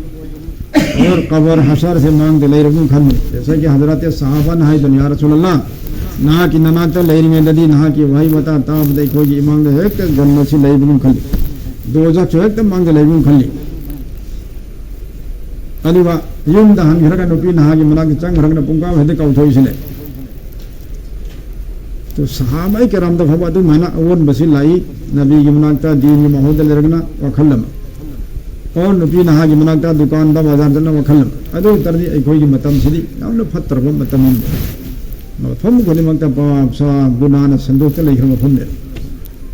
ꯑꯣꯔ ꯀꯕꯔ ꯍꯁꯔꯁꯦ ꯃꯥꯡꯗ ꯂꯩꯔꯒꯨꯝ ꯈꯟꯕꯅꯤ꯫ ꯖꯩꯁꯥ ꯀꯤ ꯍꯖꯔꯥꯠ ꯁꯍꯥꯕꯥꯅ ꯍꯥꯏꯗꯨꯅꯤ, "ꯌꯥ ꯔꯁꯨꯂꯜꯂꯥꯍ, ꯅꯍꯥꯛꯀꯤ ꯅꯅꯥꯛꯇ ꯂꯩꯔꯤꯉꯩꯗꯗꯤ ꯅꯍꯥꯛꯀꯤ ꯋꯥꯍꯩ ꯋꯥꯇꯥ ꯇꯥꯕꯗ ꯑꯩꯈꯣꯏꯒꯤ ꯏꯃꯥꯡꯗ ꯍꯦꯛꯇ ꯖꯟꯅꯁꯤ ꯂꯩꯕꯒꯨꯝ ꯈꯜꯂꯤ, ꯗꯣꯖꯈꯁꯨ ꯍꯦꯛꯇ ꯃꯥꯡꯗ ꯂꯩꯕꯒꯨꯝ ꯈꯜꯂꯤ꯫ ꯑꯗꯨꯒ ꯌꯨꯝꯗ ꯍꯟꯈ꯭ꯔꯒ ꯅꯨꯄꯤ ꯅꯍꯥꯒꯤ ꯃꯅꯥꯛꯇ ꯆꯪꯈ꯭ꯔꯒꯅ ꯄꯨꯡꯀꯥꯎ ꯍꯦꯛꯇ ꯀꯥꯎꯊꯣꯛꯏꯁꯤꯅꯦ꯫ ꯑꯗꯨ ꯁꯍꯥꯕꯥꯏ ꯀꯔꯥꯝꯗ ꯐꯥꯎꯕ ꯑꯗꯨꯃꯥꯏꯅ ꯑꯑꯣꯟꯕꯁꯤ ꯂꯥꯛꯏ꯫ ꯅꯕꯤꯒꯤ ꯃꯅꯥꯛꯇ ꯗꯤꯟꯒꯤ ꯃꯥꯍꯧꯗ ꯂꯩꯔꯒꯅ ꯋꯥꯈꯜ ꯑꯃ, ꯑꯣ ꯅꯨꯄꯤ ꯅꯍꯥꯒꯤ ꯃꯅꯥꯛꯇ ꯗꯨꯀꯥꯟꯗ ꯕꯖꯥꯔꯗꯅ ꯋꯥꯈꯜ ꯑꯃ꯫ ꯑꯗꯨ ꯑꯣꯏ ꯇꯥꯔꯗꯤ ꯑꯩꯈꯣꯏꯒꯤ ꯃꯇꯝꯁꯤꯗꯤ ꯌꯥꯝꯅ ꯐꯠꯇ꯭ꯔꯕ ꯃꯇꯝ ꯑꯃ, ꯃꯐꯝ ꯈꯨꯗꯤꯡꯃꯛꯇ ꯄꯥꯞ ꯁꯥ ꯒꯨꯅꯥꯅ ꯁꯟꯗꯣꯛꯇ ꯂꯩꯈ꯭ꯔꯕ ꯃꯐꯝꯅꯦ꯫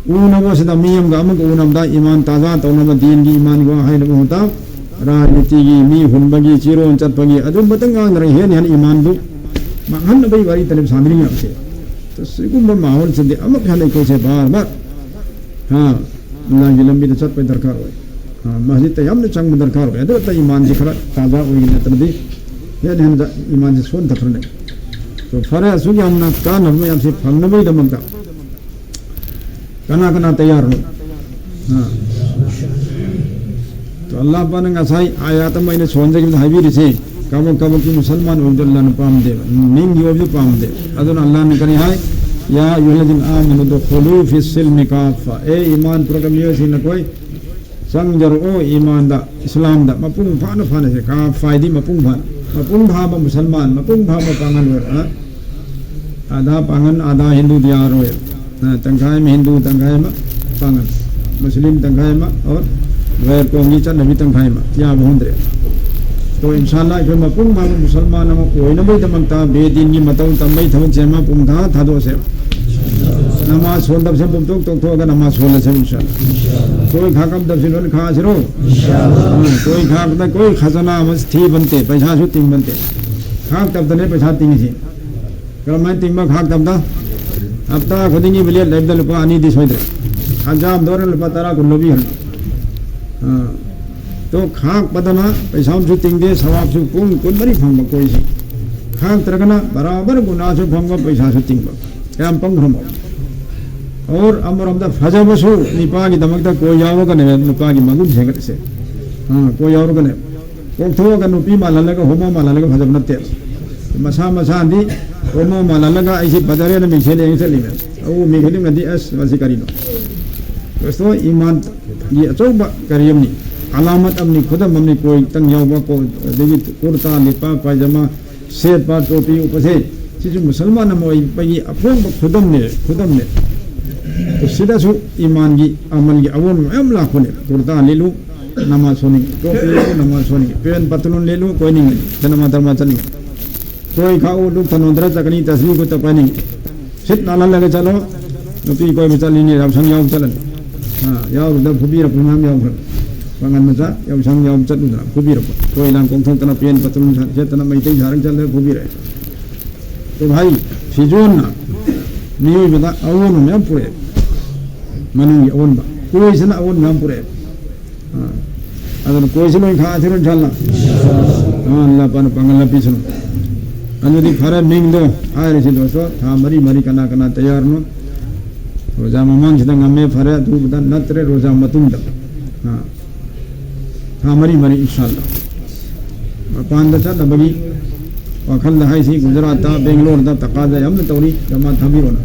ꯎꯅꯕꯁꯤꯗ ꯃꯤ ꯑꯃꯒ ꯑꯃꯒ ꯎꯅꯕꯗ ꯏꯃꯥꯟ ꯇꯥꯖꯥ ꯇꯧꯅꯕ, ꯗꯤꯟꯒꯤ ꯏꯃꯥꯟꯒꯤ ꯋꯥ ꯍꯥꯏꯅꯕ ꯃꯍꯨꯠꯇ ꯔꯥꯖꯅꯤꯇꯤꯒꯤ, ꯃꯤ ꯍꯨꯟꯕꯒꯤ, ꯆꯤꯔꯣꯟ ꯆꯠꯄꯒꯤ ꯑꯗꯨꯝꯕꯇ ꯉꯥꯡꯗꯅ ꯍꯦꯟꯅ ꯍꯦꯟꯅ ꯏꯃꯥꯟꯗꯨ ꯃꯥꯡꯍꯟꯅꯕꯒꯤ ꯋꯥꯔꯤ ꯇꯅꯦꯕ ꯁꯥꯟꯅꯔꯤ ꯃꯌꯥꯝꯁꯦ꯫ ꯁꯤꯒꯨꯝꯕ ꯃꯥꯍꯣꯜꯁꯤꯗꯤ ꯑꯃꯨꯛ ꯍꯟꯅ ꯑꯩꯈꯣꯏꯁꯦ ꯕꯥꯔ ꯕꯥꯔ, ꯍꯥ, ꯑꯜꯂꯥꯍꯒꯤ ꯂꯝꯕꯤꯗ ꯆꯠꯄ ꯗꯔꯀꯥꯔ ꯑꯣꯏ꯫ ꯍꯥ, ꯃꯁꯖꯤꯗꯇ ꯌꯥꯝꯅ ꯆꯪꯕ ꯗꯔꯀꯥꯔ ꯑꯣꯏ꯫ ꯑꯗꯨ ꯈꯛꯇ ꯏꯃꯥꯟꯁꯤ ꯈꯔ ꯇꯥꯖꯥ ꯑꯣꯏꯒꯅꯤ, ꯅꯠꯇ꯭ꯔꯗꯤ ꯍꯦꯟꯅ ꯍꯦꯟꯅ ꯏꯃꯥꯟꯁꯤ ꯁꯣꯟꯊꯈ꯭ꯔꯅꯤ꯫ ꯑꯗꯣ ꯐꯔꯦ, ꯑꯁꯨꯛ ꯌꯥꯝꯅ ꯀꯥꯟꯅꯕ ꯃꯌꯥꯝꯁꯤ ꯐꯪꯅꯕꯒꯤꯗꯃꯛꯇ ꯀꯅꯥ ꯀꯅꯥ ꯇꯌꯥꯔꯅꯣ? ꯑꯥ꯫ ꯑꯗꯣ ꯑꯜꯂꯥꯍ ꯄꯥꯛꯅ ꯉꯁꯥꯏ ꯑꯥꯌꯥꯠ ꯑꯃ ꯑꯩꯅ ꯁꯣꯟꯖꯈꯤꯕꯗ ꯍꯥꯏꯕꯤꯔꯤꯁꯦ, ꯀꯥꯕꯛ ꯀꯥꯕꯛꯀꯤ ꯃꯨꯁꯜꯃꯥꯟ ꯑꯣꯏꯕꯗꯨ ꯑꯜꯂꯥꯍꯅ ꯄꯥꯝꯗꯦꯕ, ꯃꯤꯡꯒꯤ ꯑꯣꯏꯕꯗꯨ ꯄꯥꯝꯗꯦ꯫ ꯑꯗꯨꯅ ꯑꯜꯂꯥꯍꯅ ꯀꯔꯤ ꯍꯥꯏ? "ꯌꯥ ꯑꯌꯨꯍꯜꯂꯖꯤꯅ ꯑꯥꯃꯅꯨ ꯗꯨꯈꯨꯂꯨ ꯐꯤ ꯁꯤꯜꯃꯤ ꯀꯥꯐꯥ", ꯑꯦ ꯏꯃꯥꯟ ꯄꯨꯔꯛꯄ ꯃꯤꯑꯣꯏꯁꯤꯡ ꯅꯈꯣꯏ ꯆꯪꯖꯔꯛꯑꯣ ꯏꯃꯥꯟꯗ, ꯏꯁꯂꯥꯝꯗ ꯃꯄꯨꯡ ꯐꯥꯅ ꯐꯥꯅꯁꯦ꯫ ꯀꯥꯐꯥ ꯍꯥꯏꯗꯤ ꯃꯄꯨꯡ ꯐꯥꯅ, ꯃꯄꯨꯡ ꯐꯥꯕ ꯃꯨꯁꯜꯃꯥꯟ, ꯃꯄꯨꯡ ꯐꯥꯕ ꯄꯥꯡꯒꯜ ꯑꯣꯏꯔꯣ꯫ ꯑ? ꯑꯥꯙꯥ ꯄꯥꯡꯒꯜ, ꯑꯥꯙꯥ ꯍꯤꯟꯗꯨꯗꯤ ꯌꯥꯔꯣꯏ꯫ ꯑ, ꯇꯪꯈꯥꯏ ꯑꯃ ꯍꯤꯟꯗꯨ, ꯇꯪꯈꯥꯏ ꯑꯃ ꯄꯥꯡꯒꯜ, ꯃꯨꯁꯂꯤꯝ ꯇꯪꯈꯥꯏ ꯑꯃ, ꯑꯣꯔ ꯒꯩꯔ ꯀꯣꯝꯒꯤ ꯆꯠꯅꯕꯤ ꯇꯪꯈꯥꯏ ꯑꯃ, ꯌꯥꯕ ꯍꯣꯟꯗ꯭ꯔꯦ꯫ ꯑꯗꯣ ꯏꯟꯁꯥ ꯑꯜꯂꯥꯍ ꯑꯩꯈꯣꯏ ꯃꯄꯨꯡ ꯐꯥꯕ ꯃꯨꯁꯜꯃꯥꯟ ꯑꯃ ꯑꯣꯏꯅꯕꯒꯤꯗꯃꯛꯇ ꯕꯦꯗꯤꯟꯒꯤ ꯃꯇꯧ ꯇꯝꯕꯒꯤ ꯊꯕꯛꯁꯦ ꯑꯃ ꯄꯨꯡꯊꯥ ꯊꯥꯗꯣꯛꯑꯁꯦ꯫ ꯅꯃꯥꯖ ꯁꯣꯟꯗꯕꯁꯦ ꯄꯨꯝꯇꯣꯛ ꯇꯣꯛꯊꯣꯛꯑꯒ ꯅꯃꯥꯖ ꯁꯣꯜꯂꯁꯦ ꯏꯟꯁꯥ ꯑꯜꯂꯥꯍ꯫ ꯀꯣꯏ ꯈꯥꯛꯀꯝꯗꯕꯁꯦ ꯂꯣꯏꯅ ꯈꯥꯛꯑꯁꯤꯔꯣ? ꯑ, ꯀꯣꯏ ꯈꯥꯛꯄꯗ ꯀꯣꯏ ꯈꯖꯅꯥ ꯑꯃ ꯊꯤꯕ ꯅꯠꯇꯦ, ꯄꯩꯁꯥꯁꯨ ꯇꯤꯡꯕ ꯅꯠꯇꯦ꯫ ꯈꯥꯛꯇꯕꯗꯅꯦ ꯄꯩꯁꯥ ꯇꯤꯡꯉꯤꯁꯤ꯫ ꯀꯔꯝꯍꯥꯏꯅ ꯇꯤꯡꯕ ꯈꯥꯛꯇꯕꯗ? ꯍꯞꯇꯥ ꯈꯨꯗꯤꯡꯒꯤ ꯕ꯭ꯂꯦꯠ ꯂꯩꯕꯗ ꯂꯨꯄꯥ ꯑꯅꯤꯗꯤ ꯁꯣꯏꯗ꯭ꯔꯦ꯫ ꯍꯟꯖꯥꯝꯗ ꯑꯣꯏꯔꯒ ꯂꯨꯄꯥ ꯇꯔꯥ ꯀꯨꯟ ꯂꯧꯕꯤꯈ꯭ꯔꯅꯤ꯫ ꯑꯥ꯫ ꯇꯣ ꯈꯥꯛꯄꯗꯅ ꯄꯩꯁꯥ ꯑꯃꯁꯨ ꯇꯤꯡꯗꯦ, ꯁꯋꯥꯕꯁꯨ ꯄꯨꯡ ꯀꯨꯟꯃꯔꯤ ꯐꯪꯕ ꯀꯣꯏꯁꯤ꯫ ꯈꯥꯛꯇ꯭ꯔꯒꯅ ꯕꯔꯥꯕꯔ ꯒꯨꯅꯥꯁꯨ ꯐꯪꯕ, ꯄꯩꯁꯥꯁꯨ ꯇꯤꯡꯕ꯫ ꯌꯥꯝ ꯄꯪꯈ꯭ꯔꯃꯣ꯫ ꯑꯣꯔ ꯑꯃꯔꯣꯝꯗ ꯐꯖꯕꯁꯨ ꯅꯤꯄꯥꯒꯤꯗꯃꯛꯇ ꯀꯣꯏ ꯌꯥꯎꯔꯒꯅꯦ ꯅꯨꯄꯥꯒꯤ ꯃꯒꯨꯟ ꯍꯦꯟꯒꯠꯂꯤꯁꯦ꯫ ꯑꯥ, ꯀꯣꯏ ꯌꯥꯎꯔꯒꯅꯦ꯫ ꯀꯣꯛꯊꯣꯛꯑꯒ ꯅꯨꯄꯤ ꯃꯥꯜꯍꯜꯂꯒ ꯍꯣꯃꯣ ꯃꯥꯜꯍꯜꯂꯒ ꯐꯖꯕ ꯅꯠꯇꯦ꯫ ꯃꯁꯥ ꯃꯁꯥꯗꯤ ꯍꯣꯃꯣ ꯃꯥꯜꯍꯜꯂꯒ ꯑꯩꯁꯤ ꯐꯖꯔꯦꯅ ꯃꯤꯡꯁꯦꯜ ꯌꯦꯡ ꯆꯠꯂꯤꯃꯦ꯫ ꯑꯎ ꯃꯤ ꯈꯨꯗꯤꯡꯅꯗꯤ ꯑꯁ ꯃꯁꯤ ꯀꯔꯤꯅꯣ? ꯀ꯭ꯔꯤꯁꯇꯣ ꯏꯃꯥꯟꯒꯤ ꯑꯆꯧꯕ ꯀꯔꯤ ꯑꯃꯅꯤ, ꯑꯂꯥꯃꯠ ꯑꯃꯅꯤ, ꯈꯨꯗꯝ ꯑꯃꯅꯤ, ꯀꯣꯏ ꯇꯪ ꯌꯥꯎꯕ ꯀꯣ-, ꯑꯗꯒꯤ ꯀꯨꯔꯇꯥ ꯂꯤꯠꯄ, ꯄꯥꯏꯖꯃꯥ ꯁꯦꯠꯄ, ꯇꯣꯄꯤ ꯎꯞꯄꯁꯦ, ꯁꯤꯁꯨ ꯃꯨꯁꯜꯃꯥꯟ ꯑꯃ ꯑꯣꯏꯕꯒꯤ ꯑꯐꯣꯡꯕ ꯈꯨꯗꯝꯅꯦ, ꯈꯨꯗꯝꯅꯦ꯫ ꯁꯤꯗꯁꯨ ꯏꯃꯥꯟꯒꯤ ꯑꯃꯜꯒꯤ ꯑꯑꯣꯟꯕ ꯃꯌꯥꯝ ꯂꯥꯛꯄꯅꯦ꯫ ꯀꯨꯔꯇꯥ ꯂꯤꯠꯂꯨ, ꯅꯃꯥꯖ ꯁꯣꯟꯅꯤꯡꯉꯤ, ꯇꯣꯄꯤ ꯂꯤꯠꯂꯨ, ꯅꯃꯥꯖ ꯁꯣꯟꯅꯤꯡꯉꯤ, ꯄꯦꯟ ꯄꯇꯂꯨꯟ ꯂꯤꯠꯂꯨ, ꯀꯣꯏꯅꯤꯡꯉꯤ, ꯖꯅꯃ ꯙꯔꯃ ꯆꯠꯅꯤꯡꯉꯤ꯫ ꯀꯣꯏ ꯈꯥꯛꯎ, ꯗꯨꯛ ꯊꯅꯣꯟꯗ꯭ꯔ ꯆꯠꯀꯅꯤ, ꯇꯁꯕꯤ ꯈꯨꯠꯇ ꯄꯥꯏꯅꯤꯡꯉꯤ꯫ ꯁꯤꯠ ꯅꯥꯜꯍꯜꯂꯒ ꯆꯠꯂꯣ꯫ ꯅꯨꯄꯤ ꯀꯣꯏꯕ ꯆꯠꯂꯤꯅꯤ, ꯌꯥꯎꯁꯪ ꯌꯥꯎꯕ ꯆꯠꯂꯅꯤ꯫ ꯑꯥ, ꯌꯥꯎꯕꯗ ꯐꯨꯕꯤꯔꯛꯄ ꯃꯌꯥꯝ ꯌꯥꯎꯈ꯭ꯔꯦ꯫ ꯄꯥꯡꯒꯜ ꯃꯆꯥ ꯌꯥꯎꯁꯪ ꯌꯥꯎꯕ ꯆꯠꯂꯨꯗꯅ ꯐꯨꯕꯤꯔꯛꯄ꯫ ꯀꯣꯏ ꯂꯥꯡ ꯀꯣꯡꯊꯣꯛꯇꯅ, ꯄꯦꯟ ꯄꯇꯂꯨꯟ ꯁꯦꯠꯇꯅ, ꯃꯩꯇꯩ ꯁꯥꯔꯒ ꯆꯠꯂꯒ ꯐꯨꯕꯤꯔꯛꯑꯦ꯫ ꯀꯨꯝꯍꯩ ꯁꯤꯖꯣꯟꯅ ꯃꯤꯑꯣꯏꯕꯗ ꯑꯑꯣꯟꯕ ꯃꯌꯥꯝ ꯄꯨꯔꯛꯑꯦ꯫ ꯃꯅꯨꯡꯒꯤ ꯑꯑꯣꯟꯕ, ꯀꯣꯏꯁꯤꯅ ꯑꯑꯣꯟꯕ ꯃꯌꯥꯝ ꯄꯨꯔꯛꯑꯦ꯫ ꯑꯥ, ꯑꯗꯨꯅ ꯀꯣꯏꯁꯤ ꯂꯣꯏ ꯈꯥꯛꯑꯁꯤꯔꯣ, ꯏꯟꯁꯥꯜꯂꯥ? ꯑꯥ, ꯑꯜꯂꯥ ꯄꯥꯛꯅ ꯄꯥꯡꯒꯜ ꯂꯝꯕꯤꯁꯅꯨ꯫ ꯑꯗꯨꯗꯤ ꯐꯔꯦ, ꯃꯤꯡꯗꯣ ꯍꯥꯏꯔꯤꯁꯤ ꯗꯣꯁꯇꯣ, ꯊꯥ ꯃꯔꯤ ꯃꯔꯤ ꯀꯅꯥ ꯀꯅꯥ ꯇꯌꯥꯔꯅꯣ? ꯔꯣꯖꯥ ꯃꯃꯥꯡꯁꯤꯗ ꯉꯝꯃꯦ, ꯐꯔꯦ, ꯑꯗꯨꯕꯨꯗ ꯅꯠꯇ꯭ꯔꯦ, ꯔꯣꯖꯥ ꯃꯇꯨꯡꯗ꯫ ꯑꯥ, ꯊꯥ ꯃꯔꯤ ꯃꯔꯤ, ꯏꯟꯁꯥꯜꯂꯥ꯫ ꯃꯄꯥꯟꯗ ꯆꯠꯅꯕꯒꯤ ꯋꯥꯈꯜꯗ ꯍꯥꯏꯁꯤ, ꯒꯨꯖꯔꯥꯠꯇ, ꯕꯦꯡꯒꯂꯣꯔꯗ, ꯇꯀꯥꯗ ꯌꯥꯝꯅ ꯇꯧꯔꯤ, ꯖꯃꯥ ꯊꯥꯕꯤꯔꯣꯅ꯫